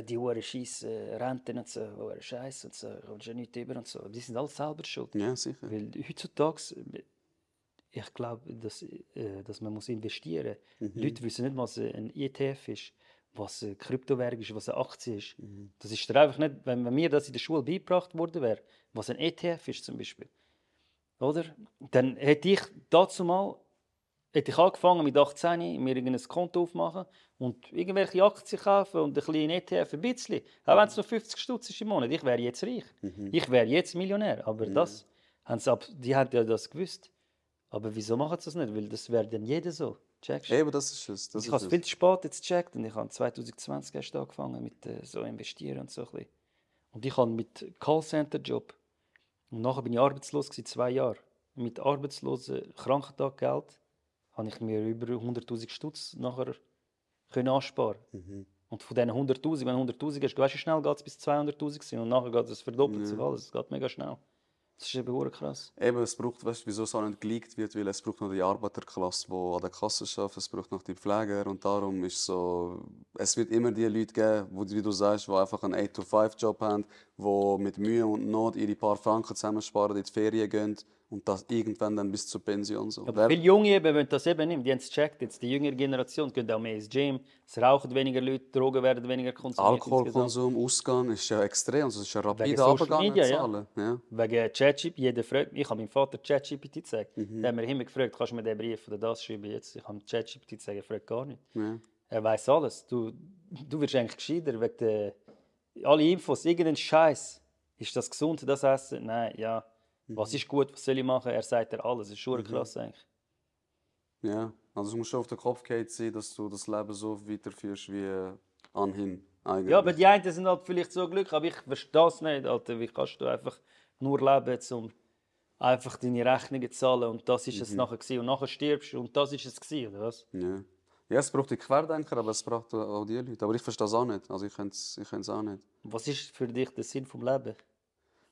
die Uhren scheiß Renten und so, Scheiße und so, kommst ja nichts über und so. Die sind alle selber schuld. Ja, sicher. Weil heutzutage, ich glaube, dass man investieren muss. Leute wissen nicht, was ein ETF ist, was eine Kryptowährung ist, was eine Aktie ist. Das ist einfach nicht, wenn mir das in der Schule beigebracht worden wäre, was ein ETF ist zum Beispiel. Oder? Dann hätte ich dazu mal angefangen mit 18, mir ein Konto aufmachen und irgendwelche Aktien kaufen und ein bisschen ETF, ein bisschen. Auch wenn es nur 50 Stutz ist im Monat. Ich wäre jetzt reich. Ich wäre jetzt Millionär. Aber das die haben ja das gewusst. Aber wieso machen sie das nicht? Weil das wäre dann jeder so. Checkst du? Eben, das ist es. Ich habe es viel zu spät jetzt gecheckt und ich habe 2020 erst angefangen mit so investieren und so ein bisschen. Und ich habe mit Callcenter-Job und nachher bin ich arbeitslos gewesen, 2 Jahre. Mit arbeitslosen Krankentaggeld habe ich mir über 100'000 Stutz nachher ansparen. Und von diesen 100'000, wenn du 100'000 hast, du weißt, wie schnell geht es bis 200'000 sind und nachher geht es verdoppelt sich alles. Es geht mega schnell. Das ist eben krass. Eben, es braucht, weißt du, wieso es auch nicht geleakt wird, weil es braucht noch die Arbeiterklasse, die an der Kasse arbeitet, es braucht noch die Pfleger und darum ist so, es wird immer die Leute geben, wie du sagst, die einfach einen 8-to-5-Job haben, die mit Mühe und Not ihre paar Franken zusammensparen, in die Ferien gehen und das irgendwann dann bis zur Pension so. Aber viele Junge eben, wenn das eben nimmt, die haben es gecheckt, jetzt die jüngere Generation gehen auch mehr ins Gym, es rauchen weniger Leute, Drogen werden weniger konsumiert. Alkoholkonsum, Ausgang ist ja extrem, also es ist ja rapide Social abgegangen. Media, Ja. Wegen ChatGPT, jeder fragt mich, ich habe meinem Vater ChatGPT gezeigt. Der hat mir immer gefragt, kannst du mir den Brief oder das schreiben jetzt? Ich habe ChatGPT gezeigt, er fragt gar nicht. Ja. Er weiß alles. Du wirst eigentlich gescheiter wegen alle Infos, irgendein Scheiß. Ist das gesund, das Essen? Nein, ja. Was ist gut, was soll ich machen? Er sagt dir alles. Das ist schon krass eigentlich. Ja, also es muss schon auf den Kopf gehen sein, dass du das Leben so weiterführst wie anhin eigentlich. Ja, aber die einen sind halt vielleicht so glücklich, aber ich verstehe das nicht, Alter. Wie kannst du einfach nur leben, um einfach deine Rechnungen zu zahlen und das ist es nachher gewesen. Und nachher stirbst du und das ist es gewesen, oder was? Ja. Ja, es braucht die Querdenker, aber es braucht auch die Leute. Aber ich verstehe das auch nicht. Also ich könnte es auch nicht. Was ist für dich der Sinn vom Leben?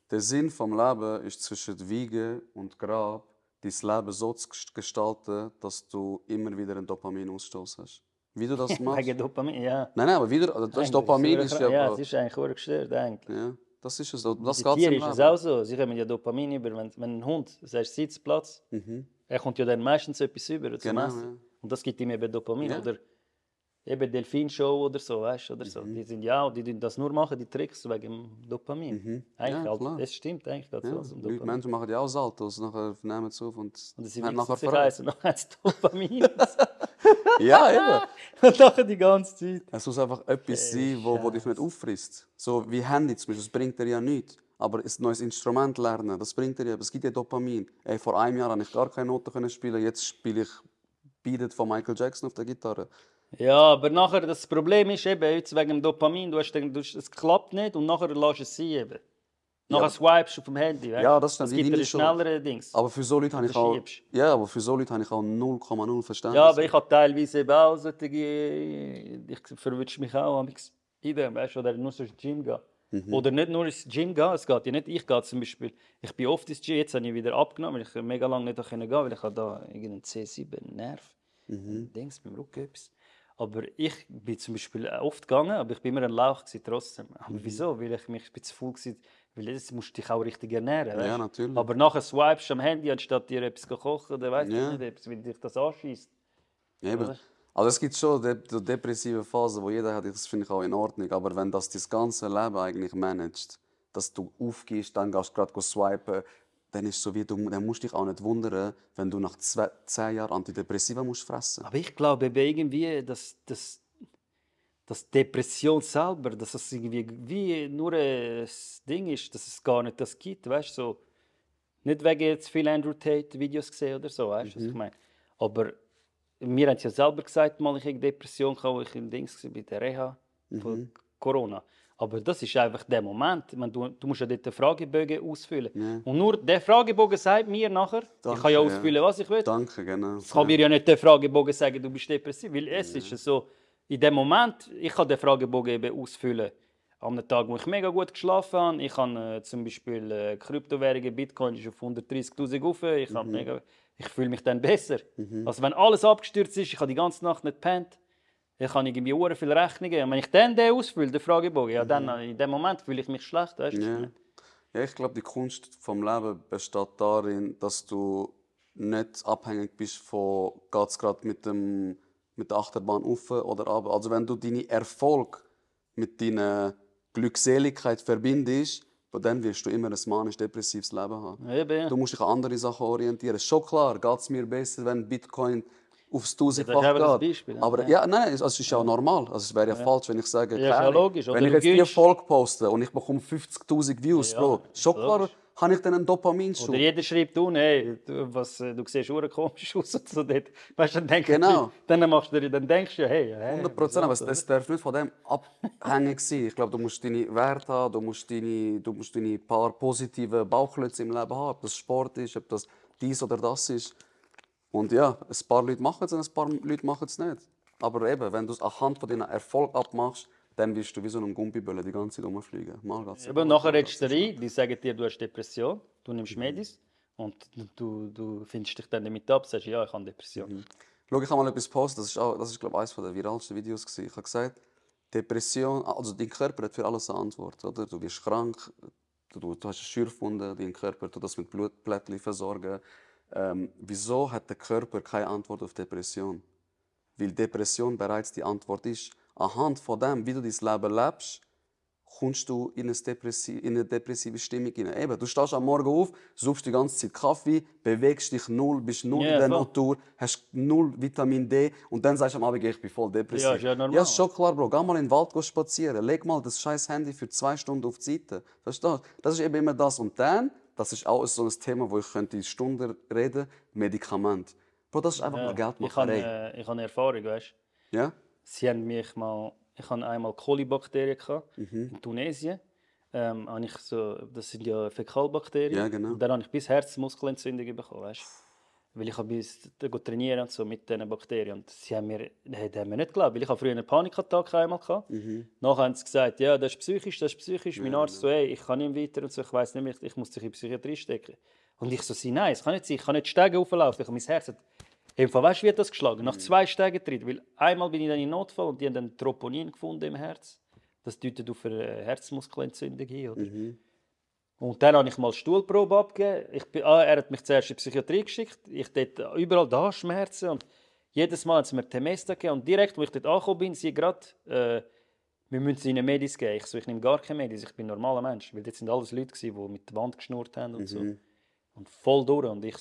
Der Sinn vom Leben ist zwischen Wiege und Grab, dein Leben so zu gestalten, dass du immer wieder einen Dopaminausstoß hast. Wie du das machst? Wegen Dopamin, ja. Nein, aber wieder, also das Dopamin ist ja... Ja, es ist eigentlich auch gestört, eigentlich. Ja, das ist es. Das Bei geht im Tieren Leben. ist es auch so. Sie kommen ja Dopamin über. Wenn ein Hund, das heißt Sitzplatz, er kommt ja dann meistens etwas über zum Genau, Essen. ja. Und das gibt ihm eben Dopamin. Ja. Oder eben Delfinshow oder so, weißt du? Oder so. Die sind ja auch, die tun das nur machen, die Tricks wegen dem Dopamin. Eigentlich, Ja, klar. es stimmt, eigentlich geht es Ja, um Leute, Dopamin. Menschen machen ja auch Saltos, nachher nehmen sie auf und Und sie haben wichsen nachher sich Freude. eins und nachher hat es Dopamin. Ja, eben. Und nachher die ganze Zeit. Es muss einfach etwas sein, wo dich nicht auffrisst. So wie Handy zum Beispiel, das bringt dir ja nichts. Aber ein neues Instrument lernen, das bringt dir ja, es gibt ja Dopamin. Ey, vor einem Jahr konnte ich gar keine Noten spielen, jetzt spiele ich Beat It von Michael Jackson auf der Gitarre. Ja, aber nachher, das Problem ist eben, jetzt wegen dem Dopamin, es klappt nicht und nachher lässt du es sein eben. Nachher swipest du vom Handy, weißt? Ja, das stimmt. Es gibt Deine dir Schuld. schnellere Dings. Aber für so Leute habe ich auch, Verschiebst. ja, aber für so Leute habe ich auch 0,0 Verständnis. Ja, aber ich habe teilweise eben auch solche, ich verwünsche mich auch in dem, weißt du, oder nur so ins Gym gehen. Oder nicht nur ins Gym gehen, es geht ja nicht, ich gehe zum Beispiel, ich bin oft ins Gym, jetzt habe ich wieder abgenommen, weil ich mega lange nicht gehen konnte, weil ich habe da irgendeinen C7 Nerv, Dings beim Rücken etwas. Aber ich bin zum Beispiel oft gegangen, aber ich bin immer ein Lauch gewesen, trotzdem. Aber wieso? Weil ich mich ein bisschen zu faul war, weil jetzt musst du dich auch richtig ernähren, weißt? Ja, natürlich. Aber nachher swipest du am Handy, anstatt dir etwas zu kochen, oder weißt Ja. du nicht, etwas, weil dich das anschießt. Ja, eben. Oder? Also es gibt schon depressive Phasen, wo jeder hat, das finde ich auch in Ordnung. Aber wenn das ganze Leben eigentlich managt, dass du aufgehst, dann gehst du gerade swipen, dann ist so wie dann musst du dich auch nicht wundern, wenn du nach 10 Jahren Antidepressiva musst fressen. Aber ich glaube eben irgendwie, dass Depression selber, dass es irgendwie wie nur ein Ding ist, dass es gar nicht das gibt, weißt du? So, nicht wegen jetzt viel Andrew Tate Videos gesehen oder so, weißt du, was ich meine? Aber mir haben sie ja selber gesagt, mal ich hatte Depression, wo ich in Dings war, bei der Reha von Corona. Aber das ist einfach der Moment. Ich meine, du musst ja dort den Fragebogen ausfüllen. Ja. Und nur der Fragebogen sagt mir nachher, ich kann ja ausfüllen, was ich will. Danke, genau. Es kann mir ja nicht der Fragebogen sagen, du bist depressiv. Weil es ist so, in dem Moment, ich kann den Fragebogen eben ausfüllen. Am Tag, wo ich mega gut geschlafen habe. Ich habe zum Beispiel Kryptowährungen, Bitcoin ist auf 130'000 rauf. Ich fühle mich dann besser. Also wenn alles abgestürzt ist, ich habe die ganze Nacht nicht gepennt. Ich habe irgendwie sehr viele Rechnungen. Und wenn ich dann den ausfülle, den Fragebogen, ja, dann in dem Moment fühle ich mich schlecht. Weißt du? Ja. Ja, ich glaube, die Kunst vom Leben besteht darin, dass du nicht abhängig bist von geht's gerade mit der Achterbahn auf oder ab. Also wenn du deinen Erfolg mit deiner Glückseligkeit verbindest, dann wirst du immer ein manisch-depressives Leben haben. Eben, ja. Du musst dich an andere Sachen orientieren. Schon klar, geht es mir besser, wenn Bitcoin aufs 1000-fach Ja, das ist eben das geht. Beispiel, ja. Aber ja, nein, es ist ja auch normal. Also, es wäre ja falsch, wenn ich sage, Ja, ist ja keine Ahnung, logisch. Oder wenn ich du jetzt die gönnst- Erfolg poste und ich bekomme 50'000 Views, Ja, Bro, schon klar, logisch. habe ich dann einen Dopaminschub. Oder jeder schreibt unten, hey, du siehst schon komisch aus. Und so dort. Weißt du, dann, Genau. dann denkst du ja, hey. 100%, aber es darf nicht von dem abhängig sein. Ich glaube, du musst deine Werte haben, du musst deine paar positive Bauchklötze im Leben haben, ob das Sport ist, ob das dies oder das ist. Und ja, ein paar Leute machen es und ein paar Leute machen es nicht. Aber eben, wenn du es anhand von deinem Erfolg abmachst, dann wirst du wie so ein Gummiböller die ganze Zeit rumfliegen. Mal geht's Aber nachher redest du rein, die sagen dir, du hast Depression, du nimmst Medis und du findest dich dann damit ab, sagst, ja, ich habe Depression. Schau, ich habe mal etwas gepostet, das ist glaube ich, eines der viralsten Videos gewesen. Ich habe gesagt, Depression, also dein Körper hat für alles eine Antwort, oder? Du wirst krank, du hast eine Schürfwunde, dein Körper tut das mit Blutplättchen versorgen. Wieso hat der Körper keine Antwort auf Depression? Weil Depression bereits die Antwort ist. Anhand von dem, wie du dein Leben lebst, kommst du in eine depressive Stimmung hinein. Eben, du stehst am Morgen auf, suchst die ganze Zeit Kaffee, bewegst dich null, bist null Ja, in der voll. Natur, hast null Vitamin D und dann sagst du am Abend, ich bin voll depressiv. Ja, ist ja normal. Ja, ist schon klar, Bro. Geh mal in den Wald spazieren, leg mal das scheiß Handy für 2 Stunden auf die Seite. Verstehst du? Das ist eben immer das. Und dann, das ist auch so ein Thema, wo ich könnte Stunden reden, Medikament. Bro, das ist einfach nur Geldmacherei. Ich habe eine Erfahrung, weißt du. Ja? Sie haben mich mal, ich hatte einmal Kolibakterien in Tunesien. Habe ich das sind ja Fäkalbakterien. Ja, genau. Und dann habe ich bis Herzmuskelentzündungen bekommen, weißt du. Weil ich habe bis trainieren und so mit diesen Bakterien. Und sie haben mir nicht geglaubt, weil ich habe früher eine Panikattacke einmal gehabt. Nachher haben sie gesagt, ja, das ist psychisch. Mein Arzt so, hey, ich kann nicht weiter und so, ich weiß nicht mehr, ich muss dich in die Psychiatrie stecken. Und ich so, nein, das kann nicht sein, ich kann nicht Stege hochlaufen, mein Herz hat... Weißt du, wie hat das geschlagen? Nach 2 Stegen drin. Weil einmal bin ich dann in Notfall und die haben dann Troponin gefunden im Herz. Das deutet auf eine Herzmuskelentzündung hin. Oder? Und dann habe ich mal Stuhlprobe abgegeben. Er hat mich zuerst in die Psychiatrie geschickt. Ich dort überall da Schmerzen. Und jedes Mal haben sie mir Temesta gegeben. Und direkt, als ich dort angekommen bin, sie gerade, wir müssen ihnen Medis geben. Ich nehme gar keine Medis, ich bin ein normaler Mensch. Weil dort sind alles Leute, die mit der Wand geschnurrt haben und so. Und voll durch. Und ich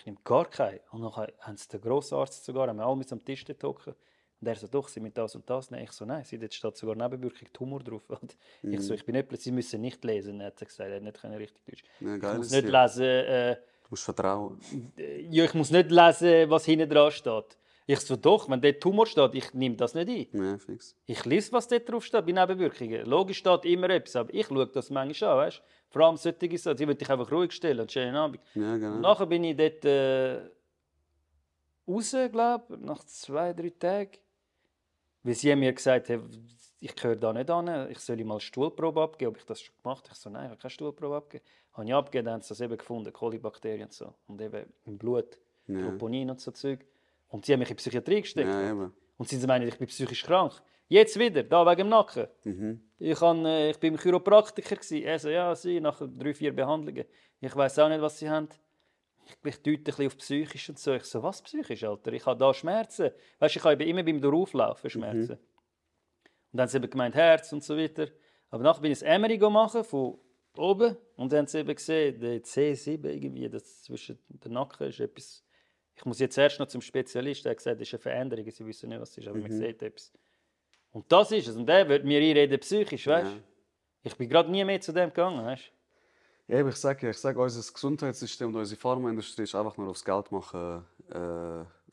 nehme gar keine. Und dann haben sie den Grossarzt sogar, haben wir alle mit am Tisch hocken. Und er so, doch, sie mit das und das nehmen. Ich so, nein, dort steht sogar Nebenwirkung Tumor drauf. Und ich bin nicht, sie müssen nicht lesen. Er hat gesagt, er hat nicht richtig Deutsch. Ja, Ich geil, muss ist nicht ja. lesen, Du musst vertrauen. ja, ich muss nicht lesen, was hinten dran steht. Ich so, doch, wenn dort Tumor steht, ich nehme das nicht ein. Ja, fix. Ich lese, was dort drauf steht, bei Nebenwirkungen. Logisch steht immer etwas, aber ich schaue das manchmal an, weißt du? Vor allem solche Sachen, die will dich einfach ruhig stellen. Schönen Abend. Ja, genau. Und nachher bin ich dort raus, glaube ich, nach 2-3 Tagen. Weil sie haben mir gesagt haben, ich gehöre da nicht an, ich soll mal Stuhlprobe abgeben. Ob ich das schon gemacht habe? Ich so, nein, ich habe keine Stuhlprobe abgegeben. Habe ich abgegeben, dann haben sie das eben gefunden, Kolibakterien und so. Und eben im Blut, Troponin und so Zeug. Und sie haben mich in die Psychiatrie gesteckt. Ja, eben. Und sie meinen, ich bin psychisch krank. Jetzt wieder, da wegen dem Nacken. Ich bin beim Chiropraktiker. Er so, ja, sie, nach 3-4 Behandlungen. Ich weiß auch nicht, was sie haben. ich deute ein bisschen auf psychisch und so. Ich so, was psychisch, Alter? Ich habe da Schmerzen. Weißt du, ich habe immer beim Durchlaufen Schmerzen. Und dann haben sie eben gemeint, Herz und so weiter. Aber nachher bin ich das MRI machen von oben und dann haben sie eben gesehen, der C7 irgendwie, das zwischen den Nacken ist etwas. Ich muss jetzt erst noch zum Spezialisten. Er hat gesagt, das ist eine Veränderung, sie wissen nicht, was es ist, aber man sieht etwas. Und das ist es. Und der wird mir einreden, psychisch, weißt du? Ja. Ich bin gerade nie mehr zu dem gegangen, weißt du? Ja, aber ich sage, unser Gesundheitssystem und unsere Pharmaindustrie ist einfach nur aufs Geld machen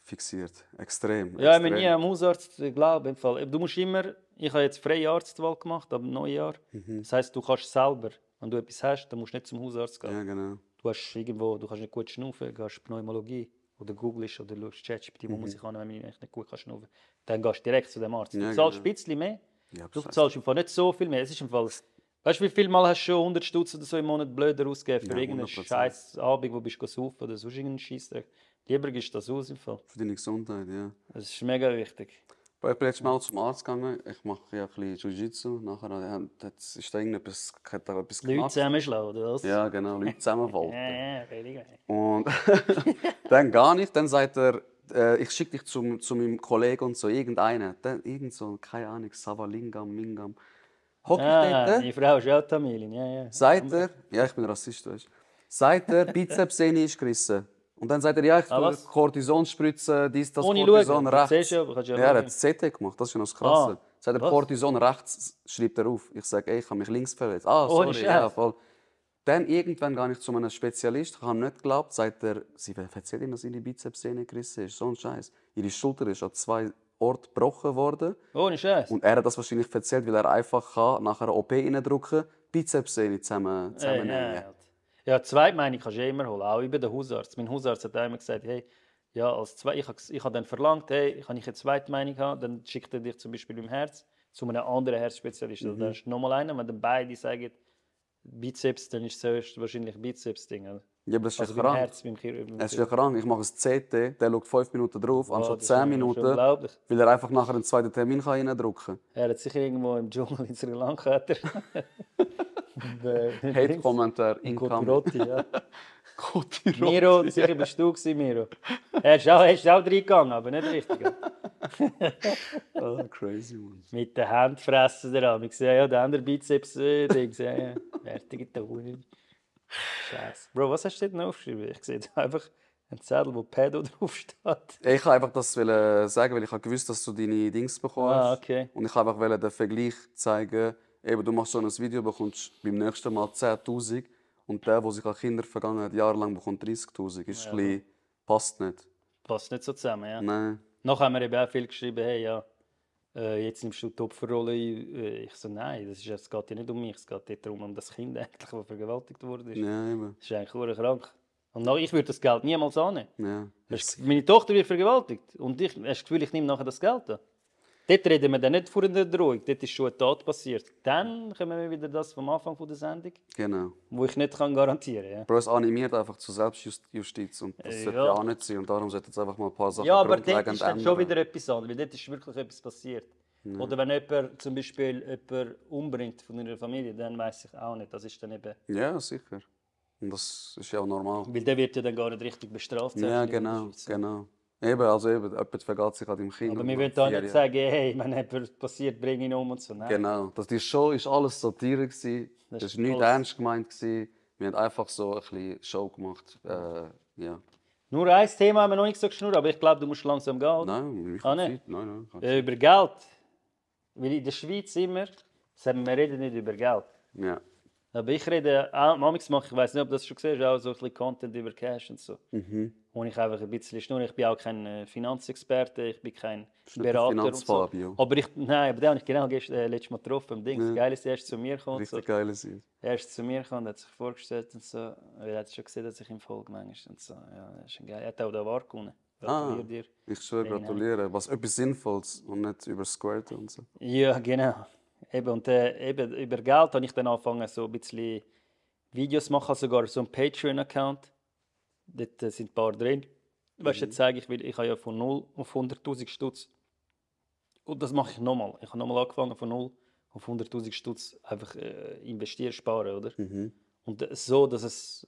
fixiert. Extrem. Ja, ich extrem. bin nie am Hausarzt glauben. Du musst immer, ich habe jetzt freie Arztwahl gemacht, ab Neujahr. Das heisst, du kannst selber, wenn du etwas hast, dann musst du nicht zum Hausarzt gehen. Ja, genau. Du kannst nicht gut schnaufen, du hast Pneumologie. Oder googelst oder schaust ChatGPT, wo muss ich an, wenn ich nicht gut schnaufen kann. Dann gehst du direkt zu dem Arzt. Du Ja, zahlst genau. ein bisschen mehr. Ja, Du scheiße. zahlst im Fall nicht so viel mehr. Es ist im Fall, weißt du, wie viel Mal hast du schon 100 Stutz oder so im Monat blöder ausgegeben für Ja, irgendeinen 100%. scheiß Abend, wo bist du saufen oder sonst irgendeinen Scheissdreck. Lieber gibst du das aus im Fall. Für deine Gesundheit, ja. Das ist mega wichtig. Ich bin letztes Mal zum Arzt gegangen. Ich mache ja ein bisschen Jiu-Jitsu. Nachher ist da irgendetwas, hat da etwas Leute gemacht. zusammenschlagen, oder was? Ja, genau, Leute zusammenfalten. Ja, völlig. Und dann gar nicht. Dann sagt er, ich schicke dich zu meinem Kollegen und so, irgendeinen. Dann irgend so, keine Ahnung, Savalingam, Mingam. Hock ich dort, Die Frau ist auch Tamilin, ja. sagt er, ja, ich bin Rassist, weißt du. Sagt er, Bizepssehne ist gerissen. Und dann sagt er, ja, ich tue was? Cortison spritzen, dies, das Ohne Cortison schauen. Du rechts. siehst ja, aber kannst ja Ja, er schauen. hat das CT gemacht, das ist ja noch das Krasse. Ah, Sagt er, was? Cortison rechts, schreibt er auf. Ich sage, ey, ich habe mich links verletzt. Ah, Ohne sorry, ja, Scheiß. voll. Dann irgendwann gehe ich zu einem Spezialist, ich habe nicht geglaubt, sagt er, sie erzählt ihm, dass ihre Bizepssehne gerissen ist. So ein Scheiß. Ihre Schulter ist an 2 Orten gebrochen worden. Ohne Scheiß. Und er hat das wahrscheinlich erzählt, weil er einfach kann, nach einer OP reindrücken, Bizepssehne zusammennehmen. Ja, die zweite Meinung kannst du ja immer holen, auch über den Hausarzt. Mein Hausarzt hat einmal gesagt, hey, ja, ich habe dann verlangt, hey, kann ich eine zweite Meinung haben, dann schickt er dich zum Beispiel beim Herz zu einem anderen Herzspezialisten. Dann hast du nochmal einen, wenn dann beide sagen, Bizeps, dann ist es wahrscheinlich Bizeps-Ding. Oder? Ja, aber das ist Also ja beim krank. Herz, beim Es ist ja krank. Ich mache ein CT, der schaut 5 Minuten drauf, anstatt das ist 10 ja Minuten, schon unglaublich. weil er einfach nachher einen zweiten Termin reindrücken kann. Er hat sicher irgendwo im Dschungel in Sri Lanka hat Hate-Kommentar incoming. Kotirotti, ja. Kotirotti. Miro, sicher bist du gewesen, Miro. Er ist auch reingegangen, aber nicht richtig. Ah, crazy, man. Mit den Händen fressen daran. Ich sehe ja, der andere Bizeps-Ding. Ja, fertige Taunen. Scheiße. Bro, was hast du denn aufgeschrieben? Ich sehe da einfach einen Zettel, wo Pedo draufsteht. Ich wollte einfach das sagen, weil ich gewusst, dass du deine Dings bekommst. Ah, okay. Und ich wollte einfach den Vergleich zeigen. Eben, du machst so ein Video, bekommst beim nächsten Mal 10'000 und der, der sich an Kinder vergangen hat, jahrelang bekommt 30'000. Ist ein bisschen, passt nicht. Passt nicht so zusammen, ja. Nein. Nachher haben wir eben auch viel geschrieben, hey, ja, jetzt nimmst du die Opferrolle ein. Ich so, nein, es geht ja nicht um mich, es geht dort darum, um das Kind, eigentlich, das vergewaltigt wurde. Ja, eben. Das ist eigentlich verdammt krank. Und ich würde das Geld niemals annehmen. Ja. Meine Tochter wird vergewaltigt und ich habe das Gefühl, ich nehme nachher das Geld an. Dort reden wir dann nicht von einer Drohung, dort ist schon eine Tat passiert. Dann kommen wir wieder das vom Anfang der Sendung, Genau. wo ich nicht garantieren kann. Ja. Bro, es animiert einfach zur Selbstjustiz und das sollte ja auch nicht sein. Und darum sollte jetzt einfach mal ein paar Sachen Ja, aber dort grundlegend ist dann ändern. schon wieder etwas anderes, weil dort ist wirklich etwas passiert. Oder wenn jemand zum Beispiel jemand umbringt von einer Familie, dann weiß ich auch nicht. Das ist dann eben, Ja, sicher. Und das ist ja auch normal. weil der wird ja dann gar nicht richtig bestraft. Ja, in der genau, Schweiz. genau. Jemand vergeht sich an deinem Kind. Aber und wir nach wollen da 4 nicht Jahren- sagen, hey, wenn etwas passiert, bring ihn um und so. Nein. Genau. Die Show war alles Satire. Das Das war ist nicht alles- ernst gemeint. Wir haben einfach so ein bisschen Show gemacht. Ja. Nur ein Thema haben wir noch nicht so geschnurrt, aber ich glaube, du musst langsam gehen. Oder? Nein, ich Ah, habe nicht? Zeit. Nein, ich habe Über Geld. Weil in der Schweiz immer, sagen wir reden nicht über Geld. Zeit. Ja. Aber ich rede, manchmal mache ich weiß nicht, ob du das schon gesehen hast, auch so ein bisschen Content über Cash und so. Wo ich einfach ein bisschen schnurre. Ich bin auch kein Finanzexperte, ich bin kein nicht der Berater und so. Finanzfabio. Aber den habe ich genau letztes Mal getroffen. Im Ding. Das Geile ist, er ist zu mir gekommen. So. Richtig geile Zeit. Er ist zu mir gekommen, hat sich vorgestellt und so. Er hat schon gesehen, dass ich ihm folge manchmal und so. Ja, das ist geil. Er hat auch den Award gewonnen. Gratuliere dir. Ich schwöre, gratuliere. Was etwas Sinnvolles und nicht über Squirt und so. Ja, genau. Eben, und eben, über Geld habe ich dann angefangen, so ein bisschen Videos zu machen, sogar so einen Patreon-Account. Dort sind ein paar drin. Weißt du, jetzt sage ich, weil ich habe ja von 0 auf 100'000 Stutz. Und das mache ich nochmal. Ich habe nochmal angefangen von 0 auf 100'000 Stutz einfach investieren, sparen, oder? Und so, dass es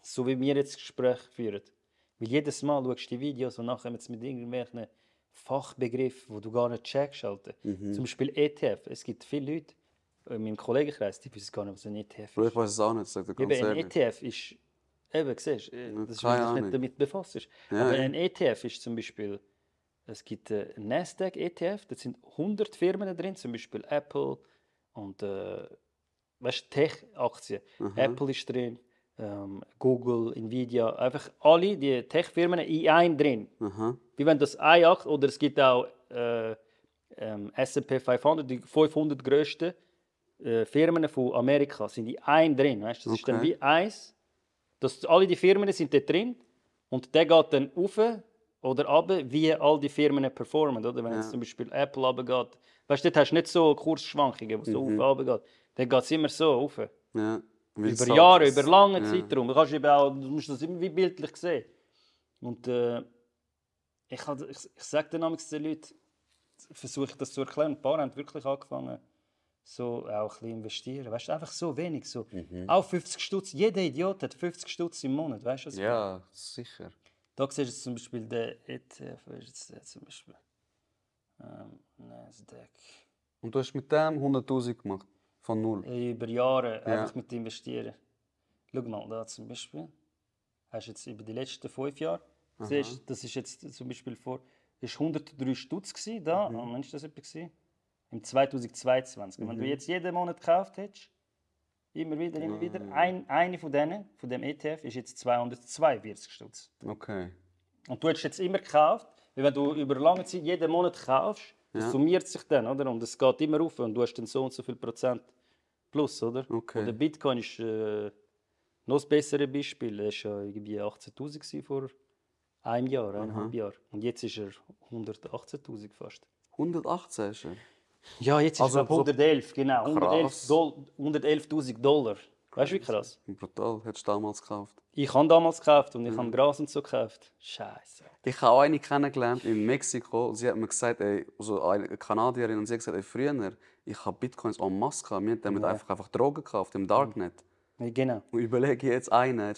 so wie wir jetzt Gespräche führen. Weil jedes Mal schaust du die Videos und nachher mit irgendwelchen Fachbegriffen, die du gar nicht checkst. Alter. Zum Beispiel ETF. Es gibt viele Leute in meinem Kollegenkreis, die wissen gar nicht, was ein ETF Bro, ist. ich weiß es auch nicht, sag dir ganz Eben, ein ehrlich. ETF ist, eben, siehst du, das ist, keine wenn du dich Ahnung. nicht damit befasst. Ja, Aber ja. ein ETF ist zum Beispiel, es gibt einen Nasdaq ETF, da sind 100 Firmen drin, zum Beispiel Apple und weißt, Tech-Aktien. Apple ist drin, Google, Nvidia, einfach alle die Tech-Firmen in einem drin. Wie wenn das eine Aktie, oder es gibt auch S&P 500, die 500 grössten Firmen von Amerika sind in einem drin. Weißt? Das ist dann wie eins, alle die Firmen sind dort drin und der geht dann rauf oder runter, wie all die Firmen performen. Oder? Wenn jetzt zum Beispiel Apple runtergeht, weißt du, dort hast du nicht so Kursschwankungen, wo so rauf runter geht. Dann geht es immer so rauf. Ja. Über Jahre, über lange Zeitraum. Du musst das immer wie bildlich sehen. Und ich sage dann manchmal den Leuten, versuche das zu erklären. Ein paar haben wirklich angefangen, so auch ein bisschen investieren. Weißt du, einfach so wenig. So. Auch 50 Stutz. Jeder Idiot hat 50 Stutz im Monat. Weißt du, was ich meine? Ja, sicher. Da siehst du zum Beispiel den ETF. Wer ist jetzt der zum Beispiel? Nasdaq. Und du hast mit dem 100'000 gemacht? Von null? Über Jahre einfach mit investieren. Schau mal, da zum Beispiel. Hast du jetzt über die letzten 5 Jahre. Siehst, das ist jetzt zum Beispiel ist 103 Stutz gewesen, da. Wann ist das etwa gewesen? Im 2022. Wenn du jetzt jeden Monat gekauft hättest, immer wieder, eine von denen, von dem ETF, ist jetzt 242 Stutz. Okay. Und du hättest jetzt immer gekauft, weil wenn du über lange Zeit jeden Monat kaufst, das summiert sich dann, oder? Und es geht immer rauf und du hast dann so und so viel Prozent plus, oder? Okay. Und der Bitcoin ist noch das bessere Beispiel. Er war ja irgendwie 18'000 vor einem Jahr, eineinhalb Jahren. Und jetzt ist er 118'000 fast. 118 ist er? Ja, jetzt ist Also er 111, genau. Krass. 111'000 $. Weißt du, wie krass? Brutal. Hättest du damals gekauft? Ich habe damals gekauft und ich habe Gras und so gekauft. Scheiße. Ich habe auch eine kennengelernt in Mexiko. Sie hat mir gesagt, also eine Kanadierin, und sie hat gesagt, früher, ich habe Bitcoins en masse gehabt. Wir haben damit einfach Drogen gekauft im Darknet. Genau. Und überlege jetzt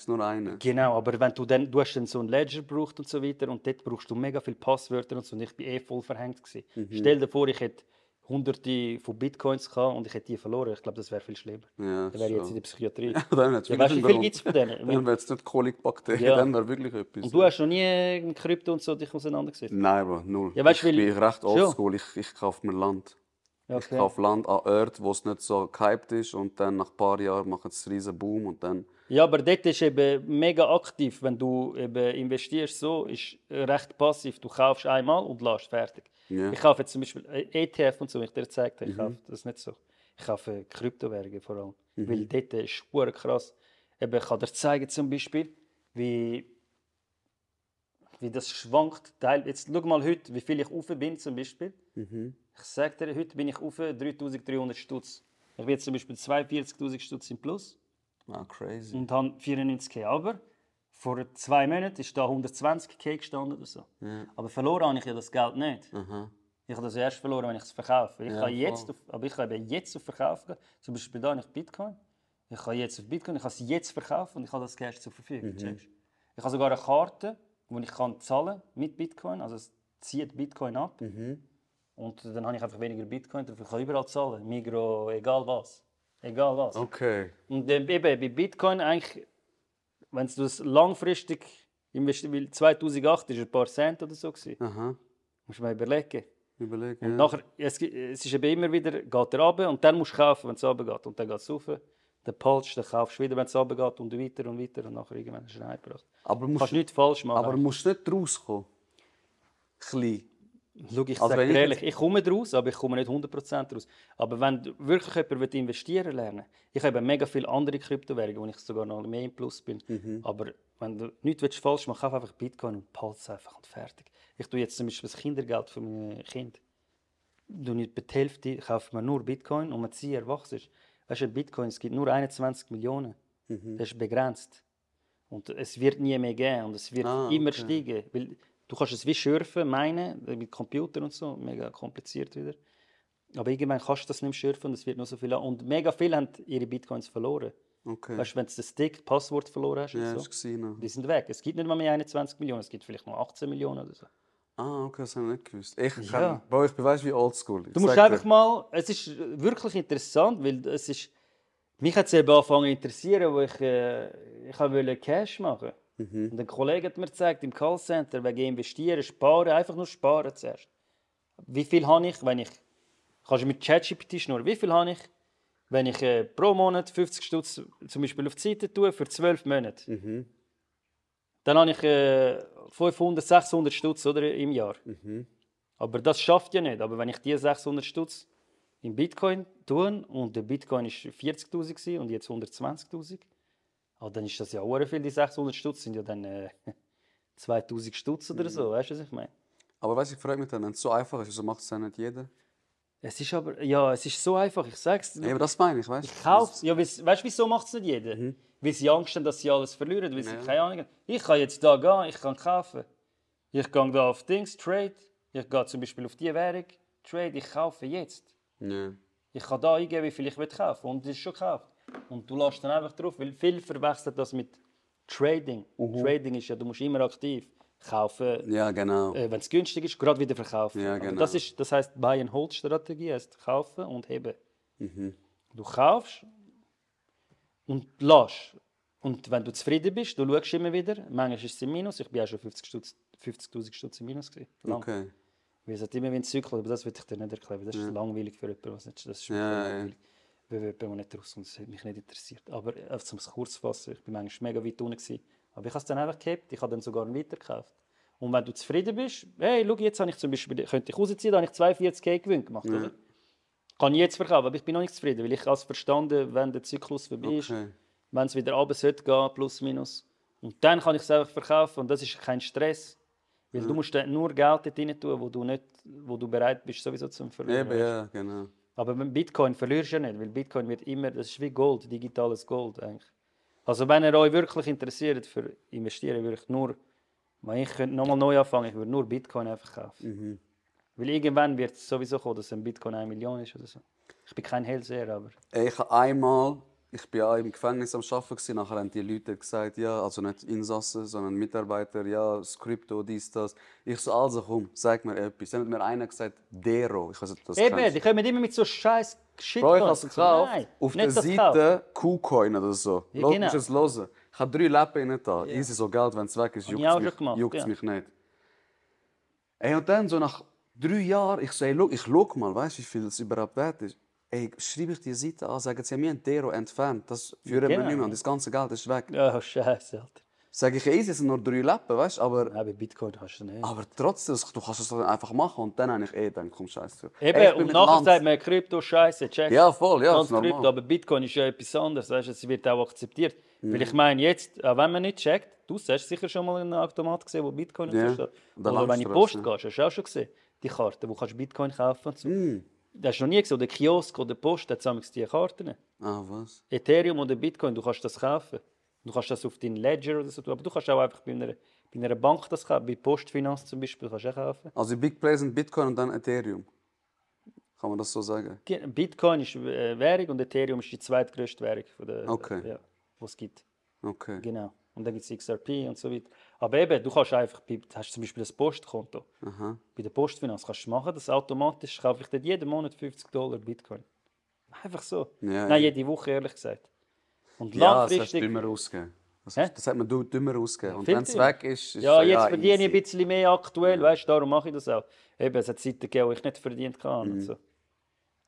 nur eine. Genau, aber wenn du hast dann so ein Ledger gebraucht und so weiter und dort brauchst du mega viele Passwörter und so und ich bin voll verhängt gewesen. Stell dir vor, ich hätte Hunderte von Bitcoins gehabt und ich hätte die verloren. Ich glaube, das wäre viel schlimmer. Ja, dann wäre ich jetzt in der Psychiatrie. Dann weißt du, wie viel gibt es von denen? Dann wäre es nicht Kolikbakterien, Ja. dann wäre wirklich etwas. Und du hast noch nie mit Krypto und so dich auseinandergesetzt? Nein, Bro, null. Ja, weißt, ich bin recht Schon. oldschool. Ich kaufe mir Land. Ja, Ich kaufe Land an Orten, wo es nicht so gehypt ist und dann nach ein paar Jahren macht es einen riesen Boom und dann... Ja, aber dort ist eben mega aktiv, wenn du eben investierst, so ist recht passiv. Du kaufst einmal und lässt fertig. Ja. Ich kaufe jetzt zum Beispiel ETF und so, wie ich dir gezeigt habe. Ich kaufe das nicht so. Ich kaufe Kryptowährungen vor allem. Weil dort ist es krass. Eben, ich kann dir zeigen zum Beispiel, wie das schwankt. Jetzt schau mal heute, wie viel ich rauf bin zum Beispiel. Ich sage dir, heute bin ich rauf 3'300 Stutz. Ich bin jetzt zum Beispiel 42'000 Stutz im Plus. Ah, crazy. Und habe 94'000. Aber vor 2 Monaten ist da 120'000 gestanden oder so. Aber verloren habe ich ja das Geld nicht. Ich habe das erst verloren, wenn ich es verkaufe. Ich kann jetzt auf Verkauf gehen. Zum Beispiel da habe ich Bitcoin. Ich kann jetzt auf Bitcoin, ich kann es jetzt verkaufen und ich habe das Cash zur Verfügung. Checkst? Ich habe sogar eine Karte, wo ich kann zahlen mit Bitcoin. Also es zieht Bitcoin ab. Und dann habe ich einfach weniger Bitcoin drauf. Ich kann überall zahlen. Migros, egal was. Egal was. Okay. Und eben bei Bitcoin eigentlich, wenn du es langfristig investierst, weil 2008 war ein paar Cent oder so. Aha. Musst du mal überlegen. Überlege, Und ja. nachher, es ist eben immer wieder, geht er runter und dann musst du kaufen, wenn es runtergeht. Und dann geht es rauf, dann palst, dann kaufst du wieder, wenn es runtergeht und weiter und weiter. Und nachher irgendwann hast du einen eingebracht. Aber Du kannst nichts falsch machen. Aber musst du nicht rauskommen? Klein. Schau, ich Also sage wenn dir ich ehrlich, ich komme raus, aber ich komme nicht 100% raus. Aber wenn du wirklich jemand investieren lernen will, ich habe mega viele andere Kryptowährungen, wo ich sogar noch mehr im Plus bin. Aber wenn du nichts falsch machen willst, kauf einfach Bitcoin und behalte es einfach und fertig. Ich tue jetzt zum Beispiel das Kindergeld für meine Kinder. Du nicht bei der Hälfte kaufe mir nur Bitcoin und wenn sie erwachsen ist. Weißt du, Bitcoin, es gibt nur 21 Millionen. Das ist begrenzt. Und es wird nie mehr geben und es wird immer steigen. Weil du kannst es wie schürfen, meinen, mit Computer und so, mega kompliziert wieder. Aber irgendwann kannst du das nicht mehr schürfen und es wird noch so viel. Und mega viele haben ihre Bitcoins verloren. Okay. Weißt du, wenn du den Stick, Passwort verloren hast Ja, und hast so, du gesehen. Ja. die sind weg. Es gibt nicht mal mehr 21 Millionen, es gibt vielleicht noch 18 Millionen oder so. Ah, okay, das habe ich nicht gewusst. Ich Ja. Bro, ich bin, weißt wie oldschool. Du musst einfach mal, es ist wirklich interessant, weil es ist, mich hat es eben angefangen zu interessieren, wo ich wollte Cash machen. Und ein Kollege hat mir gezeigt, im Callcenter, wegen investieren, sparen, einfach nur sparen zuerst. Wie viel habe ich, wenn ich, kannst du mit ChatGPT schnurren, wie viel habe ich, wenn ich pro Monat 50 Stutz zum Beispiel auf die Seite tue, für 12 Monate. Dann habe ich 500, 600 Stutz oder, im Jahr. Aber das schafft ja nicht. Aber wenn ich die 600 Stutz in Bitcoin tue und der Bitcoin war 40'000 und jetzt 120'000, dann ist das ja auch viel. Die 600 Stutz sind ja dann 2000 Stutz oder so. Weißt du, was ich meine? Aber weißt du, ich frage mich dann, wenn es so einfach ist, wieso macht es dann nicht jeder? Es ist aber, ja, es ist so einfach, ich sag's dir. Ja, aber das meine ich, weißt du? Ich kauf's. Ja, weißt du, wieso macht es nicht jeder? Weil sie Angst haben, dass sie alles verlieren, weil sie keine Ahnung haben. Ich kann jetzt da gehen, ich kann kaufen. Ich gehe da auf Dings, Trade. Ich gehe zum Beispiel auf die Währung, Trade, ich kaufe jetzt. Ja. Ich kann da eingeben, wie viel ich kaufen will, und es ist schon gekauft. Und du lässt dann einfach drauf, weil viele verwechseln das mit Trading. Trading ist ja, du musst immer aktiv kaufen. Ja, genau. Wenn es günstig ist, gerade wieder verkaufen. Ja, Aber genau. das heisst Buy-and-Hold-Strategie, heißt kaufen und heben. Du kaufst und lässt. Und wenn du zufrieden bist, du schaust immer wieder, manchmal ist es im Minus, ich bin auch schon 50'000 Stutz im Minus gewesen. Lang. Okay. Weil es hat immer wie ein Zyklus, aber das will ich dir nicht erklären, weil das ist langweilig für jemanden, das ist schon Ja, langweilig. Weil jemand, der nicht rauskommt, das hat mich nicht interessiert. Aber um es kurz zu fassen, ich war manchmal mega weit unten gewesen. Aber ich habe es dann einfach gehabt, ich habe dann sogar weitergekauft. Und wenn du zufrieden bist, hey, schau, jetzt habe ich zum Beispiel, könnte ich rausziehen, da habe ich 42 Gewinn gemacht, oder? Kann ich jetzt verkaufen, aber ich bin noch nicht zufrieden, weil ich habe es verstanden, wenn der Zyklus vorbei ist, wenn es wieder runter sollte gehen, plus minus. Und dann kann ich es einfach verkaufen und das ist kein Stress. Weil du musst dann nur Geld dort rein tun, wo du bereit bist, sowieso zu verlieren. Eben, ja, genau. Aber mit Bitcoin verlierst du ja nicht, weil Bitcoin wird immer, das ist wie Gold, digitales Gold eigentlich. Also wenn ihr euch wirklich interessiert für investieren, würde ich nur, wenn ich nochmal neu anfangen, ich würde nur Bitcoin einfach kaufen. Weil irgendwann wird es sowieso kommen, dass ein Bitcoin 1 Million ist oder so. Ich bin kein Hellseher, aber... Ich habe einmal, ich bin auch im Gefängnis am Arbeiten, nachher haben die Leute gesagt, ja, also nicht Insassen, sondern Mitarbeiter, ja, das Krypto, dies, das. Ich so, also komm, sag mir etwas. Dann hat mir einer gesagt, Dero. Ich weiß nicht, ob du das Eben, kennst. die kommen immer mit so scheiß Shit. Bro, ich habe es gekauft, Nein, auf nicht der das Seite KuCoin oder so. Ja, Lass genau. mich es hören. Ich habe 3 Lappen rein da. Easy, so Geld, wenn es weg ist, Hab ich auch schon juckt gemacht, ja. mich nicht. Ey, und dann so nach 3 Jahren, ich so, ey, ich schau mal, weißt du, wie viel es überhaupt wert ist? Ey, schreibe ich die Seite an, sagen sie, wir haben Dero entfernt, das führen wir genau. nicht mehr und das ganze Geld ist weg. Ja, scheiße, Alter. Sag ich, easy, es sind nur 3 Lappen, weißt du, aber... Ja, bei Bitcoin hast du nicht. Aber trotzdem, du kannst es dann einfach machen und dann habe ich gedacht, komm, scheiße. Eben, und nachher sagt man Krypto, scheiße, check. Ja, voll, ja, Ganz das ist Krypto, normal. aber Bitcoin ist ja etwas anderes, weißt, es wird auch akzeptiert. Weil ich meine, jetzt, auch wenn man nicht checkt, du hast sicher schon mal einen Automat gesehen, wo Bitcoin Ja, steht. an der Oder wenn du in die Post Langstrasse, gehst, hast du auch schon gesehen, die Karte, wo kannst du Bitcoin kaufen und so. Das hast du noch nie gesehen, oder Kiosk oder Post, da haben diese Karten. Ah, was? Ethereum oder Bitcoin, du kannst das kaufen. Du kannst das auf deinen Ledger oder so tun, aber du kannst auch einfach bei einer Bank das kaufen, bei Postfinanz zum Beispiel, kannst du auch kaufen. Also die Big Plays sind Bitcoin und dann Ethereum. Kann man das so sagen? Bitcoin ist Währung und Ethereum ist die zweitgrößte Währung, Okay. die es gibt. Okay. Genau. Und dann gibt es XRP und so weiter. Aber eben, du kannst einfach, hast zum Beispiel ein Postkonto. Aha. Bei der Postfinanz kannst du machen, das automatisch kaufe ich dort jeden Monat $50 Bitcoin. Einfach so. Ja, Nein, ja. jede Woche, ehrlich gesagt. Und Ja, das hast langfristig... du dümmer ausgegeben. Hä? Das hat man dümmer ausgegeben. Und viel wenn es dümmer. weg ist Ja, so, jetzt verdiene ich easy. ein bisschen mehr aktuell, weißt du, darum mache ich das auch. Eben, es hat Zeiten gegeben, wo ich nicht verdient habe. Und so.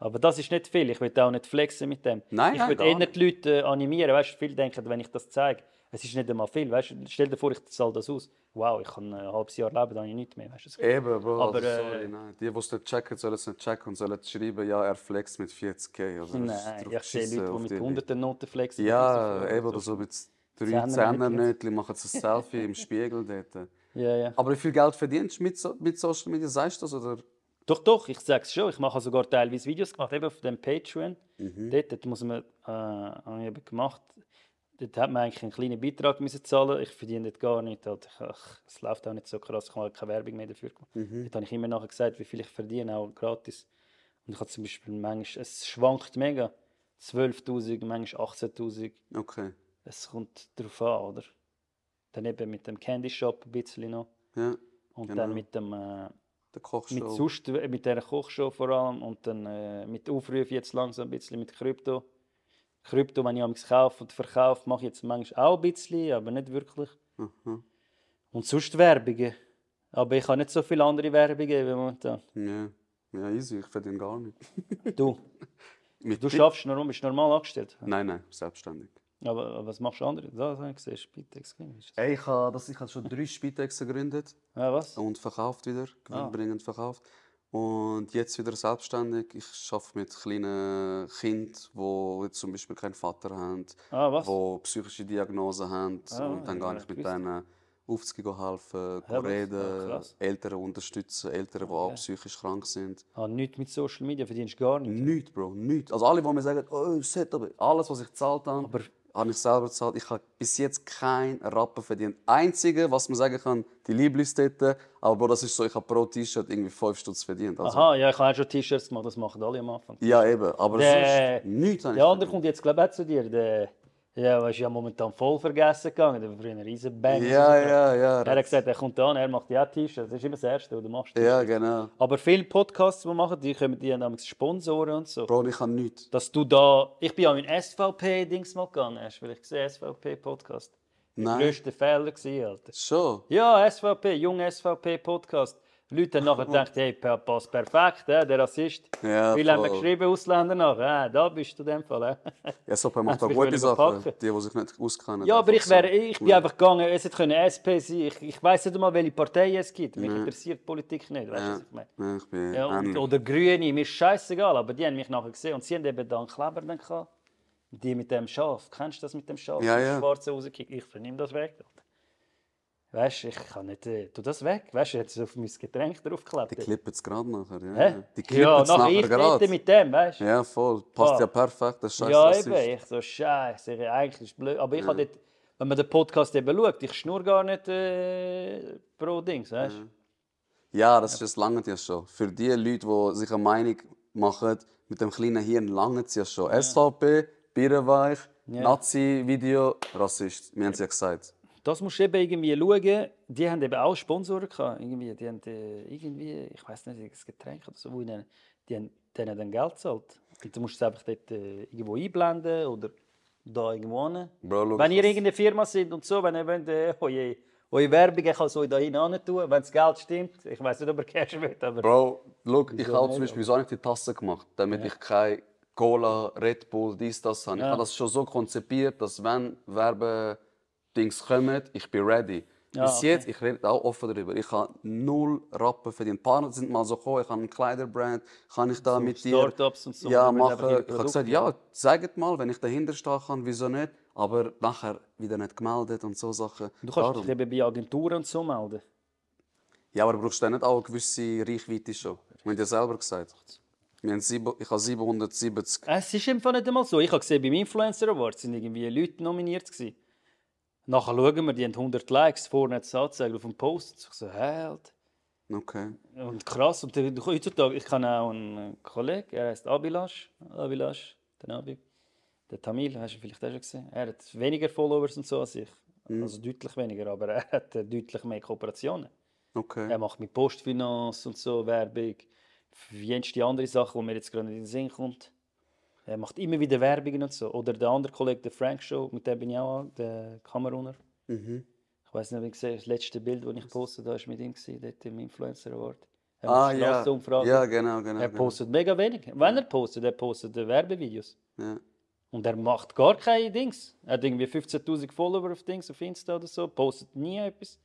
Aber das ist nicht viel, ich will auch nicht flexen mit dem. Nein, ich nein, will gar eher nicht. die Leute animieren, weißt du, viele denken, wenn ich das zeige, es ist nicht einmal viel, weißt du, stell dir vor, ich zahle das aus. Wow, ich kann ein halbes Jahr leben, dann habe ich nichts mehr, weißt du. Eben, Bro, Aber, also, sorry, nein. Die, die es nicht checken, sollen es nicht checken und sollen schreiben, ja, er flext mit 40k. Also, das ist Nein, drauf ich sehe geschissen Leute, auf die die mit hunderten Noten flexen. Ja, eben, oder so mit 3 Zehnernötchen. Zehnernötchen machen sie ein Selfie im Spiegel dort. Ja, ja. Aber wie viel Geld verdienst du mit Social Media? Sagst du das? Oder? Doch, ich sage es schon. Ich mache sogar teilweise Videos gemacht, eben auf dem Patreon. Dort muss man, habe ich eben gemacht, dort hat man eigentlich einen kleinen Beitrag müssen zahlen. Ich verdiene dort gar nicht. Halt, es läuft auch nicht so krass, ich habe keine Werbung mehr dafür gemacht. Dort habe ich immer nachher gesagt, wie viel ich verdiene, auch gratis. Und ich habe zum Beispiel manchmal, es schwankt mega. 12'000, manchmal 18'000. Okay. Es kommt darauf an, oder? Dann eben mit dem Candy Shop ein bisschen noch. Ja, Und genau. dann mit dem der mit Kochshow. mit dieser Kochshow vor allem und dann mit Aufrufen jetzt langsam ein bisschen mit Krypto. Krypto, wenn ich es kaufe und verkaufe, mache ich jetzt manchmal auch ein bisschen, aber nicht wirklich. Mhm. Und sonst Werbungen. Aber ich habe nicht so viele andere Werbungen momentan. Ja. Ja, easy, ich verdiene gar nicht. Du, Mit du Bit- schaffst normal, bist normal angestellt. Nein, selbstständig. Aber was machst du andere? Da habe ich gesehen, Spitex. Ey, ich habe schon 3 Spitex gegründet Ja, was? und verkauft wieder, gewinnbringend verkauft. Und jetzt wieder selbstständig. Ich arbeite mit kleinen Kindern, die jetzt zum Beispiel keinen Vater haben, Was? die psychische Diagnosen haben. Und dann gehe ja, ich mit gewusst. denen aufzugehen helfen, Ja, was? reden, krass. Eltern unterstützen, Eltern, die auch psychisch krank sind. Nichts mit Social Media, verdienst du gar nichts. Nichts, Bro, nichts. Also alle, die mir sagen, oh, Setup, alles, was ich gezahlt habe, habe ich selber gezahlt. Ich habe bis jetzt keinen Rappen verdient. Das Einzige, was man sagen kann, die Lieblingstätte. Aber Bro, das ist so, ich habe pro T-Shirt irgendwie 5 Stutz verdient. Also, Aha, ja, ich habe auch schon T-Shirts gemacht, das machen alle am Anfang. ja, eben. Aber Der- sonst nichts habe ich Der andere verdient. kommt jetzt, glaube ich, auch zu dir. Der ist ja momentan voll vergessen gegangen. Der war früher ein riesen Bang. Ja. Er hat gesagt, er kommt an, er macht ja T-Shirts. Das ist immer das Erste, was du machst. Ja, genau. Aber viele Podcasts, die wir machen, die haben damals Sponsoren und so. Bro, ich habe nichts. Dass du da... Ich bin ja in SVP-Dings mal gegangen. Hast du vielleicht gesehen, SVP-Podcast? Der Nein. grösste Fehler gewesen, Alter. Schon? Ja, SVP, junger SVP-Podcast. Leute haben nachher gedacht, hey, passt perfekt, der Rassist. Ja, Viele haben mir voll. geschrieben, Ausländer nachher. Da bist du in dem Fall. Ja, SVP macht auch mich gute wollen Sachen, überpacken. die sich nicht auskennen. Ja, aber einfach ich bin einfach gegangen, es hätte SP sein. Ich weiss nicht einmal, welche Partei es gibt. Mich interessiert Politik nicht, weißt du, was ich meine? Ja, ich bin Ja, ähnlich. oder Grüne, mir ist scheißegal, aber die haben mich nachher gesehen und sie haben eben da einen Kleber dann gehabt. Die mit dem Schaf, kennst du das mit dem Schaf? Ja, Das ja. Schwarze rausgekickt. Ich vernimm das weg. Weißt du, ich kann nicht. Tu das weg. Weißt du, jetzt auf mein Getränk draufgeklebt. Die klippen es gerade nachher. Ja. Hä? Die klippen Ja, es nachher nachher ich gerade. rede mit dem, weißt du? Ja, voll. Passt Ah. ja perfekt. Das ist scheiße. Ja, Rassist. eben. Ich so, Scheiße, eigentlich ist es blöd. Aber ich habe dort, wenn man den Podcast eben schaut, ich schnurre gar nicht pro Dings, weißt du? Ja, das lange ja schon. Für die Leute, die sich eine Meinung machen, mit dem kleinen Hirn lange es ja schon. SVP, Birrenweich, Nazi-Video, Rassist. Wir haben es ja gesagt. Das musst du eben irgendwie schauen. Die haben eben auch Sponsoren gehabt. Irgendwie, die haben ich weiß nicht, ein Getränk oder so, wo ihnen, die haben denen dann Geld gezahlt. Und du musst es einfach dort irgendwo einblenden oder da irgendwo hin. Bro, schau, Wenn ihr was- irgendeine Firma seid und so, wenn ihr wollt, eure Werbung, ich kann es euch da hinein tun, wenn das Geld stimmt. Ich weiß nicht, ob ihr Cash will, aber... Bro, look, ich Wieso habe nicht, zum Beispiel so nicht die Tasse gemacht, damit ich kein Cola, Red Bull, dies, das habe. Ich habe das schon so konzipiert, dass wenn Werbedings kommen, ich bin ready. Bis okay. jetzt, ich rede auch offen darüber, ich habe 0 Rappen verdient. Ein paar sind mal so gekommen, ich habe einen Kleiderbrand, kann ich da So mit dir Startups und so, ja, die wollen einfach machen. ihre Ich habe gesagt, Produkte, ja, sagt mal, wenn ich dahinter stehen kann, wieso nicht. Aber nachher wieder nicht gemeldet und so Sachen. Du kannst Darum. dich eben bei Agenturen und so melden. Ja, aber du brauchst dann nicht auch eine gewisse Reichweite schon. Wir haben ja selber gesagt. Ich habe 770. Es ist im Fall nicht einmal so. Ich habe gesehen, beim Influencer Award sind irgendwie Leute nominiert gewesen. Nachher schauen wir, die haben 100 Likes, vorne hat es angezeigt auf dem Post. Ich so, hä, Alter. Okay. Und krass. Und heutzutage, ich kann auch einen Kollegen, er heißt Abilash, der Abi. Der Tamil, hast du vielleicht auch schon gesehen. Er hat weniger Followers und so als ich. Also deutlich weniger, aber er hat deutlich mehr Kooperationen. Okay. Er macht mit Postfinance und so Werbung. Für jenste andere Sachen, die mir jetzt gerade in den Sinn kommt. Er macht immer wieder Werbungen und so. Oder der andere Kollege, der Frank Show, mit dem bin ich auch, der Kameruner. Ich weiß nicht, ob ich gesehen habe, das letzte Bild, das ich gepostet habe, war mit ihm, dort im Influencer Award. Er macht Ja. Strassenumfragen. Ja, genau. Er postet mega wenig. Wenn er postet Werbevideos. Ja. Und er macht gar keine Dings. Er hat irgendwie 15'000 Follower auf Dings, auf Insta oder so, postet nie etwas.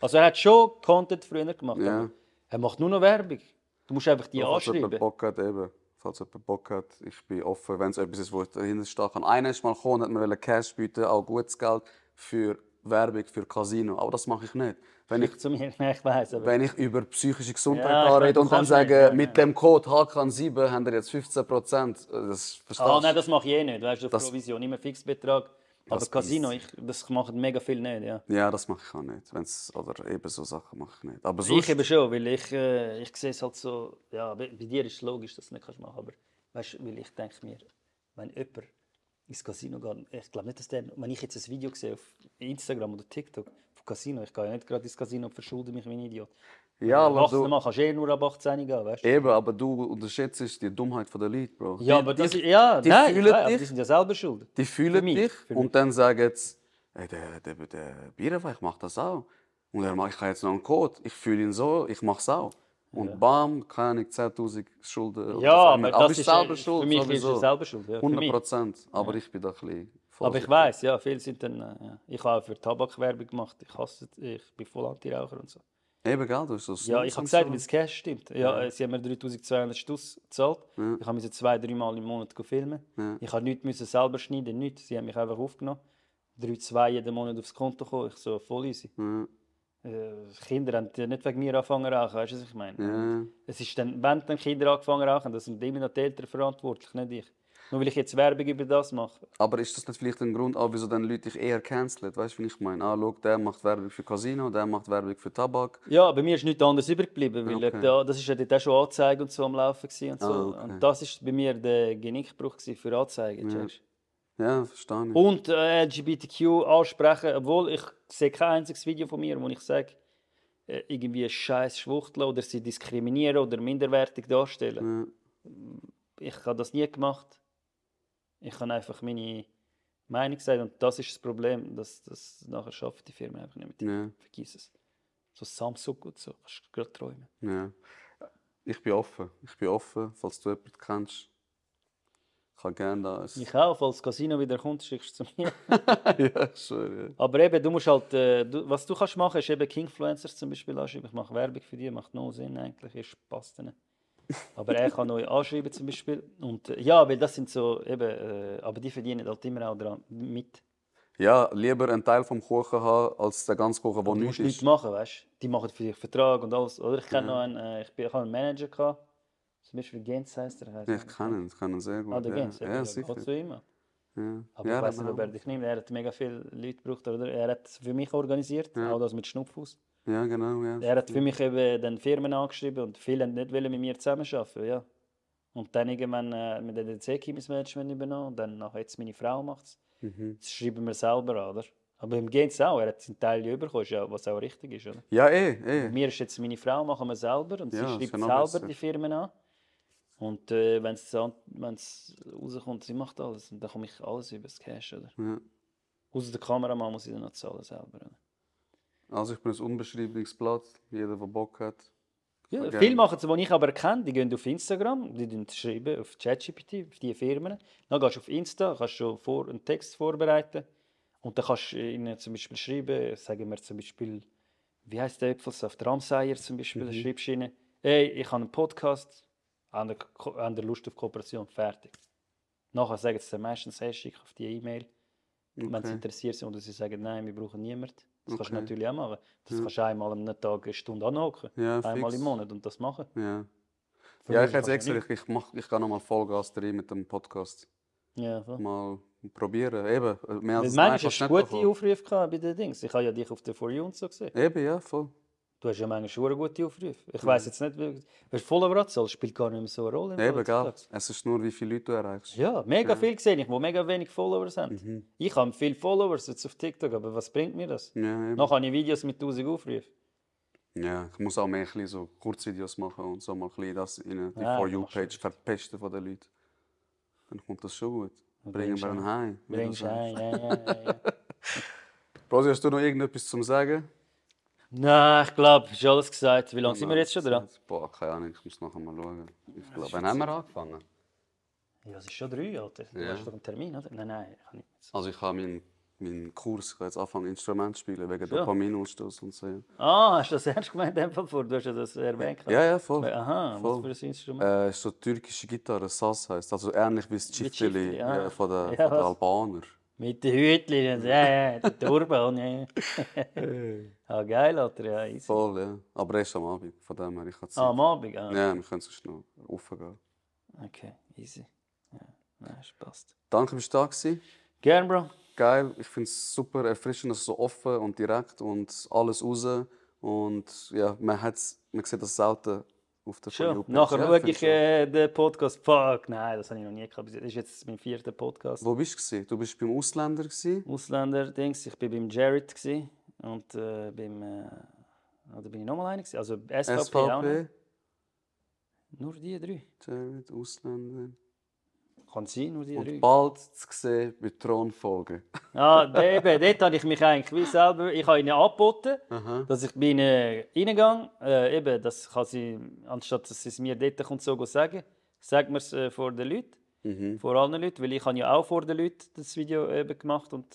Also er hat schon Content früher gemacht, Ja. aber er macht nur noch Werbung. Du musst einfach die Falls jemand anschreiben. Bock hat, eben. Falls jemand Bock hat, ich bin offen, wenn es etwas ist, wo ich dahinter stehen kann. Einer ist mal gekommen, hat mir Cash bieten, auch gutes Geld für Werbung, für Casino. Aber das mache ich nicht. Wenn ich, Zu mir, nein, ich weiss, aber wenn ich über psychische Gesundheit Ja, ich rede meine, und du dann kannst sage, nicht, ja, mit dem Code HKN7 haben wir jetzt 15%. Das verstehst du? nein, das mache ich eh nicht. Weißt du, auf Das- Provision, immer Fixbetrag. Aber Das Casino, das machen mega viel nicht, ja. Ja, das mache ich auch nicht. Oder eben so Sachen mache ich nicht. Aber Ich sonst, eben schon, weil ich sehe es halt so, ja, bei dir ist es logisch, dass du es nicht machen kannst, aber weißt du, weil ich denke mir, wenn jemand ins Casino geht, ich glaube nicht, dass wenn ich jetzt ein Video sehe auf Instagram oder TikTok vom Casino, ich gehe ja nicht gerade ins Casino und verschulde mich wie ein Idiot. Ja, aber Erwachsener du, Mann kannst nur ab 18 gehen, weißt du? eben, aber du unterschätzt die Dummheit der Leute, Bro. Ja, die, aber das die, ist, ja, die nein, fühlen aber dich. die sind ja selber schuld. Die fühlen mich, dich für mich. und dann sagen jetzt, hey, der Bierenweich macht das auch. Und ich habe jetzt noch einen Code, ich fühle ihn so, ich mache es auch. Und bam, keine Ahnung, 10'000 Schulden. Ja, aber das ich ist selber schuld, für mich sowieso. ist es selber schuld. Ja, für mich. 100%. Aber ich bin da ein bisschen Aber ich weiss, ja, viele sind dann. Ja. Ich habe auch für Tabakwerbung gemacht. Ich bin voll Anti-Raucher und so. Eben, gell, du hast das. Ja, ich habe gesagt, weil das Cash stimmt. Ja, sie haben mir 3200 Stutz gezahlt. Ja. Ich musste 2-3 Mal im Monat filmen. Ja. Ich musste nichts selber schneiden, nichts. Sie haben mich einfach aufgenommen. 3-2 jeden Monat aufs Konto gekommen. Ich so, voll easy. Ja. Kinder haben ja nicht wegen mir angefangen zu rauchen, weißt du, was ich meine? Ja. Es ist dann, wenn dann Kinder angefangen zu rauchen, das sind immer noch die Eltern verantwortlich, nicht ich. Nur weil ich jetzt Werbung über das mache. Aber ist das nicht vielleicht ein Grund, wieso dann Leute dich eher canceln? Weißt du, wie ich meine? Schau, der macht Werbung für Casino, der macht Werbung für Tabak. Ja, bei mir ist nichts anderes übergeblieben, weil Okay. das war ja dort auch schon Anzeige und so am Laufen gewesen und so. Okay. Und das war bei mir der Genickbruch für Anzeigen. checkst du? Ja, verstehe ich. Und LGBTQ ansprechen, obwohl ich sehe kein einziges Video von mir, wo ich sage, irgendwie scheiß Schwuchteln oder sie diskriminieren oder minderwertig darstellen. Ja. Ich habe das nie gemacht. Ich habe einfach meine Meinung gesagt und das ist das Problem, dass das nachher schafft die Firma einfach nicht mit dir. Ja. Vergiss es. So Samsung und so, kannst du gerade träumen. Ja. Ich bin offen. Falls du jemanden kennst. Ich kann gerne da. Ich auch, falls das Casino wieder kommt, schickst du es zu mir. Ja, schon, ja. Aber eben, du musst halt, was du kannst machen, ist eben Kingfluencers zum Beispiel anschreiben. Ich mache Werbung für die, macht no Sinn eigentlich, ist passt nicht. Aber er kann neu anschreiben zum Beispiel. Und ja, weil das sind so eben, aber die verdienen halt immer auch dran mit. Ja, lieber einen Teil vom Kuchen haben, als den ganzen Kuchen, der Du nichts musst nichts ist. machen, weißt du? Die machen für dich Vertrag und alles. Oder ich kenne noch einen, ich habe einen Manager gehabt, zum Beispiel Gens heisst er. Ja, ich kenne ihn sehr gut. Ah, der Gens, ja, ja, sicher. hat zu ihm. Ja. Aber Ja, ich weiß dann nicht, ob er auch. dich nimmt. Er hat mega viele Leute gebraucht, oder? Er hat es für mich organisiert, auch das mit Schnupfhaus. Ja, genau. Ja. Er hat für mich eben dann Firmen angeschrieben und viele wollten nicht mit mir zusammenarbeiten. Ja. Und dann irgendwann mit dem C-Teams-Management übernommen und dann nachher jetzt meine Frau macht es. Das schreiben wir selber an, oder? Aber im Gens auch, er hat seinen Teil bekommen, ja, was auch richtig ist, oder? Ja, eh. Mir ist jetzt meine Frau, machen wir selber und Ja, sie das schreibt ist ja noch selber besser. die Firmen an. Und wenn es rauskommt, sie macht alles und dann komme ich alles über das Cash, oder? Ja. Außer der Kameramann muss ich dann noch zahlen selber, oder? Also ich bin ein unbeschriebenes Blatt. Jeder, der Bock hat. Ja, Gerne. viele machen es, die ich aber kenne, die gehen auf Instagram, die schreiben auf ChatGPT, auf diese Firmen. Dann gehst du auf Insta, kannst schon einen Text vorbereiten und dann kannst du ihnen zum Beispiel schreiben, sagen wir zum Beispiel, wie heisst der Äpfelsaft, Ramsayer zum Beispiel, schreibst du ihnen, hey, ich habe einen Podcast, haben ihr Lust auf Kooperation, fertig. Nachher sagen sie dann meistens, hey, schick auf die E-Mail, wenn sie interessiert sind oder sie sagen, nein, wir brauchen niemanden. Das kannst du natürlich auch machen. Das kannst du einmal am Tag eine Stunde anhocken. Ja, Einmal fix. im Monat und das machen. Ja. Für Ja, mich ich hätte kannst du extra, ich gehe nochmal Vollgas rein mit dem Podcast. Ja, voll. Mal probieren. Eben, mehr Weil als manchmal kannst hast du du nicht gute bekommen. Aufrufe gehabt bei den Dings. Ich habe ja dich auf der For You und so gesehen. Eben, ja, voll. Du hast ja manchmal schon gute Aufrufe. Ich weiss jetzt nicht, wer Follower-Zahl spielt gar nicht mehr so eine Rolle. Eben, gell. heutzutage. Es ist nur, wie viele Leute du erreichst. Ja, mega viel gesehen, die mega wenig Followers haben. Ich habe viele Followers jetzt auf TikTok, aber was bringt mir das? Ja, eben. Nachher habe ich Videos mit 1000 Aufrufen. Ja, ich muss auch mehr ein bisschen so Kurzvideos machen und so mal ein bisschen das in die Ja, For du You-Page verpesten von den Leuten. Dann kommt das schon gut. Bringen bringst wir ihn heim. wie du Bringst du sagst. ein, ja. Brosi, hast du noch irgendetwas zum Sagen? Nein, ich glaube, ist alles gesagt. Wie lange sind wir jetzt schon dran? Boah, keine Ahnung, ich muss nachher mal schauen. Ich glaube, wann haben wir angefangen? Ja, es ist schon 3, Alter. Du Ja. hast doch einen Termin, oder? Nein, ich kann nicht. Also ich habe meinen Kurs, ich habe jetzt angefangen Instrument zu spielen, wegen Ja. Dopaminausstoß und so. Ah, hast du das ernst gemeint in dem Fall vor? Du hast ja das erwähnt. Ja, voll. Aha, voll. was für ein Instrument? Ist so türkische Gitarre, Saz heisst. Also ähnlich wie das Chifili Chifli, ja. von den Ja, was? Albanern. Mit den Hütchen, ja, der Turban, ja. Ah, geil, Alter, ja, easy. Voll, ja. Aber erst am Abend, von dem her, ich habe Zeit. Ah, am Abend? Ah. Ja, wir können sonst noch raufgehen. Okay, easy. Ja, nein, es passt. Danke, dass du da warst. Gern, Bro. Geil, ich finde es super erfrischend, dass es so offen und direkt und alles raus. Und ja, man sieht das selten auf der Schon. For You Page. Nachher Ja, schaue finde ich den Podcast. Fuck, nein, das habe ich noch nie gehabt. Das ist jetzt mein 4. Podcast. Wo bist du gewesen? Du bist beim Ausländer gewesen? Ausländer-Dings. Ich war beim Jared gewesen. Und beim... oder bin ich nochmal einer gewesen? Also SVP auch noch. SVP, Nur die 3. Jared, Ausländer. Kann sein, nur die 3. Und bald zu sehen bei Thronfolge. Eben, dort habe ich mich eigentlich wie selber... Ich habe ihnen angeboten, dass ich bei ihnen reingehe. Eben, das kann sie, anstatt dass sie es mir dort kommt, so sagen, sagt mir es vor den Leuten, vor allen Leuten. Weil ich habe ja auch vor den Leuten das Video eben gemacht und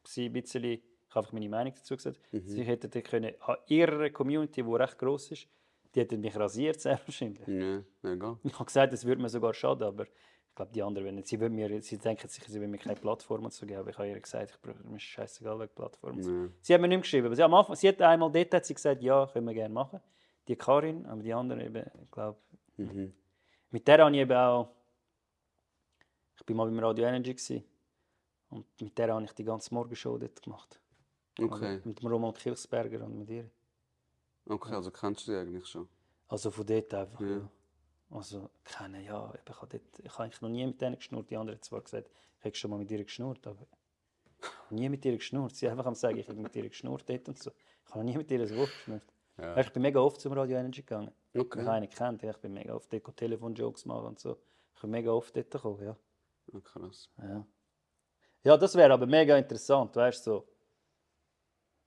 sie ein bisschen... Ich habe einfach meine Meinung dazu gesagt. Sie hätten dann können, an ihrer Community, die recht gross ist, die hätten mich rasiert, sehr wahrscheinlich. Ja, egal. Ich habe gesagt, das würde mir sogar schaden, aber ich glaube, die anderen, sie denken sicher, sie wollen mir keine Plattform zu geben. Aber ich habe ihr gesagt, mir ist scheißegal, welche Plattform. Ja. Sie haben mir nicht geschrieben. Aber sie, am Anfang, sie hat einmal dort hat sie gesagt, ja, können wir gerne machen. Die Karin, aber die anderen eben, ich glaube. Mit der habe ich eben auch... Ich war mal beim Radio Energy gewesen, und mit der habe ich die ganze Morgenshow dort gemacht. Okay. Also mit dem Roman Kilchsberger und mit ihr. Okay, also kennst du die eigentlich schon? Also von dort einfach, Ja. ja. Also, kennen, ja. Ich habe eigentlich noch nie mit denen geschnurrt. Die anderen haben zwar gesagt, ich hätte schon mal mit ihr geschnurrt, aber ich habe nie mit ihr geschnurrt. Sie einfach am sagen, ich habe mit ihr geschnurrt dort und so. Ich habe noch nie mit ihr ein Wort geschnurrt. Ja. Ich bin mega oft zum Radio Energy gegangen. Okay. Ich habe einen gekannt. Ich bin mega oft dort Telefonjokes machen und so. Ich bin mega oft dort gekommen, ja. Ja, krass. Ja, ja, das wäre aber mega interessant, weißt du, so.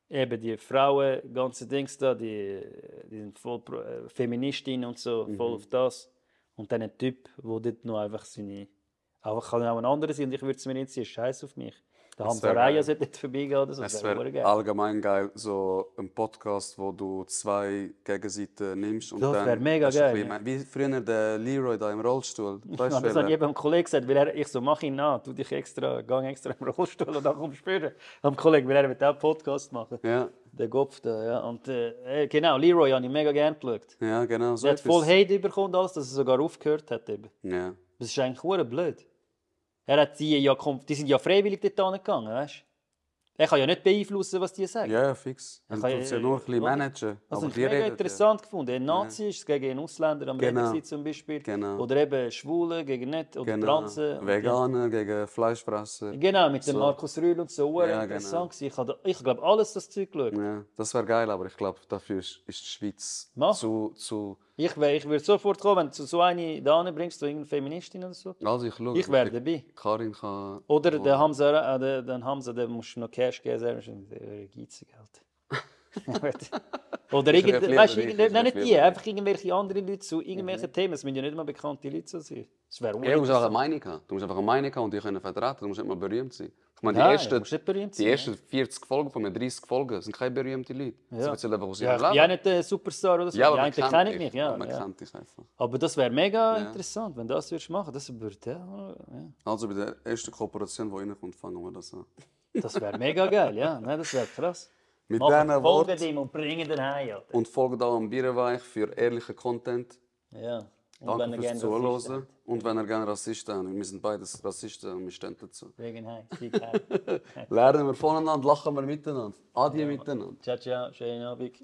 Eben die Frauen, ganze Dings da, die sind voll Feministinnen und so, voll auf das. Und dann ein Typ, der dort noch einfach seine... Einfach kann auch ein anderer sein und ich würde es mir nicht sehen, scheiß auf mich. Der Das Hamza wär Raya geil. sollte nicht vorbeigehen oder so, Es das wäre wäre geil. allgemein geil, so ein Podcast, wo du 2 Gegenseiten nimmst und Das dann... wär mega hast du ein geil, bisschen- Wie früher der Leroy da im Rollstuhl. Ja, Weißt das du, habe ich welcher? eben dem Kollegen gesagt, weil ich so, mach ihn nach, tu dich extra, gang extra im Rollstuhl und dann kommst du später. Am Kollegen, weil er wird auch einen Podcast machen. Ja, Der Kopf da, ja. Und genau, Leroy habe ich mega gerne geschaut. ja, genau. So Er hat etwas. voll Hate bekommen, und alles, dass er sogar aufgehört hat. Eben. Ja. Das ist eigentlich hure blöd. Er hat die sind ja freiwillig dort gegangen, weißt du? Er kann ja nicht beeinflussen, was die sagen. Ja, fix. Er Dann kann tut ja nur ein bisschen oder? managen. Das aber habe ich die mega reden interessant gefunden. Ein Nazi ist gegen einen Ausländer am Reden Genau. gewesen, zum Beispiel. Genau. Oder eben Schwule gegen nicht. Oder Ja. Genau. Transen. Und Veganer gegen Fleischfresser. Genau, mit dem So. Markus Rühl und so. Hure Ja, interessant gewesen. Ich glaube, alles das Zeug geschaut. Ja, das wäre geil, aber ich glaube, dafür ist die Schweiz Mach. zu... Ich würde sofort kommen, wenn du so eine da bringst, so irgendeine Feministin oder so. Also ich schaue. Ich wäre dabei. Karin kann... Oder der Hamza, den Hamza, den musst du noch Cash geben, der ist geizig halt. Oder Ich irgend, rede weißt, lieber irgend, ich, nein, ich nicht rede die, lieber einfach irgendwelche anderen Leute zu irgendwelchen Themen. Es müssen ja nicht mal bekannte Leute so sein. Das wäre Ja, du musst auch eine Meinung haben. Du musst einfach eine Meinung haben und die können vertreten. Du musst nicht mal berühmt sein. Ich meine, die Nein, ersten, du musst nicht berühmt die sein, ersten 40 Folgen von mir, 30 Folgen, sind keine berühmten Leute. Sie erzählen einfach aus Ja, ihrem ich bin ja Leben. nicht ein Superstar oder so. Ja, die aber einen kennen ich mich. Ja, Man ja. kennt dich einfach. Aber das wäre mega interessant, wenn du das würdest machen. Das würde, ja. Also bei der ersten Kooperation, die reinkommt, fangen wir das an. Das wäre mega geil, ja. Nein, das wäre krass. Mit Machen diesen folgen Worten ihm und bringen den heim. Alter. und folgt auch am Bierenweich für ehrlichen Content. Ja. Und Danke wenn ihr fürs gerne Rassisten Zuhören. Und wenn ihr gerne Rassisten habt, wir sind beides Rassisten und wir stehen dazu. habt, bringen heim. Flieg heim. Lernen wir voneinander, lachen wir miteinander. Adi miteinander. Ciao, ciao. Schönen Abend.